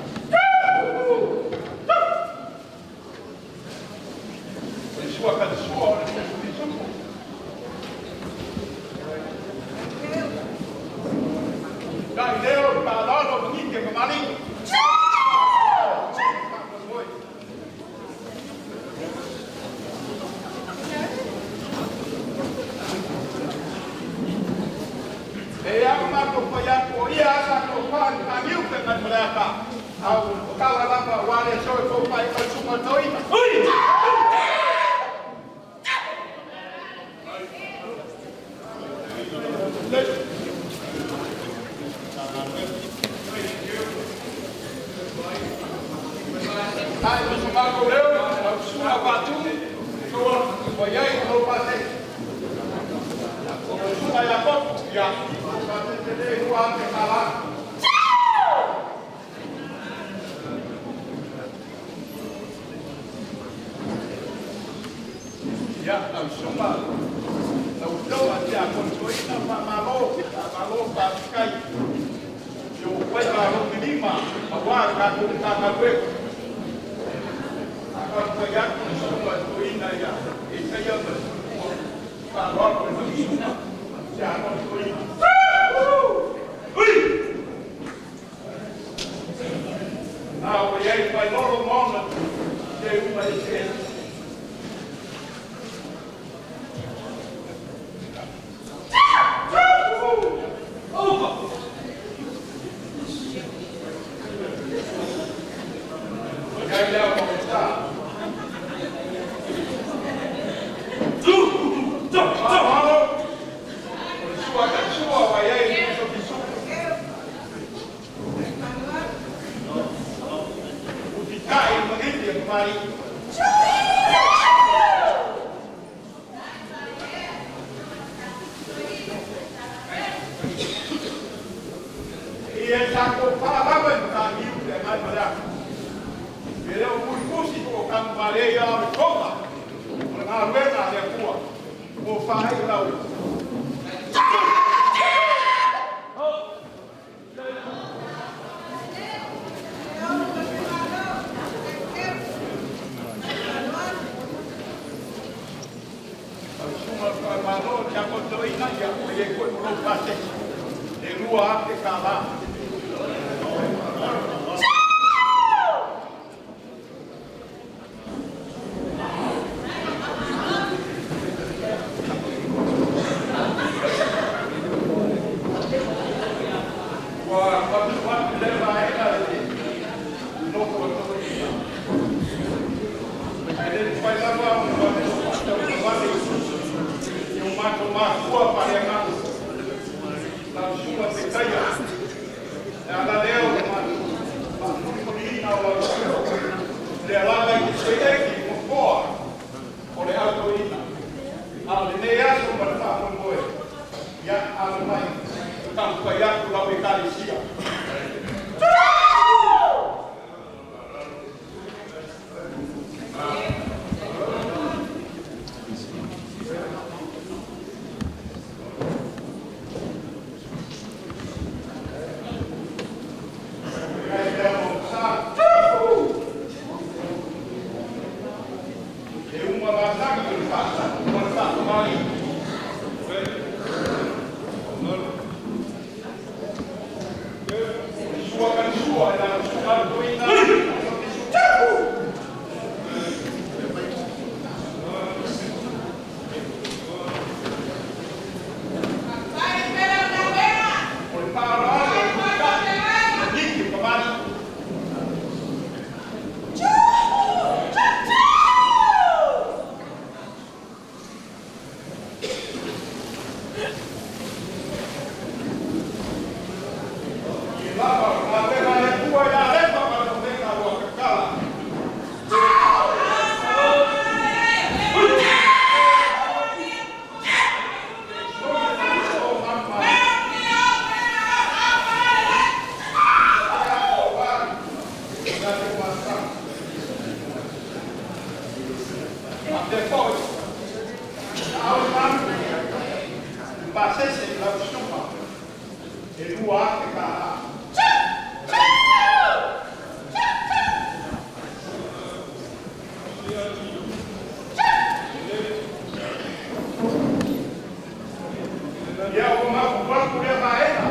pasese i lau susuga e $2,000. Ia ua mafutu atu lea vaega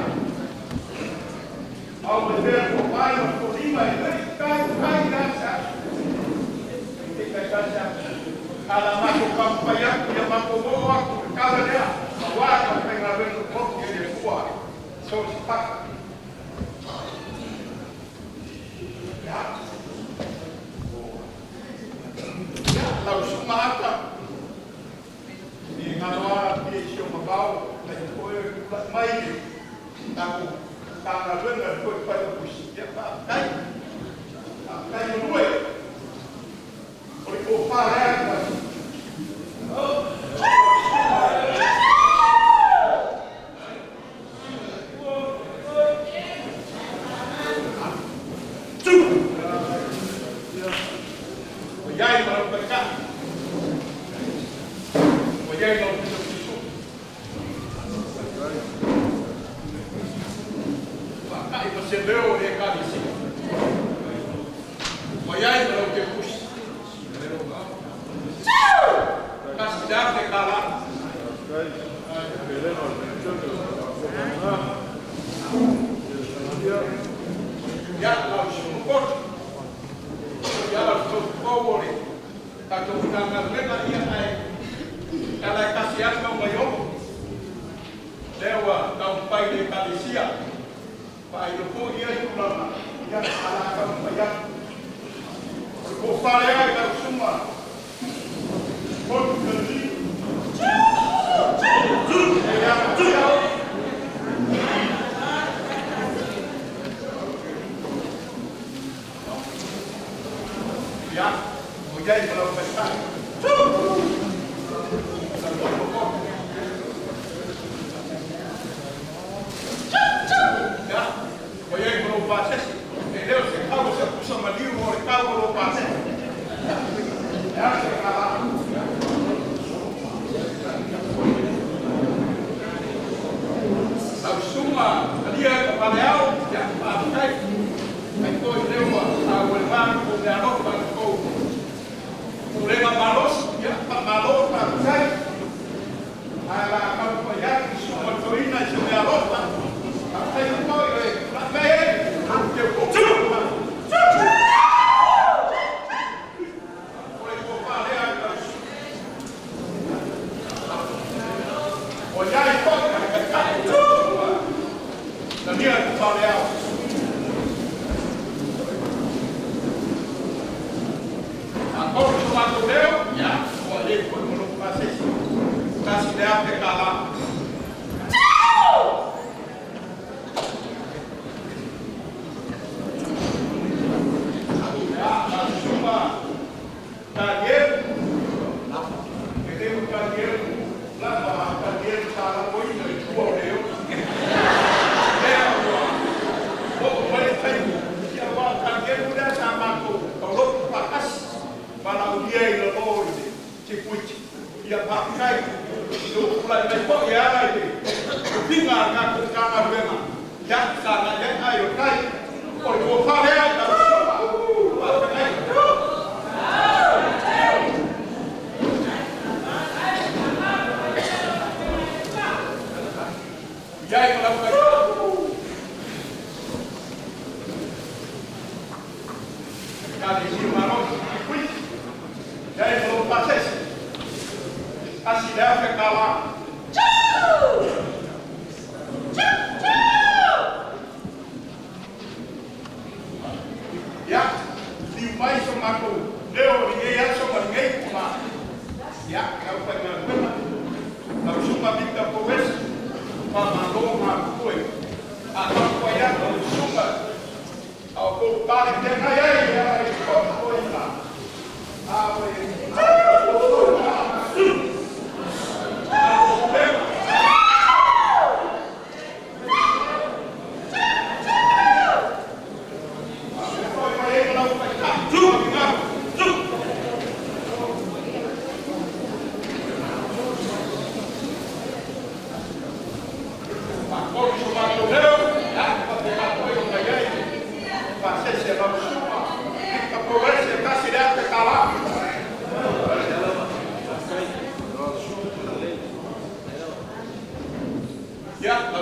au me pea ko pai ma ko lima e lei kai kai la sa e kai kai sa ala mako kampai aku ia mako mo aku kala lea ma wa ka penga venu ko ke le fua so si pa ya ya lau suma ata i ngaloa i si o mabao na i koe mai taku tanga luenga koe pai o kusi ia pa kai kai lue o le ko pa lea Tu! O iai ma lau paika. O iai lau pito piso. Whakai ma se leo e kalisi. O iai ma lau te pusi. Kasi te ate ka la. Ia lau sumu kotu. Ia lau tau pōwore. Tātou tanga ia ai. Ala e kasi atu mai o. Lea tau pai le kalisia. Pai lo po ia i tulanga. Ia ala kau pai atu. O ko whare ai lau suma. Kotu ka li. E ia ia. Ia, o iai ma lau pai tai. Ya, o iai ma lau pasesi. E leo se kau se pusa maliu o le kau o lau pasesi. Ya, se kala. Lau suma, alia ka paleau, ya, pakai. Ai toi leo a o le vanu o le alofa i kou. Pulega malos, ya, pa malo pakai. Ala kau pa ya, suma toina se me alofa. Pakai toi e, la me e, te ko. O le ko palea i lau suma. O iai toi ka ka kai. Na nia ka paleau. Agora o mato leo, ya, o ale foi mo pasesi. Kasi le ape kala. Ya, la suma Daniel. E leo Daniel, la ma Daniel sa la koi na tua leo. Leo, o mai tai, ia wa Daniel la sa mako, o lo pakas. Palaulia i lo i le te kuiti. Ia pakai, i o kula i mai po ia ala i le pinga a ngā kanga ruenga. Ia sa na ia ai o kai. O le kua whare ai lau suma. Pakai. Ia i lau kai. Ka le si maro kuiti. Ia i lau pasesi. Asi le afe ka la. Ia, liu mai so mako leo ni ngei aso ma ngei kuma. Ia, kau pai ngā ruema. Lau suma Victor Powes, pa malo ngā kue.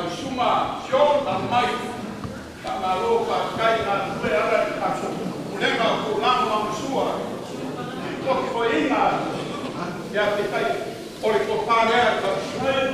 Lau Susuga John Aumai, faamalo faafetai galulue e ala i le tatou Pulega o Tulaga Lagolagosua i le totoeina ia peitai o le tofa lea i lau Susuga.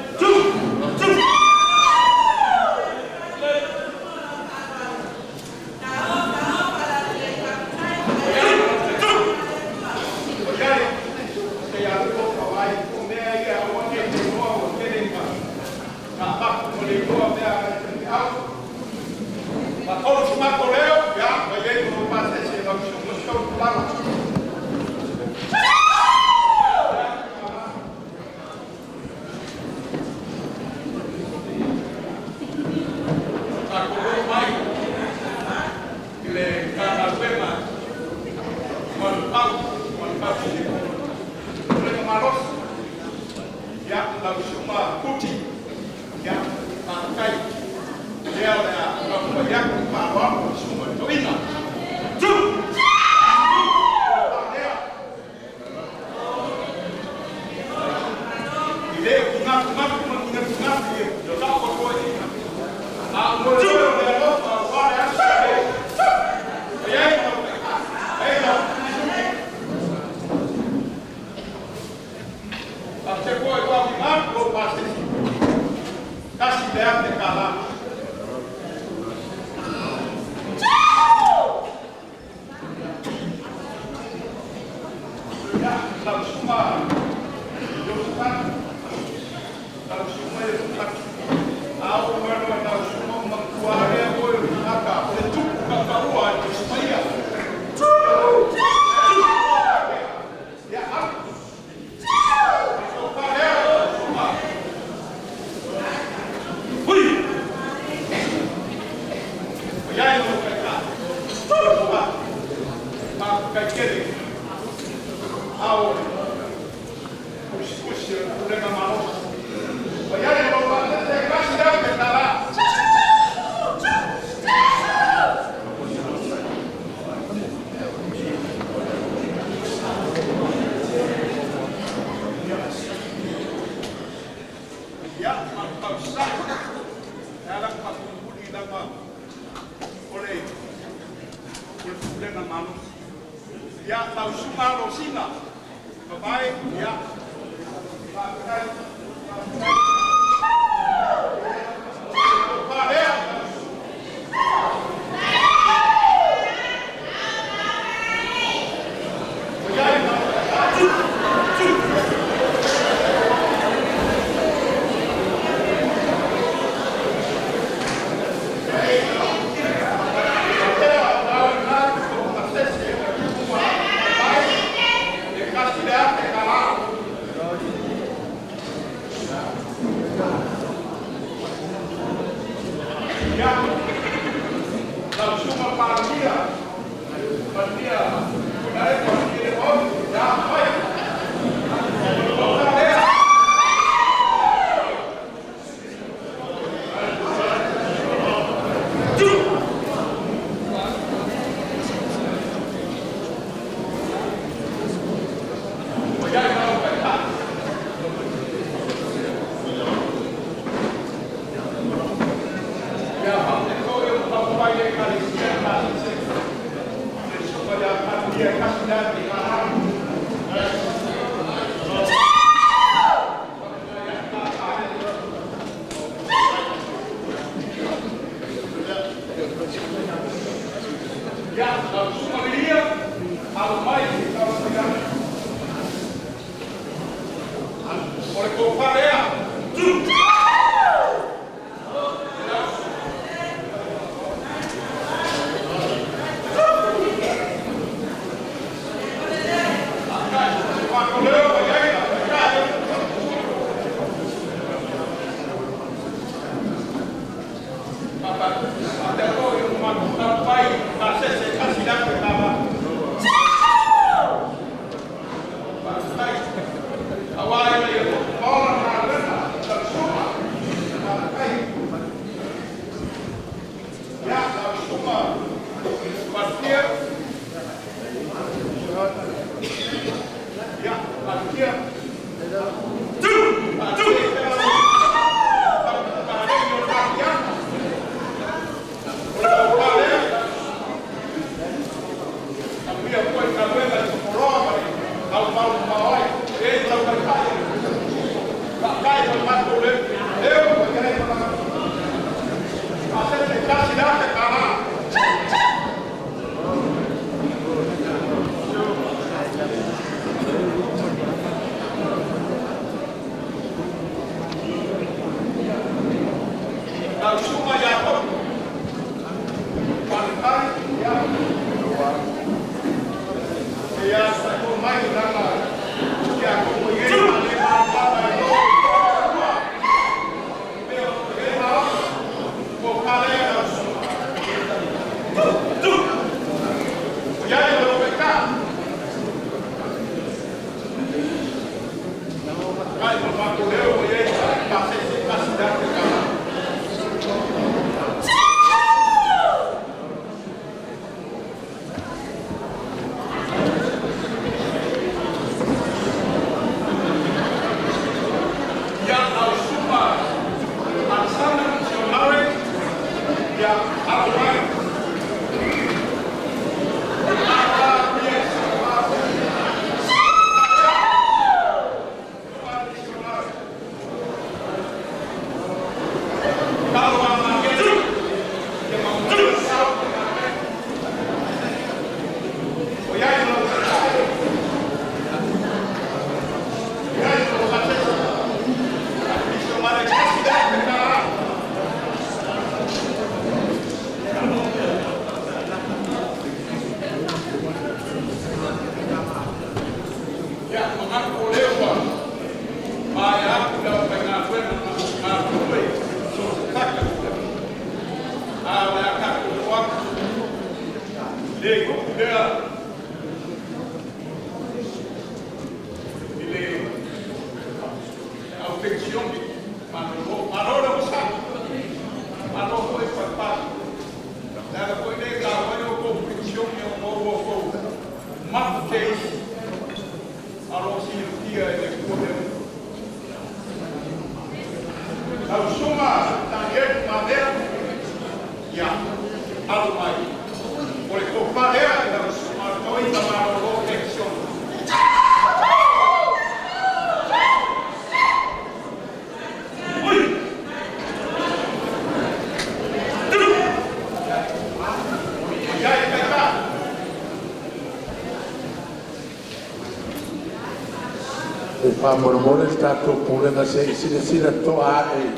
Faamolemole le tatou pulega se i silasila totoa ae i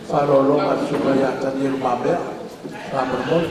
faaaloaloga a le Susuga ia Tanielu Mamea. Faamolemole.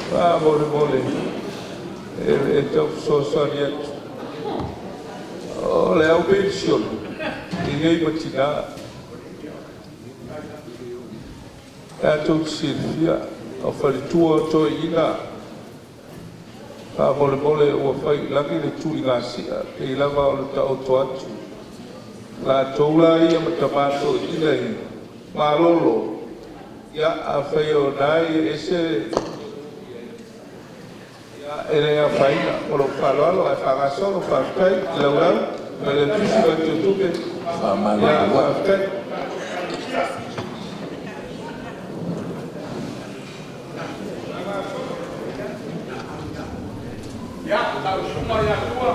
Faamolemole e tau fesoasoani atu. O le au penisione, e i ai ma tinā. Tatou te silafia, o faletua o toeaiina, faamolemole ua fai i lagi le tuligasia, pei lava ona taoto atu. Latou la ia ma tamā toeaiina i malolo, ia afai o na e ese e le afaina. O lou faaaloalo ae faagasolo, faafetai i laulau ma le tusi ma le tupe. Ia, faafetai. Ia, lau susuga ia tua.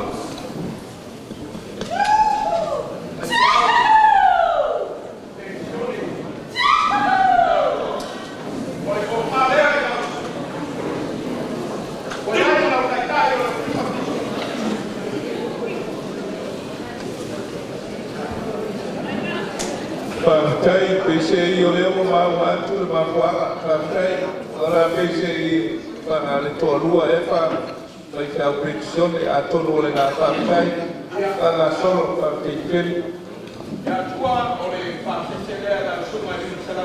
Faafetai peiseai o lea ua maua atu le mafuaaga. Faafetai o le a peiseai le toalua ea faifeau penisione, atonu o lena. Faafetai faagasolo, faafetai tele. Ia tua o le faasese lea lau susuga i $500.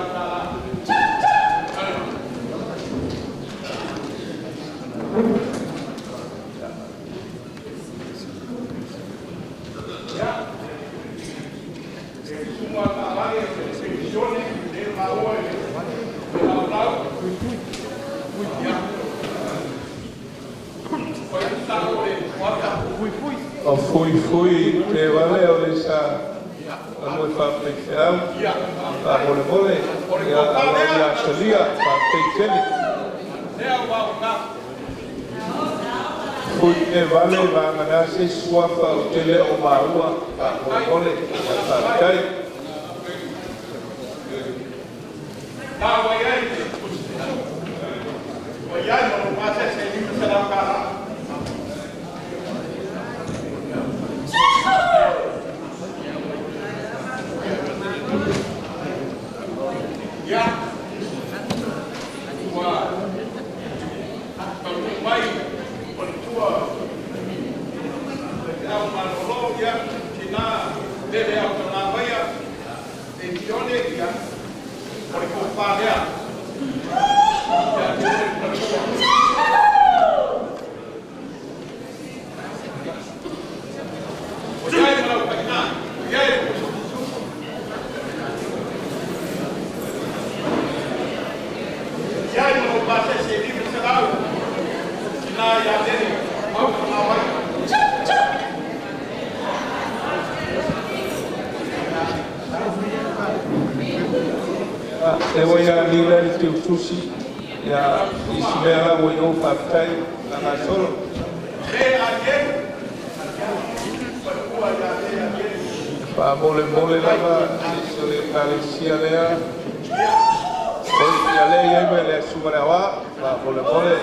Ia, e susuga taavale penisione le maua i le laulau. Ia, fai sao le fuata. O fuifui te vale o le sa amoe faafaifeau faamolemole ia ia talia, faafetai tele. Lea ua o Fui te vale vagana se suafa o te le o maua faamolemole, faafetai. Na ua i ai le ua i ai ma lo pasese i $500. Ia, ua taunuu mai faletua le au malolo, ia, tina lele au tamavaia penisione, ia, o le tofa lea. Ia, te le faletua. O iai ma lau paina, o iai le pusu. Iai ma lau pasese i 500, tina ia lele au tamavai. E ua ia lila le teutusi ia isi mea la ua i o, faafetai faagasolo. Le alielu, faletua ia le alielu. Faamolemole lava sisi o le ekalesia lea oi ia lea i ai ma le asuga le aoā faamolemole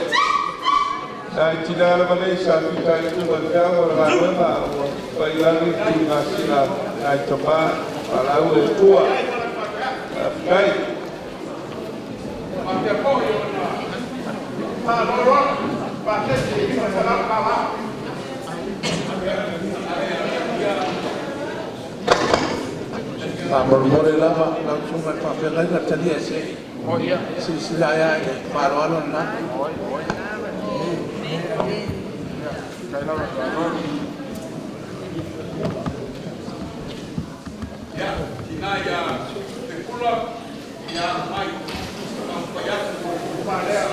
nai tinā lava nei sa fita i tuga le feaga o le galuega ua failagi tuligasina nai tamā faalaau e Atua, faafetai. Faapea foi ona faaloloa pasese i $500. Faamolemole lava lau susuga i le faafeagaiga talia se silasila ai i le faaaloalo lena. Ia, tina ia Pekula, ia mai taumafai atu mo le tofa lea.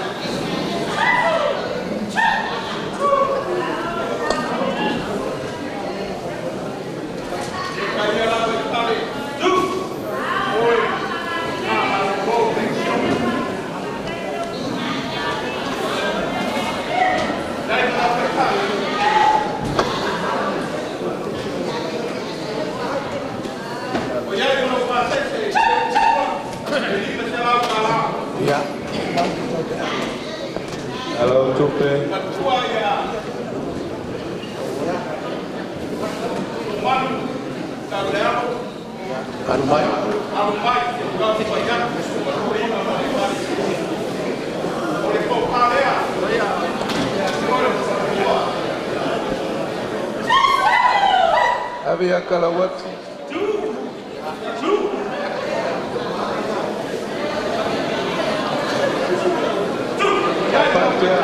E kaia lava i tale tu oi na malolo penisione. Dai ma lau paita. Alu mai. Alu mai, taumafai atu susuga toeaina ma le Ekalesia. O le tofa lea, ia te oe le faletua. Ave ia Kalauati. Fatia.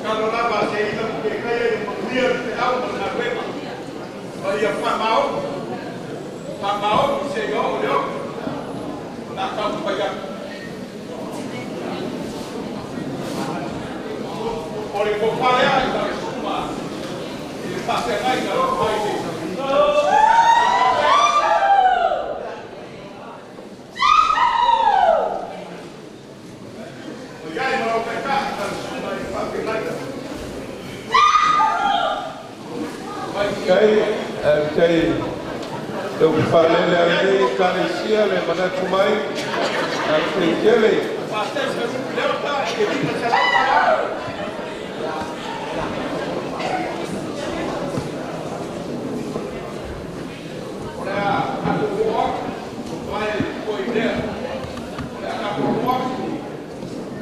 Kalo lava se ina ke kaya i manuia le feau ma le galuega. Ma ia faamaoni, faamaoni seia oo le oo. O le a taumafai atu. O le tofa lea i lau susuga i le faafeagaiga o mai le O i ai ma lau taitai i lau susuga i le faafeagaiga. Kai, kai, tau faalele a lenei Ekalesia le manatu mai, faafetai tele. O le a tatou oo atu, vae foi lea. O le a tatou oo atu,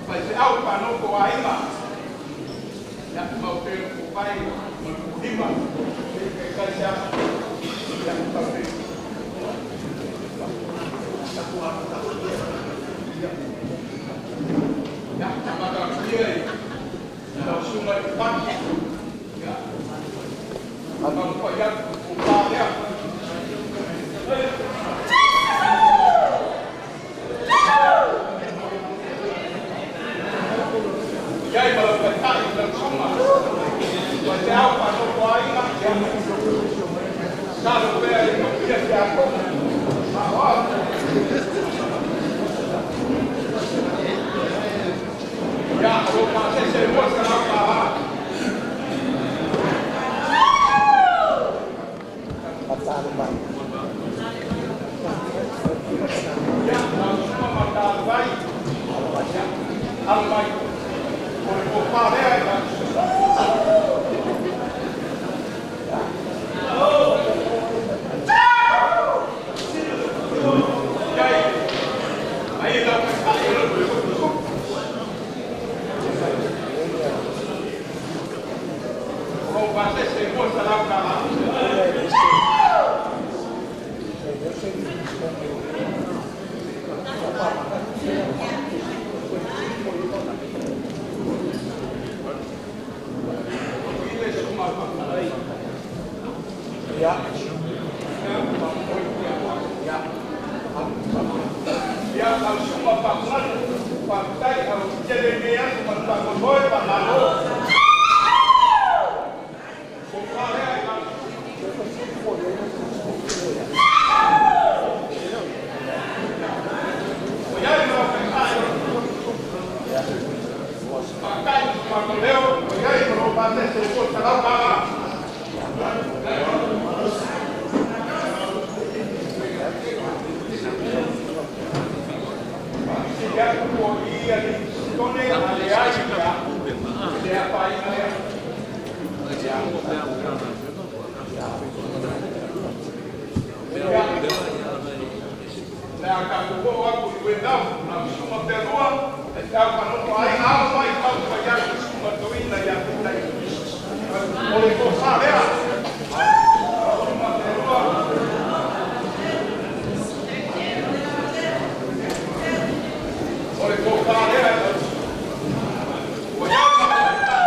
faifeau faanofo aiga. Ia, mau te vai ma le lima, e kai se aso. Ia, tau Ia, matatia i lau susuga i le Pati. Ia, taumafai atu o pa lea. Iai ma lau taitai i lau susuga. Faifeau faanofo aiga. Ia, talo pea i manuia se afoga. Maoao. Ia, o lou pasese e $200. Ia, lau susuga ma Talavai. Ia, alo mai. O le tofa lea i lau susuga. Iai, ai lau taitai o lau tusutusuku. O lou pasese e $200. Ile susuga Ia. Ia, lau susuga Faafalani, faafetai au tele lenei aso ma le faamoemoe faamalo. Tofa lea i lau susuga. O iai ma lau taitai o lau Faafetai Faatoleo, o iai ma lou pasese e $200. Faafesili atu o i ali Sitone a leai ia le afaina lea. Ia, le a tatou oo atu i Uenau, lau susuga Pelua, e te au faanofo aiga alo mai taumafai atu susuga toeaina ia te tai. O le tofa lea. Susuga Pelua. O le tofa lea i lau susuga. Ua iai ma lau taitai.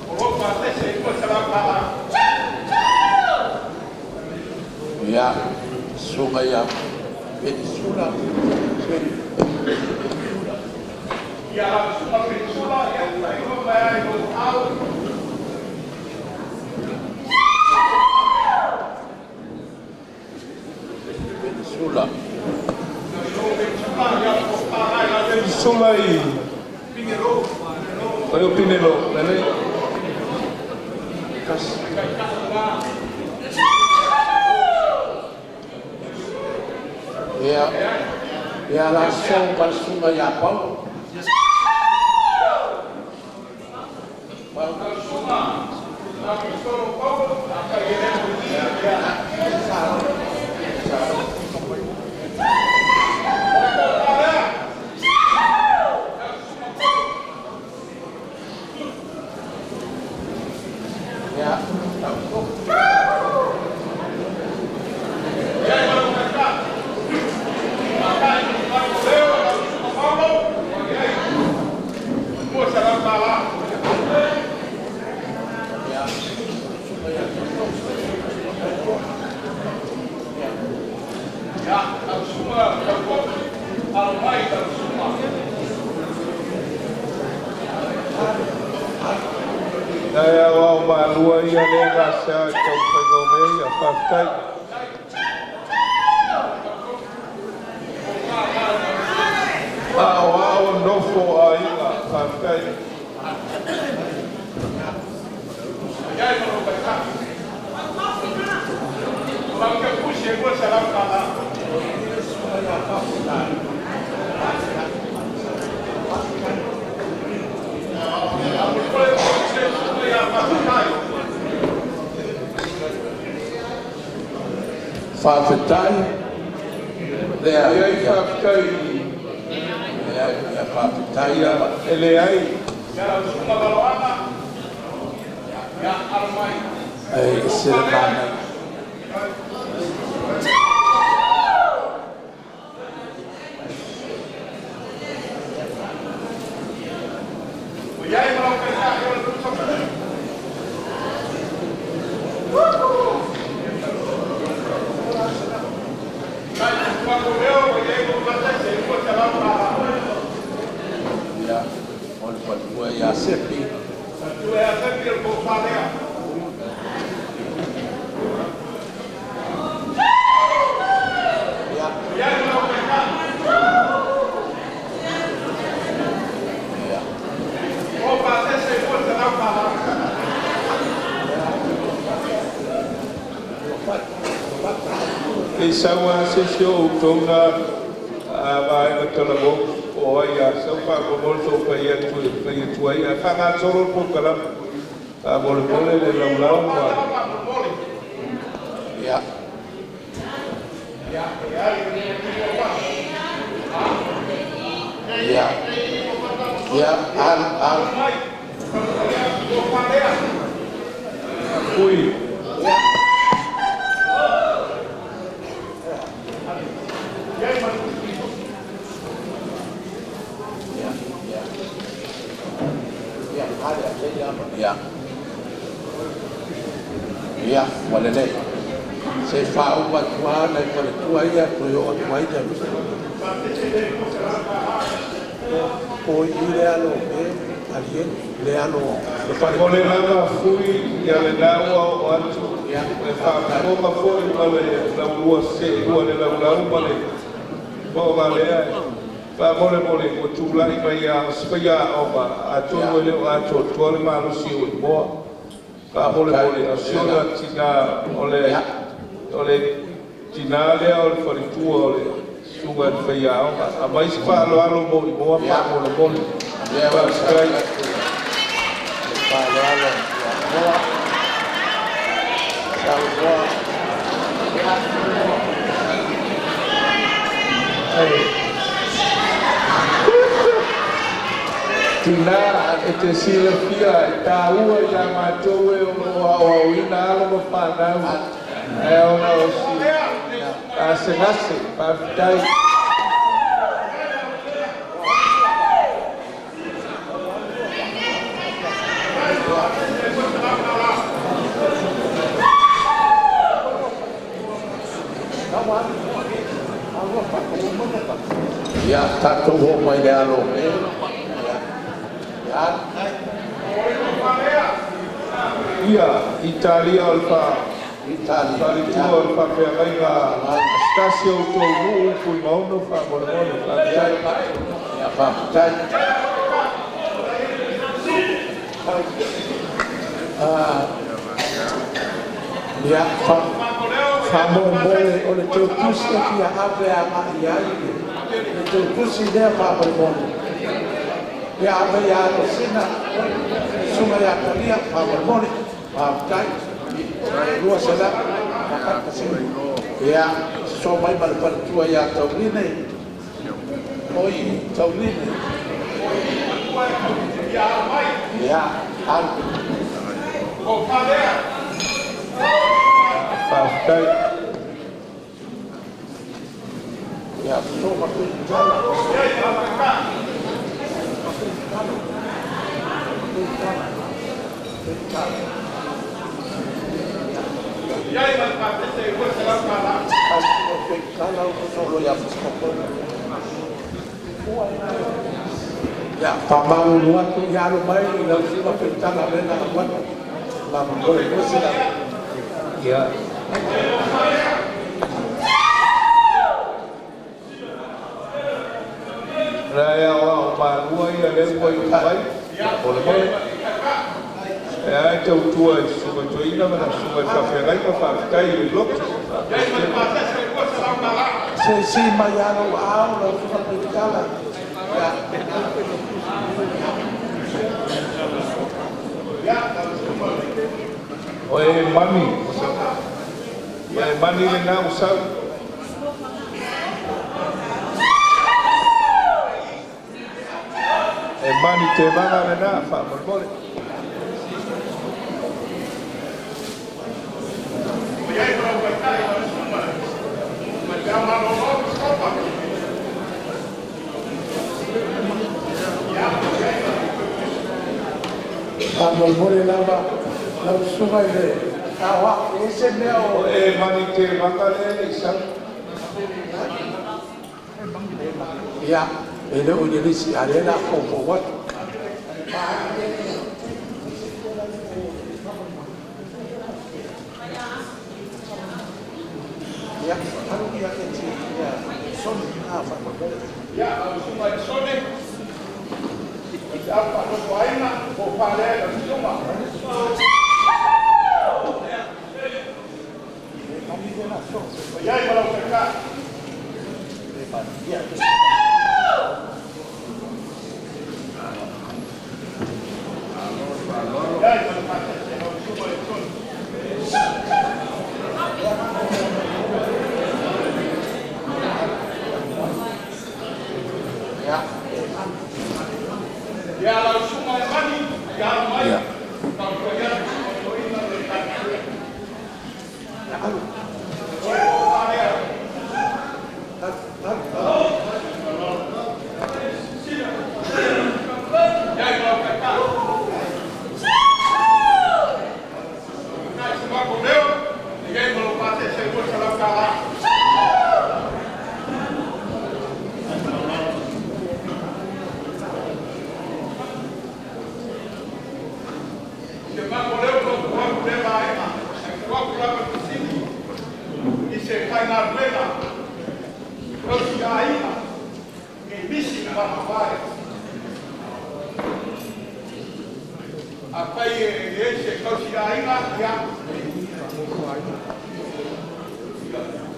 O lou pasese e $200. Ia, susuga ia Penisula. Penisula. Sula. Sula i o Pinelo, lelei. Ia, ia la so pa susunga ia Paulo. Nai au au malua ia le gasea i taumafaiga o mea ia. Faafetai. Aoao nofo aiga. Faafetai. Faafetai lea. Ia i faafetai. Ia, ia faafetai. Ia, e leai. Ai se le mana. Ia, o le faletua ia Sepi. E sau lava se isi o outou na vaega talamo o ai a sau faamolemole sou fai atu e fai atu ai ae faagasolo le polokalame faamolemole le laulau ma Ia. Ia. Ia, al, al. Fui. Ia. Ia, ua lelei. Se faauma atu lava nai faletua ia toe oo atu ai le o i le alo e alieni le alo le O le lava fui ia lena ua oo atu e faafofoga foi ma le laulua seelua le laulau ma le fofoga lea faamolemole ua tulai mai a o se faiaoga atonu e le o atoatoa le malosi o imoa faamolemole o si ona tinā o le tinā lea o le faletua o le susuga i le faiaoga aumai se faaaloalo mo imoa faamolemole. Faafetai. Faaaloalo ia saunoa. Tinā e te silafia e tāua iā matou e o loo aoaoina alo ma fanau ae ona o si gasegase. Faafetai. Ia, tatou oo mai le alo o me. Ia, Italia o le faletua o le faafeagaiga o se tasi o outou nuu Fuimaono faamolemole. Faafetai. Ia, faafetai. Ia, faamolemole o le tou tusi e fia ave agai i ai le tou tusi lea faamolemole. Ia ave ia Alosina, susuga ia Talia faamolemole. Faafetai. 200. Ia, sosoo mai ma le faletua ia Tauline. Oi, Tauline. Ia, alu. Faafetai. Ia, sosoo ma Feitala. Ia, faamalulu atu, ia alo mai lau susuga Feitala le na alu atu. Faamolemole, 200. Ia. La ia o malua ia le ua i mai. Molemole. E ai tautua i susuga toeaina ma susuga i faafeagaiga, faafetai i le loto. Se si mai alo ao lau susuga Feitala. Ia. O e mani. O e mani le nau sau. E mani te vanga le na, faamolemole. Faamolemole lava lau susuga i le aoao e se mea o O e mani te vanga le le i sau. Ia, e le o le lisi a le la foufou atu. Ia, alu ia e ti ia soni a faamolemole. Ia, lau susuga i le Sone, o te au faanofoaina, po o faalea lau susuga. O iai ma lau taitai. Iai ma le faatasi lau susuga i le Sone. Ia, lau susuga e mani, ia alu mai. Tautua ia le susuga toeaina le taitai. Alu. O e po o faalea. Iai ma lau taitai. Tai se mako leo, e iai ma lau faatasi e $200. Se mako leo to tu atu le vaega, e tu atu lava fesili, i se faigaluega, tausi aiga, i misi na mamafae. Afai e leai se tausi aiga, ia.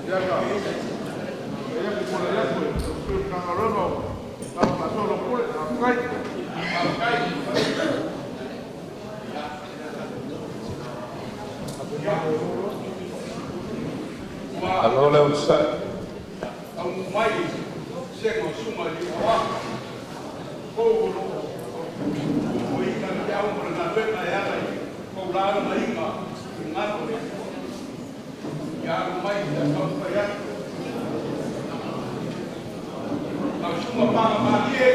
Ia ka. Ia ku pule le ku. Su ka rono. Ka pa solo pule. Kai. Kai. Alo le onosai. Au mai se ngo suma li awa. Ko lo ko i ka te au mo na le na ya lai. Ko la na inga ngā le. Ya mai ta ka pa ya. Au suma pa ma die.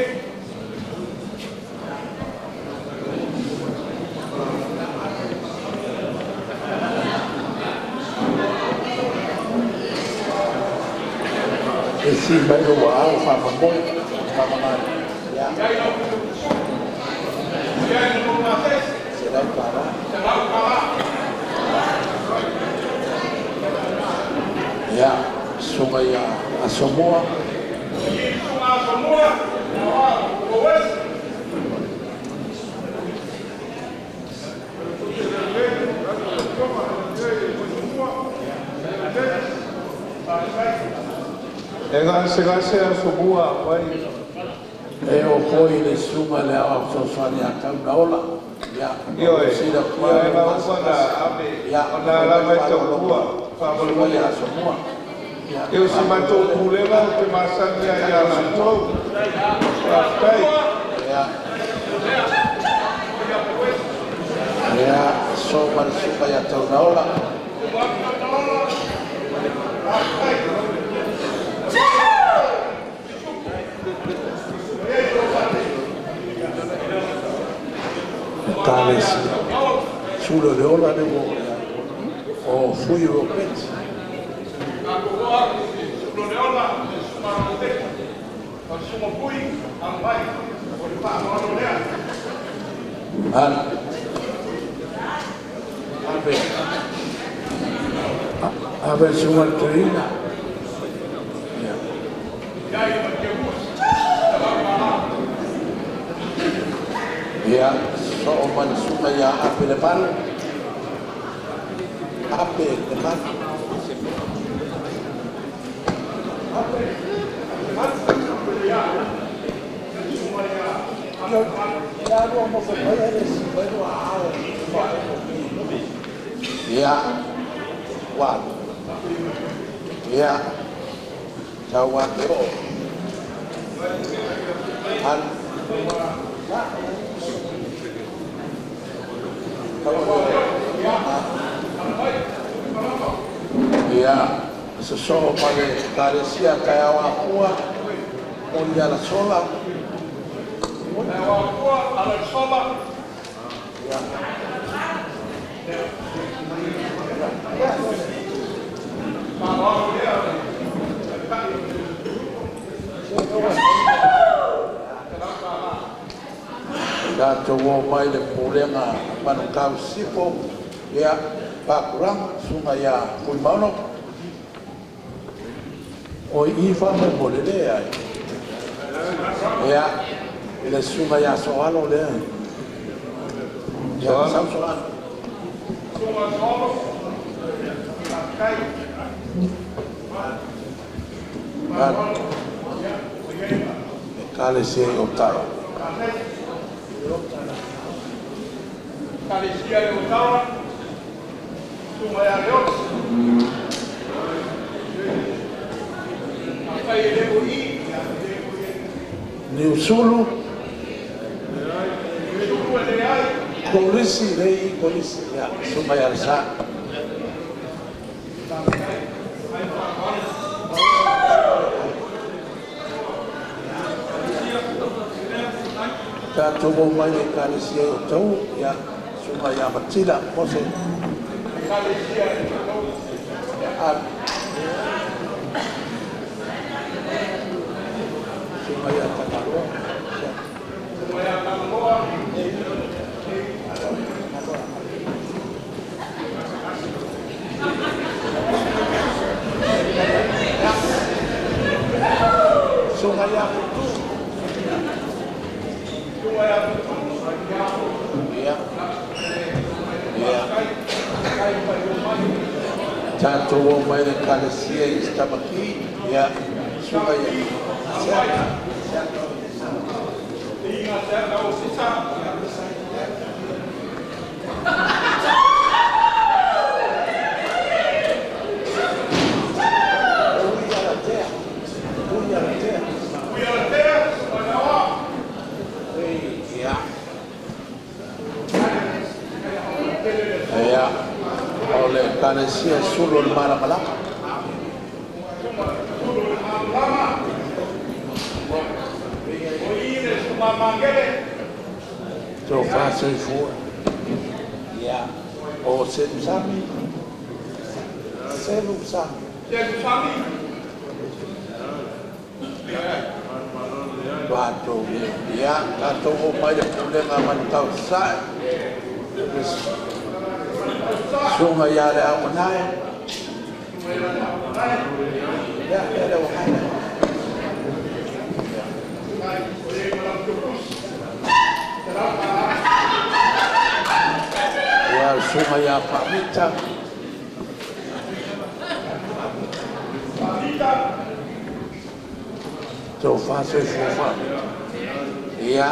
E si mai lo ao faamolemole. Faamagalo. Ia. $100. Ia, susuga ia Asomua. E gasegase Asomua mai. E o foi le susuga le Aoao Fesoasoani ia Taunaola. Ia, Ioe, sila ia e na uma na ave, ona lava e tautua, faamolemole. Asomua. E o si matou pulega o te masani ai ia latou. Faafetai. Ia. Ia, so ma le susuga ia Taunaola. Ekalesia. Sulo le ola le mo o Fui Ropeti. Al. Ave. Ave sunga le toeaina. Ia, soo ma le susuga ia Ape le Malu. Ape le Malu. Ia, wa. Ia, tau ake o. Al. Ia, sosoo ma le Ekalesia Taeao Afua, o le Alasola. Ia. Tatou o mai le pulega Manukau Sifo, ia, Pakuranga, susuga ia Fuimaono. O i faamolemole le ai. Ia, le susuga ia Soalo lea. Ia, sau Soalo. Ekalesia i Otawa. Ekalesia i Otawa, Susuga ia Leota. Afai e le o i, Niusulu. Kolisi, le i kolisi. Ia, susuga ia Lesa. Tatou o mai le Ekalesia i Otahuhu, ia, susuga ia Matila Mose. Ia, susuga ia Tagaloa. Susuga ia Putu. Ia. Ia. Tatou o mai le Ekalesia i Tamaki, ia, susuga ia Seaka. Ia. Ia. O le Ekalesia Sulu o le Malamalama. Tofa soifua. Ia. O Selu Sami. Selu Sami. Matou ia tatou oo mai le Pulega a Manutau i Sasae, le Susuga ia Leaoganae. Ia ia le Susuga ia Faamita. Tofa Soifua Faamita. Ia,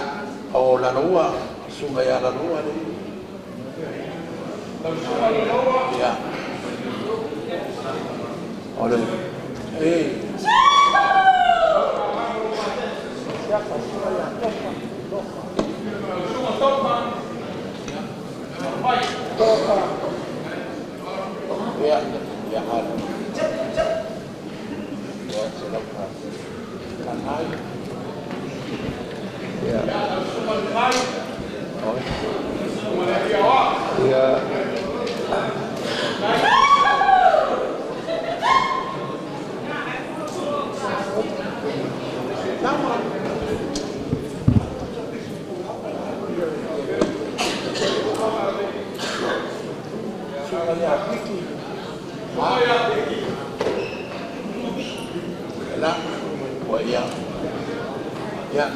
o Laloua, Susuga ia Laloua le. Ia. O le e Ia, ia halo. Ia se lau kanai. Ia. Ia. Susuga ia Piki. La. Ua ia. Ia.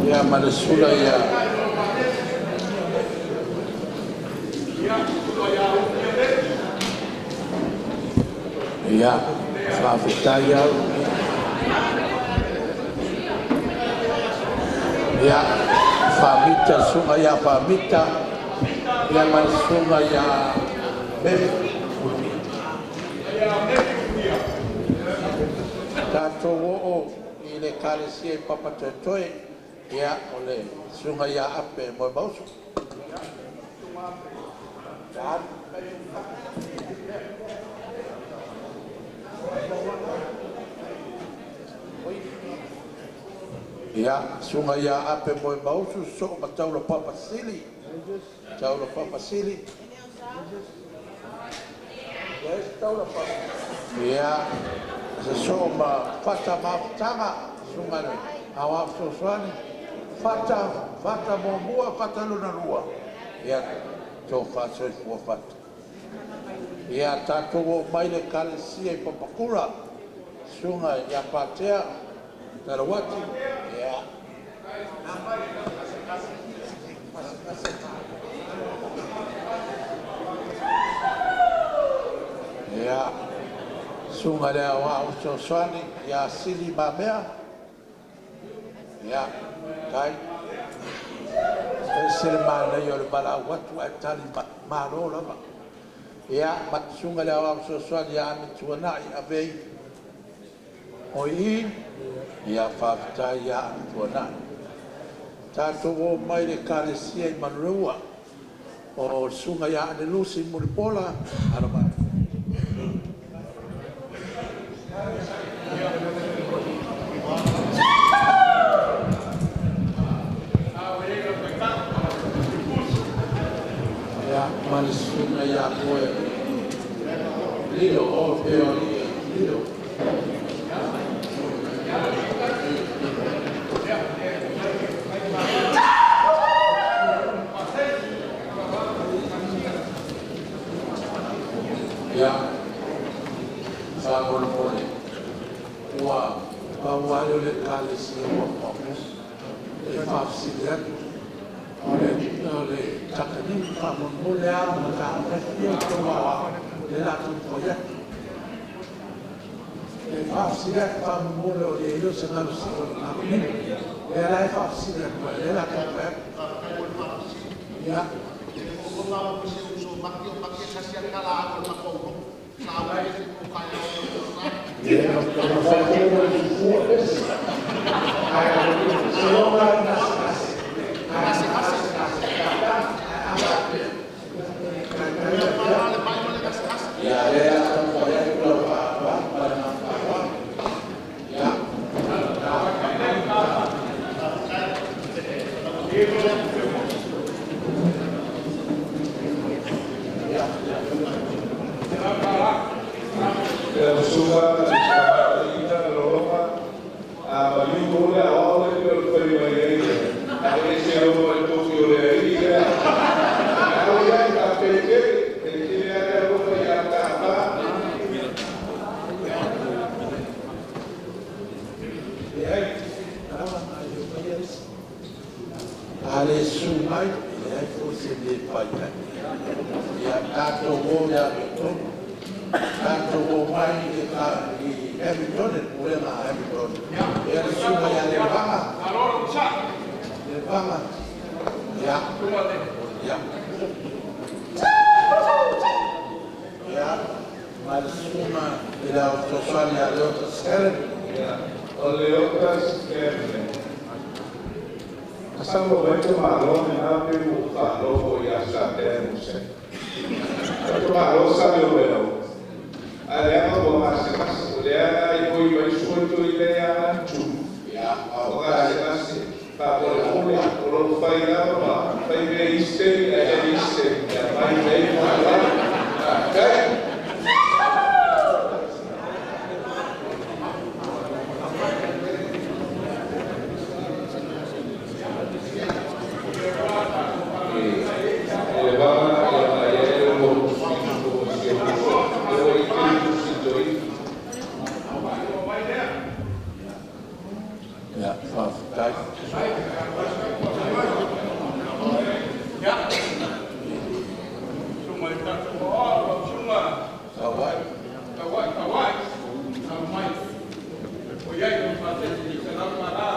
Ia ma le sula ia. Ia, faafetai au. Ia, Faamita, susuga ia Faamita. Ia ma le susuga ia Mefu. Tatou oo i le Ekalesia i Papatoetoe. Ia, o le susuga ia Ape Moemausu. Ia, susuga ia Ape Moemausu, sosoo ma Taulapapa Sili. Taulapapa Sili. Ia, sosoo ma Fata Mafutaga, susuga le Aoao Fesoasoani. Fata, Fata muamua, Fata lona lua. Ia, tofa soifua Fata. Ia, tatou oo mai le Ekalesia i Papakura, susuga ia Patea Talauati. Ia. Ia, susuga le Aoao Fesoasoani ia Sili Mamea. Ia, tai. Ese le manaia o le valaau atu ae tali malo lava. Ia, ma susuga le Aoao Fesoasoani ia Amituanai Avei. O i, ia faafetai ia Amituanai. Tatou oo mai le Ekalesia i Manureua. O le susuga ia Anelusi Mulipola Alomalu. Ia, ma le susuga ia Moe Lilo o Peo Lilo. Ia, faamolemole ua pau lava lea o le Ekalesia ua e faafesili atu. O le takanini faamolemole a mataupu e fia o aoao le latou fai atu. E faafesili atu faamolemole o le o se galo o le takanini. Lea la e faafesili atu ai, lea la taumafai atu. Ia. Ia, lea taumafai atu lau faaaloalo ma le agaga faaaloalo. Ia. Lau Susuga i le Tamaitai amiotonu. Tatou omai i le i Hamilton, le pulega a Hamilton. Ia le susuga ia Levaga. Levaga. Ia. Ia. Ia. Ma le susuga i le au fesoasoani ia Leota Scanlan. O Leota Scanlan. Asamo mai te malo me na pe u whaalogo i a sa te muse. Te malo sa le o. A le anga o ngase ngase, o le anga i oi mai suoto i le anga tu. O ngase ngase, pa o le ole, o lo whai lava ma, whai me iste, e e iste, e mai mei ma la. Kai. Ia, faafetai. Tauai. Tauai, tauai. Tau mai. O iai o fatesi i se lau mala.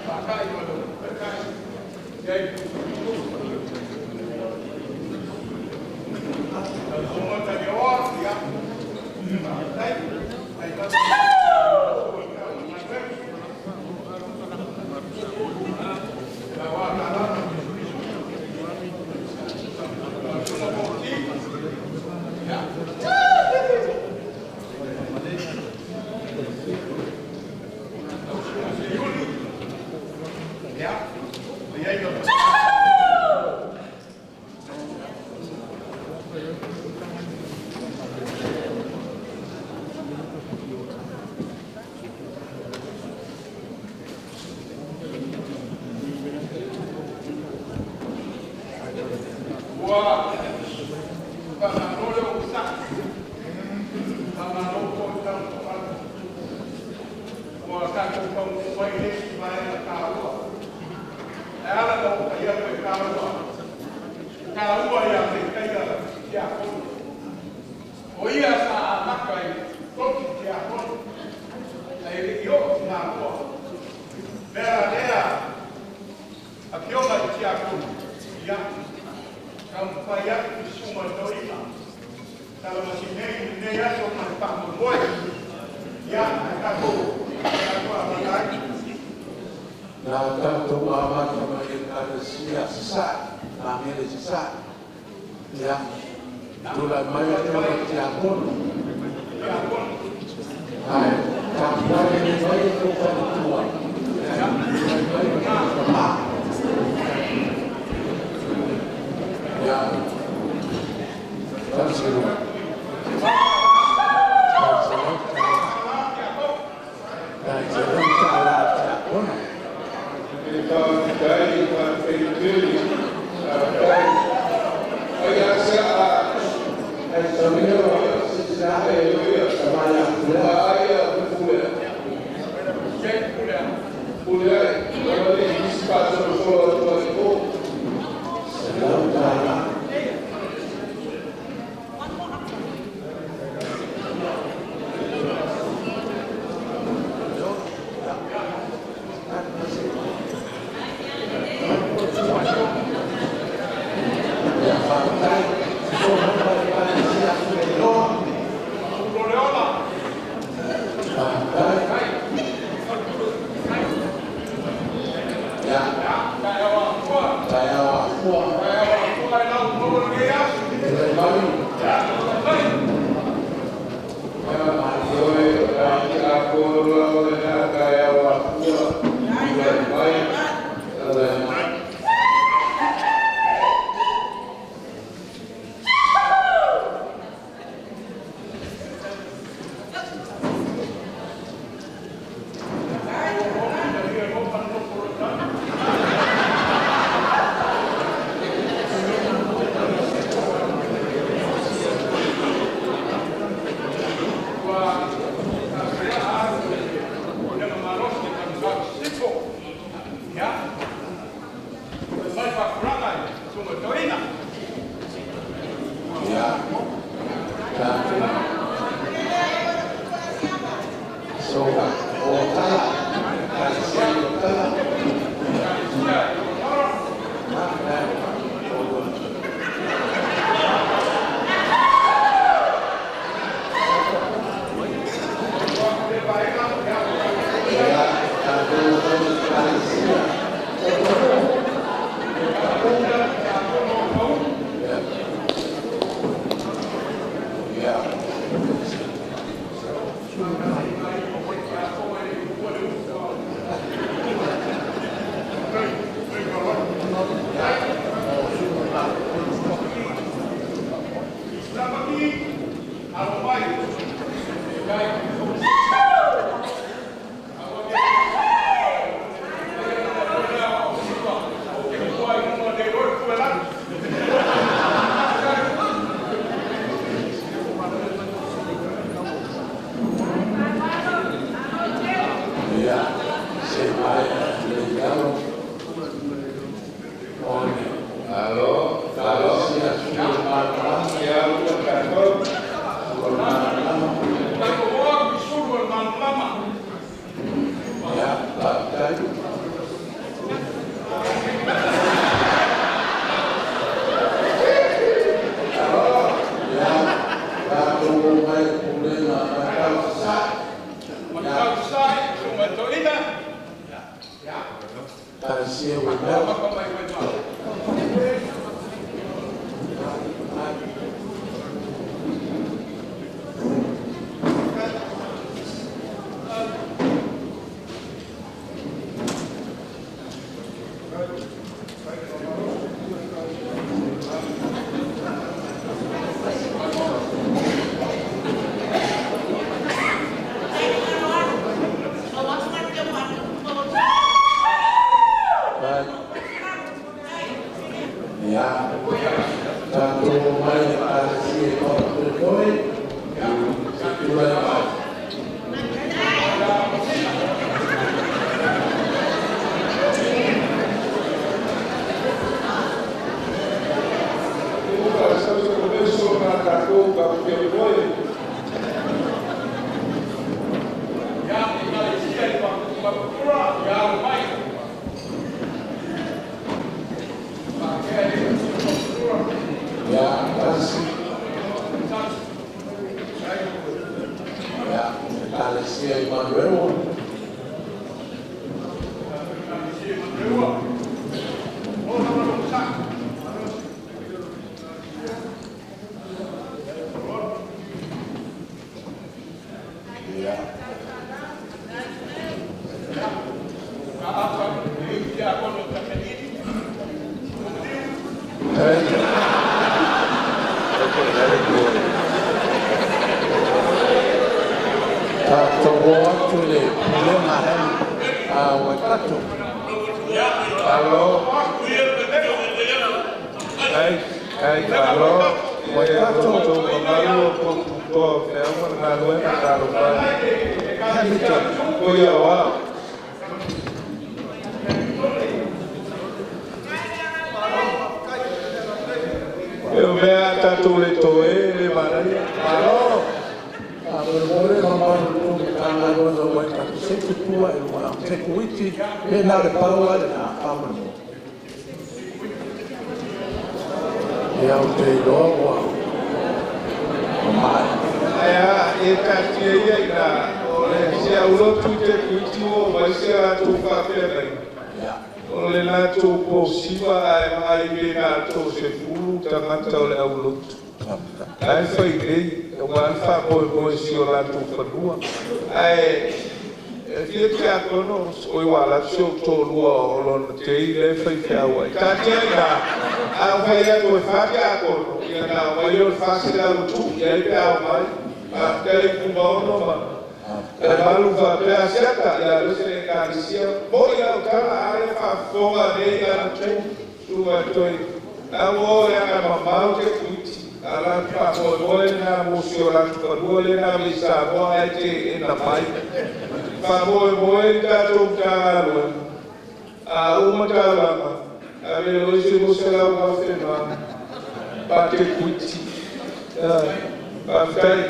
Whakai ma lo whakai. Iai Tau sunga ta ni oa, ia. Tai. Tai tau. Ua whakamalo le o sa. Whakamalo ko tau whakalo. Ua tātou tau mai le si mai na kāua. E ala tau kai atu e kāua. Kāua ia te kaia ki a kono. O ia sa a maka i toki ki a kono. E le i o ki ngā koa. Mea lea, a piola i ki a kono. Ia. Ka mwhai atu i suma toina. Tala masi nei, nei aso ma te pahamoe. Ia, a tātou, tātou a matai. Na tatou amata mai le Ekalesia Sasae, Magele Sasae. Ia, tulai mai afioga i tiakono. Ae tapuai lelei mai le tou faletua. Ia, tulai mai le tou tama. Ia, tausiloa. Tausiloa. Tausiloa tala tiakono. E faafetai, faafetai tele, faafetai. Ai a sa Ai sauia sisina e ia tama ia pulea. Ai a pulea. Pulea, o le isi pa so so atu ai o. Selau tala. So, o tala, o tala. Faafetai.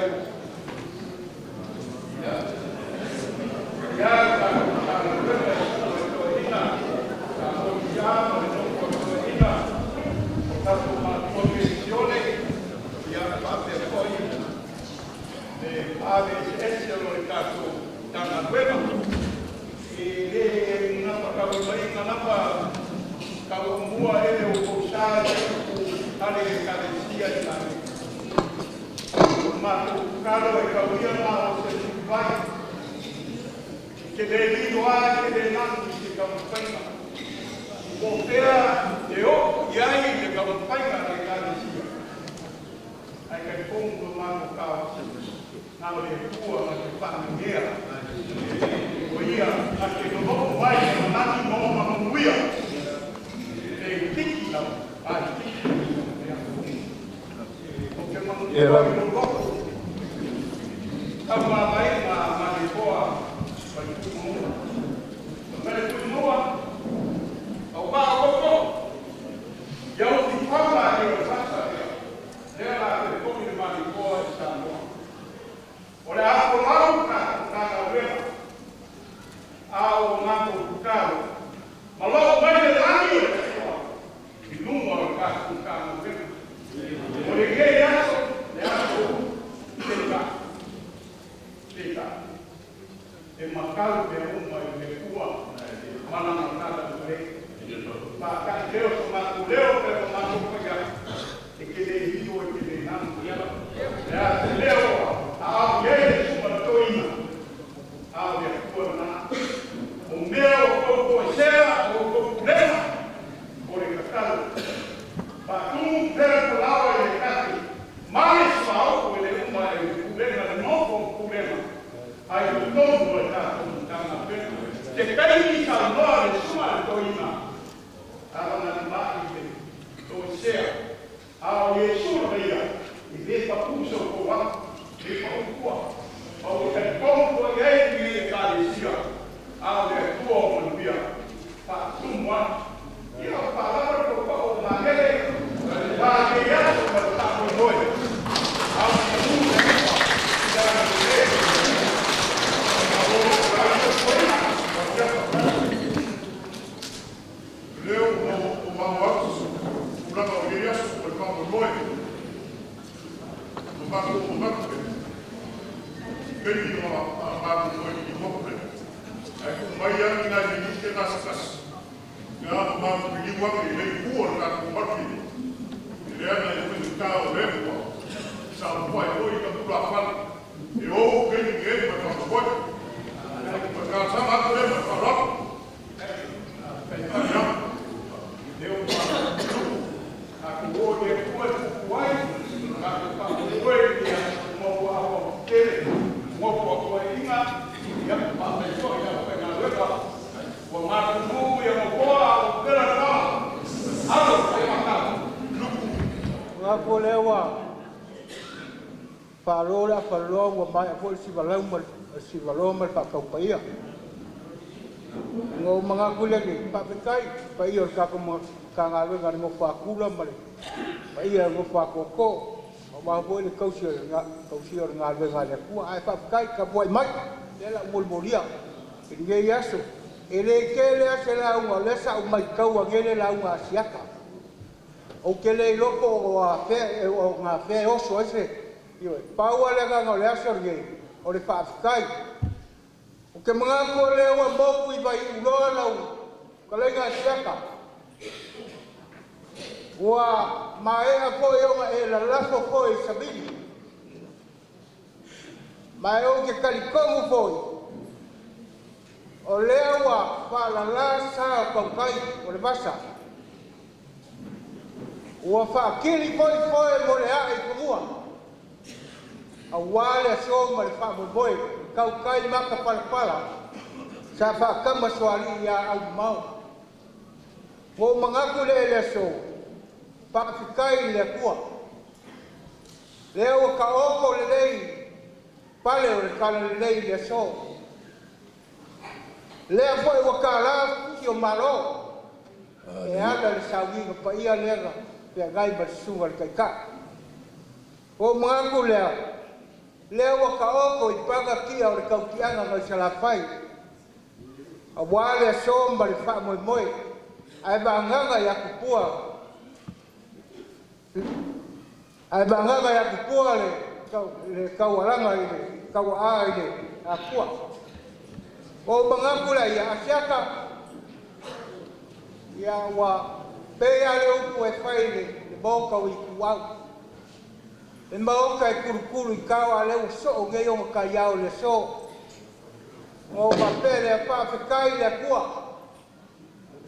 Ke le lilo a ke le nanu i se taumafaiga. Po o fea e oo i ai le taumafaiga a le Ekalesia. Ae talitonu lo matou taofi, na o le Atua na te faamanuia. O Ia na te nonofo mai i Lona lagi ma ona manuia. Pe itiiti lava a itiiti. Ou te manatua i lou loto taumamaina a Malietoa ma le Tuimanua. Fai mai le Tuimanua, Au vaa o tootoo, ia utifaga e o le vasa lea, lea o le a toe foi le Malietoa i Samoa. O le a folau le tatou Matagaluega, a o matou tatalo, ma loo mai le lagi o le Atua i luga o le tatou Matagaluega. O lenei aso, le aso peitai, peitai, e matau mea uma i le Atua ma Lana talalelei. Faata'i lea o so matou leo pe o matou paia, e te le lilo e te le nanu. Le a se leo a ao i ai le susuga i le toeaina, a o le Atua lena. O mea ua outou toesea, o outou pulega, o le tatalo. Faatumu pea le palaoa i le tate, ma le suauu e le uma e le pulega le nofo ma pulega ai totonu o le tatou Matagaluega. Se taimi saunoa le susuga i le toeaina Alagalimai i le toesea, a o Iesu lava ia, e le pau se outou atu, e le pau tua. Ma ua talitonu foi i ai lenei Ekalesia, a o le Atua o manuia, faatumu atu. Ia, ua faalava le paupau o Magele i lenei aso ma le faamoemoe, a o le manu o le Atua i lana lelei. Lea ua ou maua atu tulaga o i ai aso ma le faamoemoe ma matou manatu i taimi o matou toe liliu atu lea, ae tuu mai lava ni nai minute na se tasi, ia ma matou liliu ane i lea itu o le tatou malu i leaga e faigata o lea ua saofai ai foi le tulafale e ou taimi nei ma le faamoemoe. O le talosaga atu lea ma le faaaloalo. Tatou o i le Atua e tupu ai lo tatou faamoemoe i le maua tele nofoatoeaiina, ia faafetai foi i le aufaigaluega ua matutu ia nofoa a o pela le fala alo ai matau. Manatu o lea ua faalo le afalaloa ua maea foi le sivalau ma le sivaloa ma le faataupaia. Ona ou manatu lea, faafetai i le paia o le tatou Matagaluega le nofo a Tula ma le paia o le nofo a Tootoo aua foi le tausia o le galuega a le Atua. Ae faafetai tapuai mai, lea o le a ou molimolia i lenei aso. E le tele lava se lauga, o lea sa ou matau nei le lauga a Asiata. Ou te le iloa po o afea o gafea e oso ai se… Ioe, pau lava le agaga o le aso lenei, o le faafetai. Ou te manatu o lea ua mou i Vaiuuloa lau fetalaiga Asiata. Ua maea foi ona e lalafo foi i savili. Ma ou te talitonu foi, o lea ua faalala sa o tautai o le vasa. Ua faatili foi foe mo le ae i fanua, aua le aso ma le faamoemoe, tautai matapalapala sa faatama sualii ia aumamao. Ua ou manatu lea i le aso, faafetai i le Atua. Lea ua taoto lelei pale o le talalelei i le aso. Lea foi ua tala fusi o Malo e ala i le sauniga paia lea na feagai ma le susuga i le Taitai. O manatu lea, lea ua taoto i paga tia o le tautiaga nai Salafai, auā le aso ma le faamoemoe, ae vagaga i atupua, ae vagaga i atupua le taualaga i le tauaa i le Atua. Ua ou manatu lea ia Asiata, ia ua pei lava le upu e fai i le maota o Ituau, le maota e tulutulu i tao a o lea ua soo nei ona taiao i le aso. Ona ou faapea lea, faafetai i le Atua.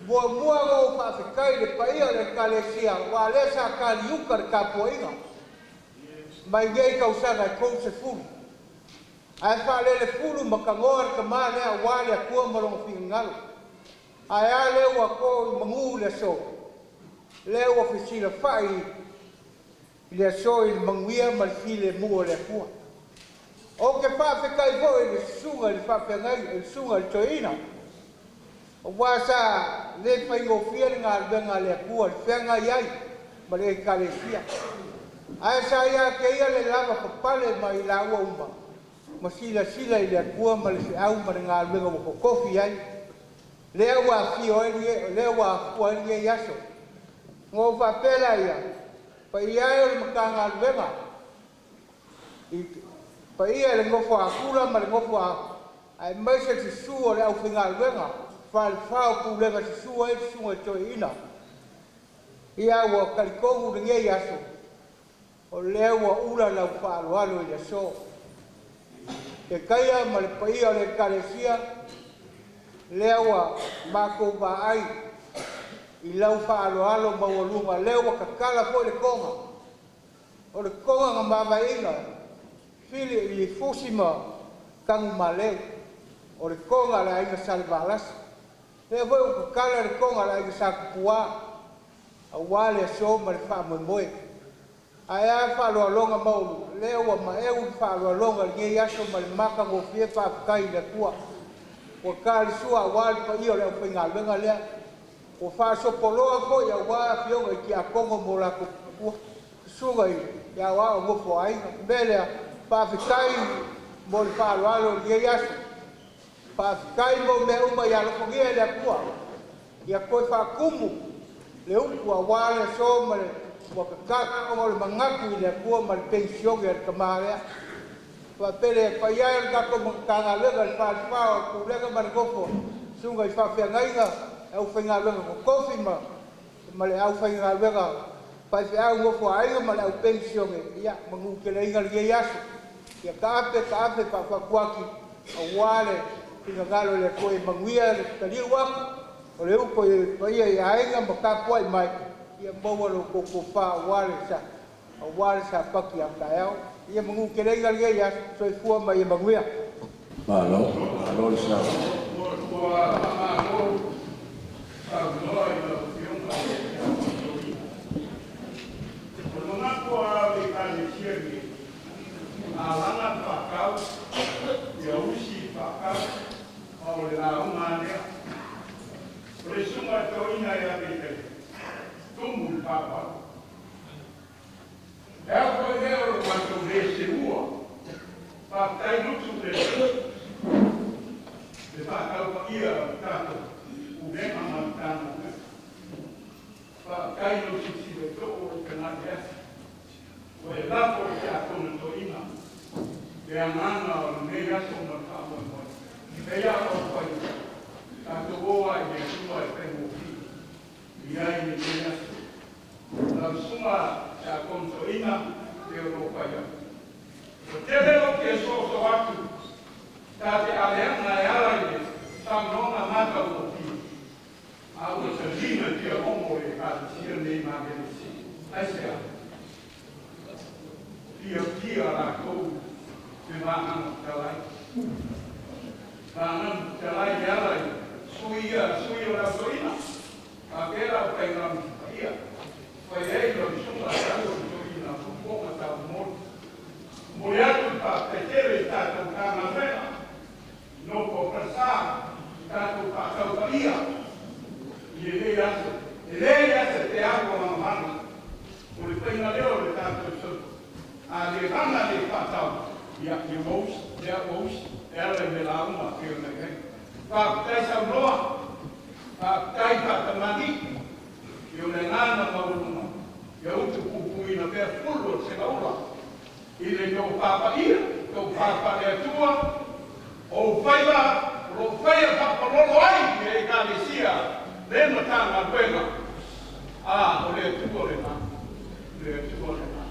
Muamua ona ou faafetai i le paia o le Ekalesia, aua o lea sa taliuta le tapuaiga mai nei tausaga e 30, ae faalelefulu ma tanoa le tama lea aua le Atua ma lona finagalo. Ae a lea ua to i manu le aso, lea ua fesilafai i le aso i le manuia ma le filemu o le Atua. Ou te faafetai foi i le susuga i le faafeagaiga, le susuga i le toeaina, aua sa le faigofie le galuega a le Atua i le feagai ai ma le Ekalesia. Ae sa ia te ia le lavapapale ma i laua uma ma silasila i le Atua ma le feau ma le galuega ua totofi ai, lea ua afio ai lea ua afua ai lenei aso. Ona ou faapea lea, paia e o le Matagaluega, i paia i le nofo a Pula ma le nofo a aemaise le susu o le aufaigaluega, falefa o pulega susu ai le susuga i le toeaina. Ia ua talitonu lenei aso, o lea ua ula lau faaaloalo i le aso. Le taia ma le paia o le Ekalesia, lea ua matou vaai i lau faaaloalo maualuga, lea ua tatala foi le toga, o le toga na mavaeaina fili i Fusi ma Tanumaleu, o le toga a le aiga Salevalasi. Lea foi ua tatala le toga a le aiga Sa Tupua, aua le aso ma le faamoemoe. Ae a le faaaloaloga maualuga, lea ua maeu le faaaloaloga i lenei aso ma le matagofie, faafetai i le Atua. Ua ta le sua aua le paia o le aufaigaluega lea, ua faasopoloa foi aua afioga i tiakono mo latou susuga i aoao o nofo a aiga. O le mea lea, faafetai mo le faaaloalo i lenei aso. Faafetai mo mea uma ia alofagia e le Atua, ia toe faatumu le utu aua le aso ma le ua tatala ona o le manatu i le Atua ma le penisione a le tama lea. Faapea lea, le paia e o le tatou Matagaluega i le falefa o le pulega ma le nofo a susuga i faafeagaiga, le aufaigaluega totofi ma le aufaigaluega faifeau nofo a aiga ma le au penisione, ia manuteleina lenei aso. Ia taape taape faafaatuati aua le finagalo o le Atua ia manuia le taliu atu o le upu i le paia i aiga ma tapuai mai, ia maua lo outou tofa aua le Sapati a taeao. Ia manuteleina lenei aso. Soifua ma ia manuia. Malo, malo le saunoa. Ua faamalo saunoa i lau Afioga i le Tiakono. O le manatu lava o le Ekalesia lenei, a laga le faatau, ia usi le faatau, a o le lauga lava lea. O le susuga i le toeaina ia Mikaeli, tumu i le faaaloalo. E ao foi lea o le matou le seua, faafetai Lutu le le faataupaia o le tatou pulega ma le Matagaluega. Faafetai lou silasila to'o o le tagai atu. Ua e lafo i le tiakono toeaina le agaga o lenei aso ma le faamoemoe. E ia o fai, tatou o ai i le Atua e faigofie i ai lenei aso. Lau susuga tiakono toeaina, e o loo fai atu. Ua tele lou fia soosoo atu, ta te aleaga e ala i le saunoaga matagofie, a ua taliga tiaogo o le Ekalesia nei magelesi. Aisea? Fiafia latou le vagaga fetalai. Vagaga fetalai e ala i sui ia, sui o le autoina. Faapea lau faiga paia. Fai ai lau susuga tau o le toeaina fofoga taumoli. Momoli atu le faafetai tele i tatou Matagaluega, nofo o Falesa, tatou faataupaia i lenei aso. E le ase te alu o manamanu, o le faiga lea o le tatou soifua. A le laga le faatau, ia, ia ua usi, lea ua usi, e ala i le lauga e pei ona i ai. Faafetai saunoa, faafetai faatamalii, i o le agaga maualuga, ia utupupuina pea fulu o le segaula i le tofa paia, tofa faale-Atua, o ou faiva o lo o faia faapalolo ai le Ekalesia le Matagaluega, a o le Atua lena, o le Atua lena.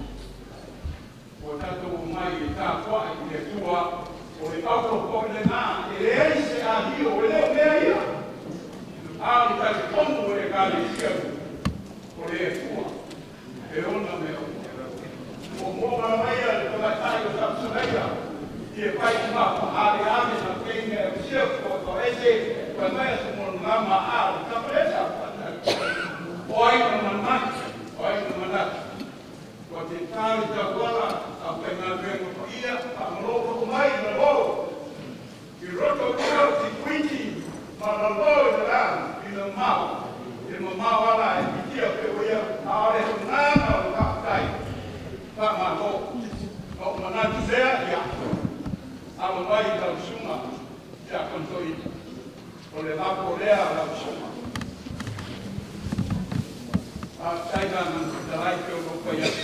Ua tatou omai e tapuai i le Atua, o le auro foi lena, e leai se amio, e le o mea ia, a o le talitonu o le Ekalesia, o le Atua e ona mea uma. Ua moga mai le tamaitai o Samusanaia i e fai umafa ale ame na peine e usia ko ese pa mai sa mo ngama a o tapalesa o ai na manatu o ai na manatu ua te tali tauala au faigaluega paia faamalolo mai na lo i roto ua ti kuiti ma lalo i le la i le mau e mamao ala e pitia pe o ia a o le hunana o le faafetai faamalo o manatu lea ia alo mai lau susuga ia kontoina o le lafo lea lau susuga faafetai la fetalai pe o lou fai atu.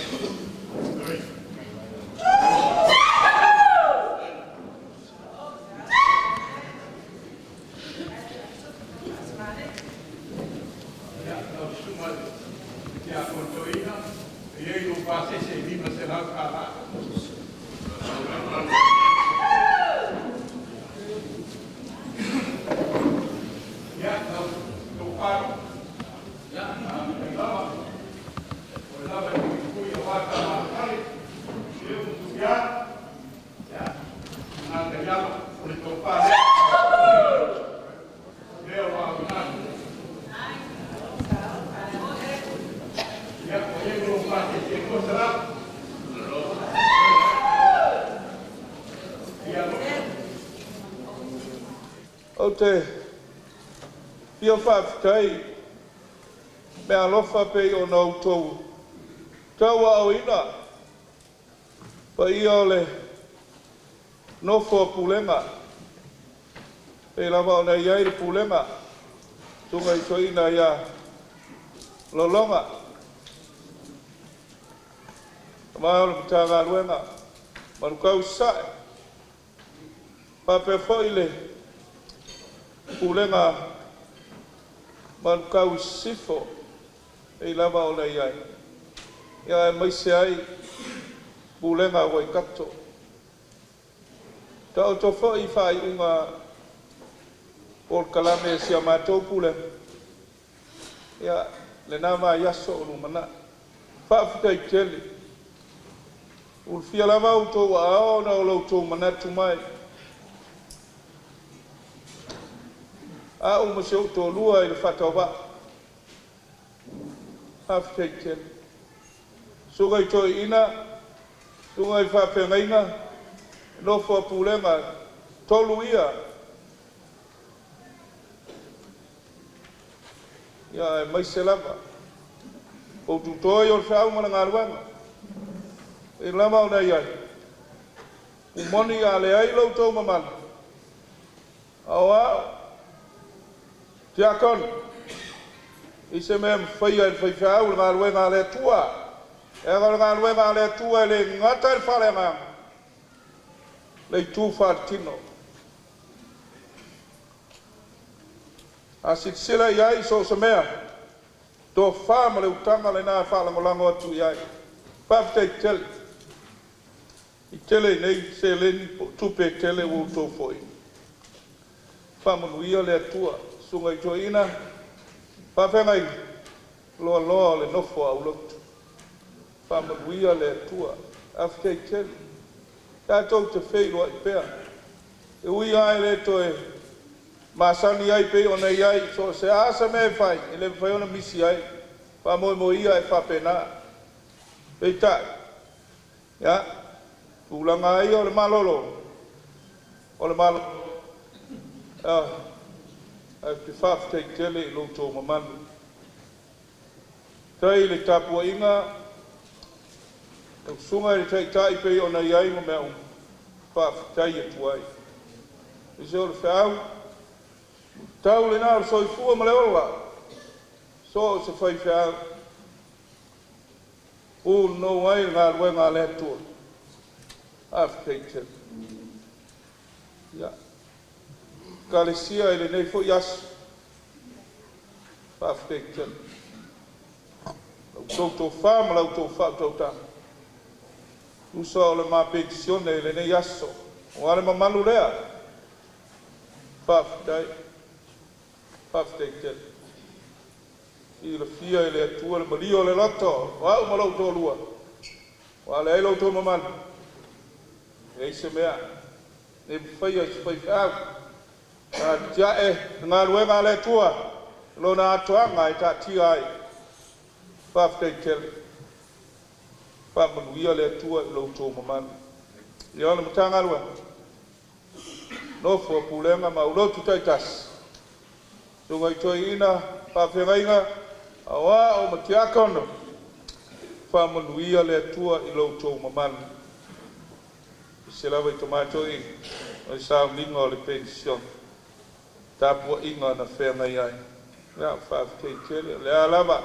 Ia lau susuga ia kontoina e iai lou pasese e $500. Ia lau tofalu ia ai lava o le lava e pui o waka marakale e o tuia ia ngā yalo o le tofa lea lea wa au nani. Ia o iai lou pasese e 200. Ia Ou te fia faafetai me alofa pei ona outou tauaaoina paia o le nofo a pulega pei lava ona i ai le pulega susuga i toeaina ia Lologa ma o le Matagaluega Manukau Sasae, faapea foi le pulega Manukau Sisifo pei lava ona i ai, ia aemaise ai pulega a Waikato. Taoto foi faaiuga polokalame a si a matou pulega, ia lena vaiaso o lumanai. Faafetai tele. Ulufia lava outou aao ona o lo outou manatu mai. Au ma si ou toalua i le faatauvaa. Faafetai tele. Susuga i toeaiina, susuga i faafeagaiga, nofo a pulega, tolu ia, ia aemaise lava poututoe o le feau ma le galuega. E lava ona i ai, umoni a leai lo outou mamalu, a o au, tiakono, i se mea mafaia e le faifeau le galuega a le Atua. E aga o le galuega a le Atua e le gata i le faaleagaga, le itu faaletino. A silasila i ai so o se mea, tofa ma le utaga lena e faalagolago atu i ai. Faafetai tele. I tele i nei seleni po o tupe e tele ua outou foi. Faamanuia le Atua, susuga i toeaina, faafeagai, loaloa o le nofo a aulotu. Faamanuia le Atua, faafetai tele. Tatou te feiloai pea. E ui lava e le toe masani ai pei ona i ai, so o se a se mea e fai, e le mafai ona misi ai. Faamoemoe ia e faapena. Peitai, ia, tulaga ai o le malolo, o le malolo, ae ou te faafetai tele i lo outou mamalu. Tai i le tapuaiga Lau Susuga i le Taitai pei ona i ai ma mea uma, faafetai atu ai. Aemaise o le feau, tau lena o le soifua ma le ola, so o se faifeau, punonou ai le galuega a le Atua. Faafetai tele. Ia, Ekalesia i lenei foi aso, faafetai tele. La outou tofa ma la outou faautautaga, tusa o le ma penisione i lenei aso, aua le mamalu lea, faafetai, faafetai tele. Silafia e le Atua le malie o le loto o au ma lou toalua, ua leai lo outou mamalu, e leai se mea e mafai e se faifeau. Atiae le galuega a le Atua, lona atoaga e taatia ai. Faafetai tele. Faamanuia le Atua i lo outou mamalu. Ia le Matagaluega, nofo a pulega ma aulotu taitasi, susuga i toeaina, faafeagaiga, aoao ma tiakono, faamanuia le Atua i lo outou mamalu. Se lava i tama toeaina, o le sauniga o le penisione, tapuaiga na feagai ai. Ia, faafetai tele. O le a lava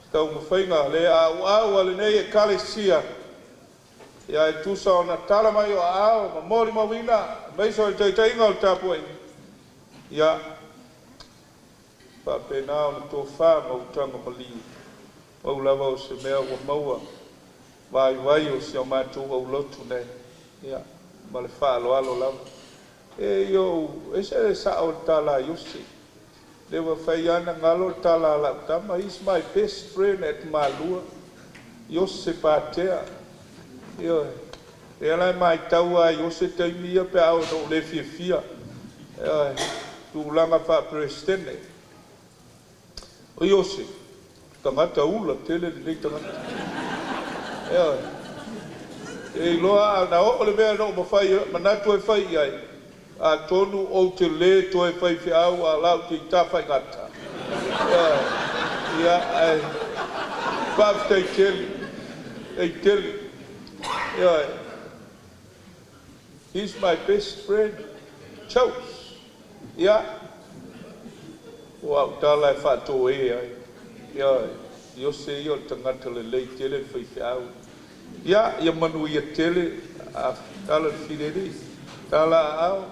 se taumafaiga le auau a lenei Ekalesia, ia e tusa ona tala mai o aao ma molimauina, aemaise o le taitaiga o le tapuaiga, ia faapena ona tofa ma utaga malie, pau lava o se mea ua maua vaivai o si a matou aulotu nei, ia, ma le faaaloalo lava. E io ese le sao o le tala a Iose, le ua fai ana galo le tala a lau tama, he's my best friend at Malua, Iose Patea. Ioe, e ala e matau a Iose taimi ia pe a oo ina ou le fiafia. Ioe, tulaga faa-Peresetene. O Iose, tagata ula tele lenei tagata. Ioe, e iloa na oo le mea na ou mafai manatu e fai i ai, atonu ou te le toe faifeau a o la ou te tafaigata. Ia, ae faafetai tele, faafetai tele. Ioe, he's my best friend, Chose. Ia, ua au tala e faatoe ai. Ioe, Iose ia o le tagata lelei tele le faifeau. Ia, ia manuia tele, a tala le fileli, tala aao,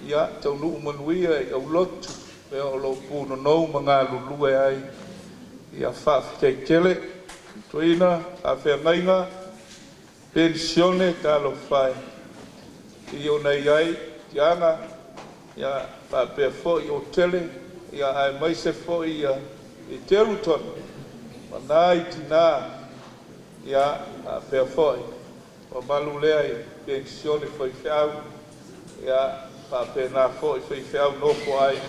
ia taunuu manuia i aulotu, pea o lo punonou ma galulue ai. Ia faafetai tele, toeaina, faafeagaiga, penisione, talofa e. I ona i ai, tiaga, ia faapea foi o tele, ia aemaise foi ia i telu tonu, ma nai tina, ia faapea foi, mamalu lea i penisione faifeau, ia faapena foi faifeau nofo ai,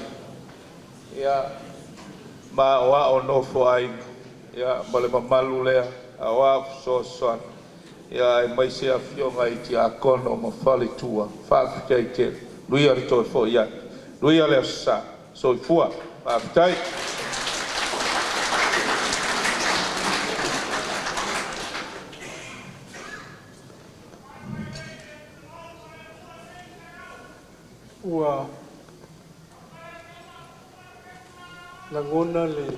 ia ma o nofo ai, ia ma le mamalu lea, aoao fesoasoani, ia aemaise afioga i tiakono ma faletua, faafetai tele. Manuia le toe foi atu. Manuia le aso Sa. Soifua. Faafetai. Ua lagona le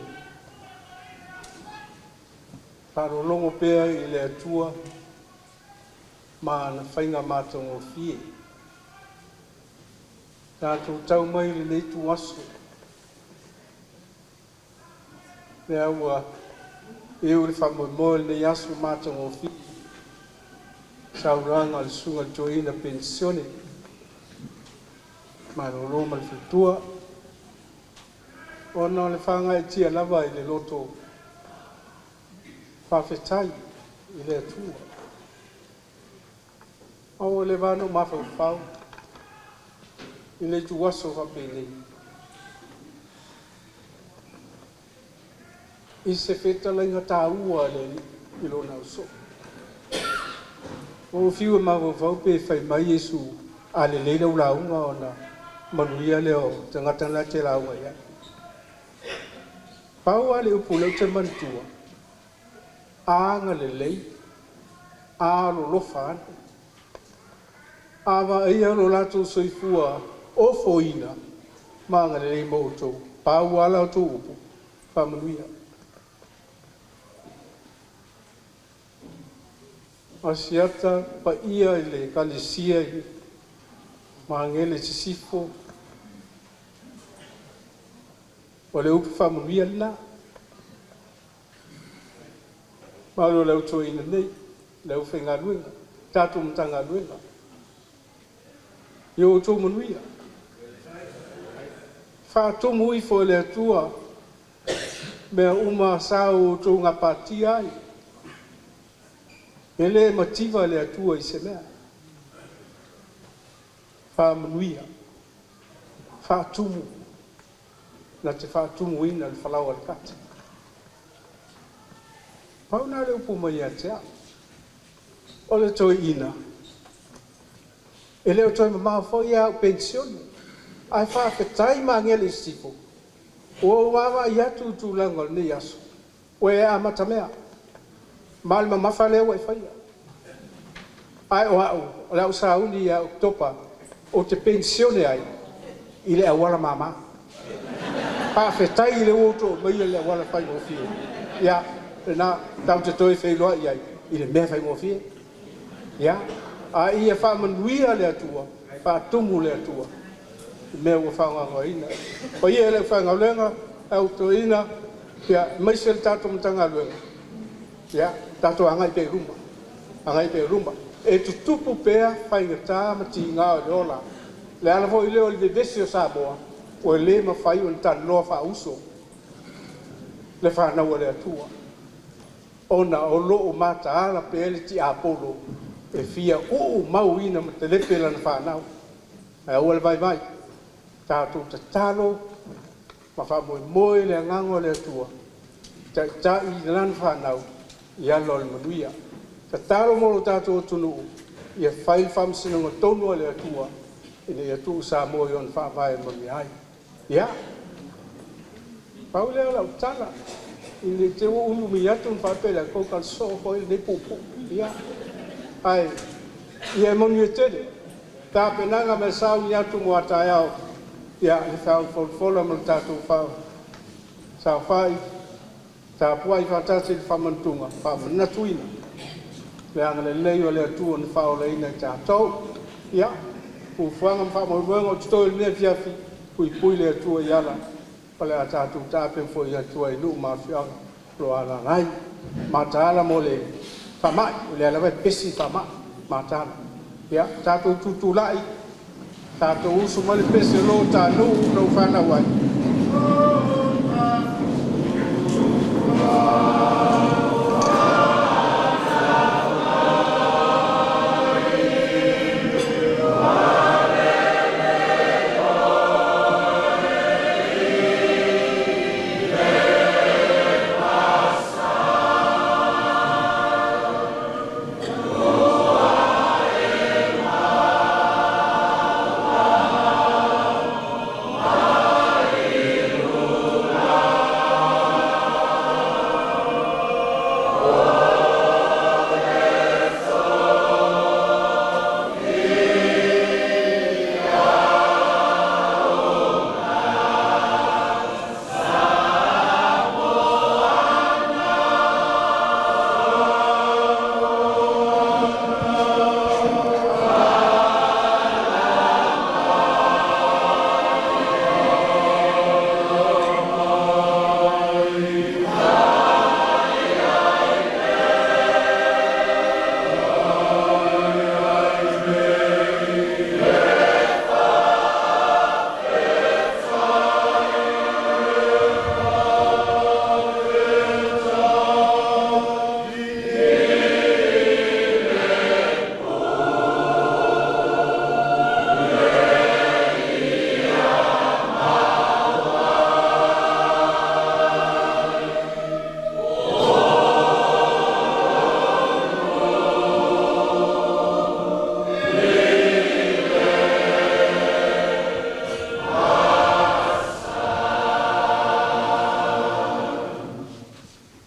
faalologo pea i le Atua ma ana faiga matagofie. Tatou tau mai i lenei ituaso, lea ua iu le faamoemoe o lenei aso matagofie, saunoaga a le susuga i le toeaina penisione, malolo ma le faletua, ona o le faagaeetia lava i le loto faafetai i le Atua. Ma ua leva lava ona ou mafaufau i le ituaso faapenei, i se fetalaiga taua a le Alii i Lona ausoo. Ua ou fiu e mafaufau pe fai mai Iesu, a lelei lau lauga ona manuia lea o tagata na te lauga i ai. Pau lava le upu lea ou te manatua, agalelei. Alolofa ane. A vaaia lo latou soifua ofoina ma agalelei mo outou. Pau lava la outou upu, faamanuia. Asiata paia i le Ekalesia i Magele Sisifo, o le upu faamanuia lena. Malo i le au toeaina nei, le aufaigaluega, tatou Matagaluega. Ia outou manuia. Faatumu ifo e le Atua mea uma sa outou gapatia ai, e le mativa le Atua i se mea. Faamanuia, faatumu, na te faatumuina le falaoa i le kata. Pau lena o le upu mai ia te au. O le toeaina, e le o toe mamao foi au penisione, ae faafetai Magele i Sisifo, ua ou vaavaai atu i tulaga o lenei aso, ua e amatamea, ma o le mamafa lea ua e faia. Ae o au, o le a ou sauni ia Oketopa ou te penisione ai i le auala mama. Faafetai o lea ua outou aumaia le auala faigofie. Ia, lena tatou te toe feiloai ai i le mea faigofie. Ia, a ia faamanuia le Atua, faatumu le Atua i mea ua faagaogoina. Le paia i le aufaigaluega, le au toeaina, aemaise le tatou Matagaluega, ia tatou agai pea i luma, agai pea i luma. E tutupu pea faigata ma tiga o le ola. O le ala foi lea o le vevesi o Samoa, ua le mafai ona talanoa faa-uso le fanau a le Atua, ona o lo o mataala pea le tiapolo e fia uumauina ma telepe lana fanau. Ae aua le vaivai, tatou tatalo ma faamoemoe i le agaga o le Atua e taitai lana fanau i ala o le manuia. Tatalo mo lo tatou atunuu, ia fai le faamasinoga tonu a le Atua ina ia tuu Samoa i ona faavae e manuia ai. Ia, pau lea o lau tala, ina ne i te i ua umiumi atu ona faapea lea, o le soo foi lenei puupuu. Ia, ae ia manuia tele tapenaga ma le sauni atu mo a taeao, ia le feau folafola ma le tatou saofai, tapuai faatasi i le faamanatuga, faamanatuina le agalelei o le Atua na faaolaina i tatou. Ia, fuafuaga ma faamoemoega o totoe o lenei afiafi, puipui le Atua i ala o le a tatou taape foi atu ai i nuu ma afioaga o lo o alaala ai. Mataala mo le faamai, o lea lava e pepesi le faamai, mataala. Ia tatou tutulai, tatou usu mai le pese o lo ta nuu na ou fanau ai.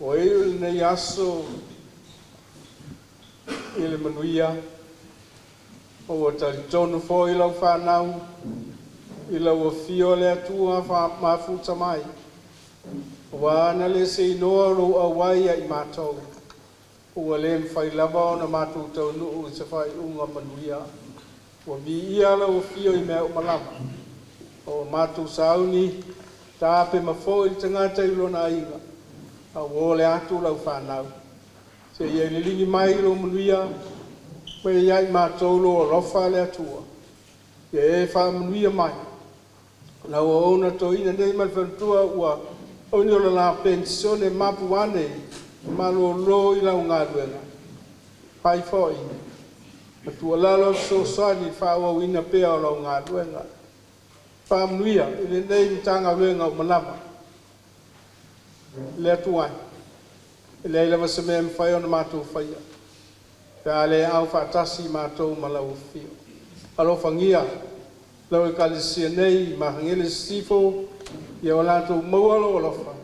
Ua iu lenei aso i manuia, ma ua talitonu foi lau fanau i lau afio le Atua mafuta mai. Ua ana le se inoa o lou auai ia i matou, ua le mafai lava ona matou taunuu i se faaiuga manuia. Ua viia lau afio i mea uma lava. O matou sauni, tape ma foi le tagata i lona aiga, a ua ole atu lau fanau. Se ia liligi mai lou manuia, ma ia i matou lou alofa le Atua. Ia e faamanuia mai. Lau auauna toeaina nei ma le faletua ua oni o le la penisione mapu ane malōlō i lau galuega. Fai foi ma tuualalo fesoasoani i le faaauauina pea o lau galuega. Faamanuia i lenei Matagaluega uma lava. Le Atua e, e leai lava se mea e mafai ona matou faia pe a le aao faatasi matou ma lau Afio. Alofagia lau Ekalesia nei i Mahagele Sisifo, ia o latou maua lou alofa,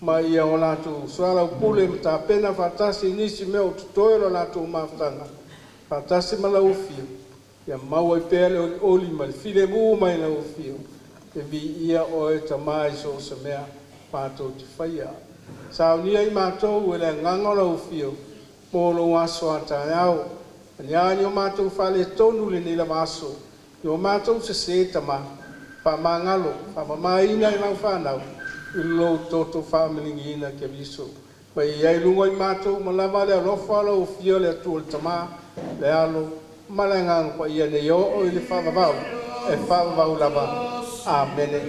ma ia o latou soalaupule ma tapena faatasi i nisi mea o totoe o le latou mafutaga, faatasi ma lau Afio, ia maua ai pea le olioli ma le filemu mai lau Afio, e viia oe Tama i so o se mea matou te faia. Saunia i matou e le agaga o lau Afio mo lou aso a taeao. Aniani o matou faaletonu i lenei lava aso, i o matou sesē Tama, faamagalo, faamamaina e lau fanau i lou toto faamaligiina Keriso. Ma ia i ai i luga o i matou uma lava le alofa o lau Afio le Atua le Tama, le Alo ma le Agaga Paia nei oo i le faavavau, e faavavau lava. Amene.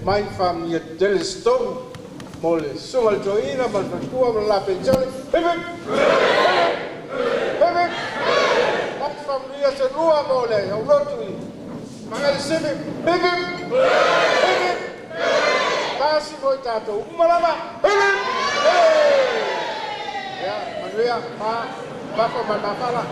Mai faamanuia tele se tolu mo le susuga i le toeaina ma le faletua ma le la penisione. Hip hip! Hip hip! Mai faamanuia se lua mo le aulotu i Magele Sisifo. Hip hip! Hip hip! Tasi mo i tatou uma lava. Hip hip! Ia, manuia, ma, mafa ma mafala.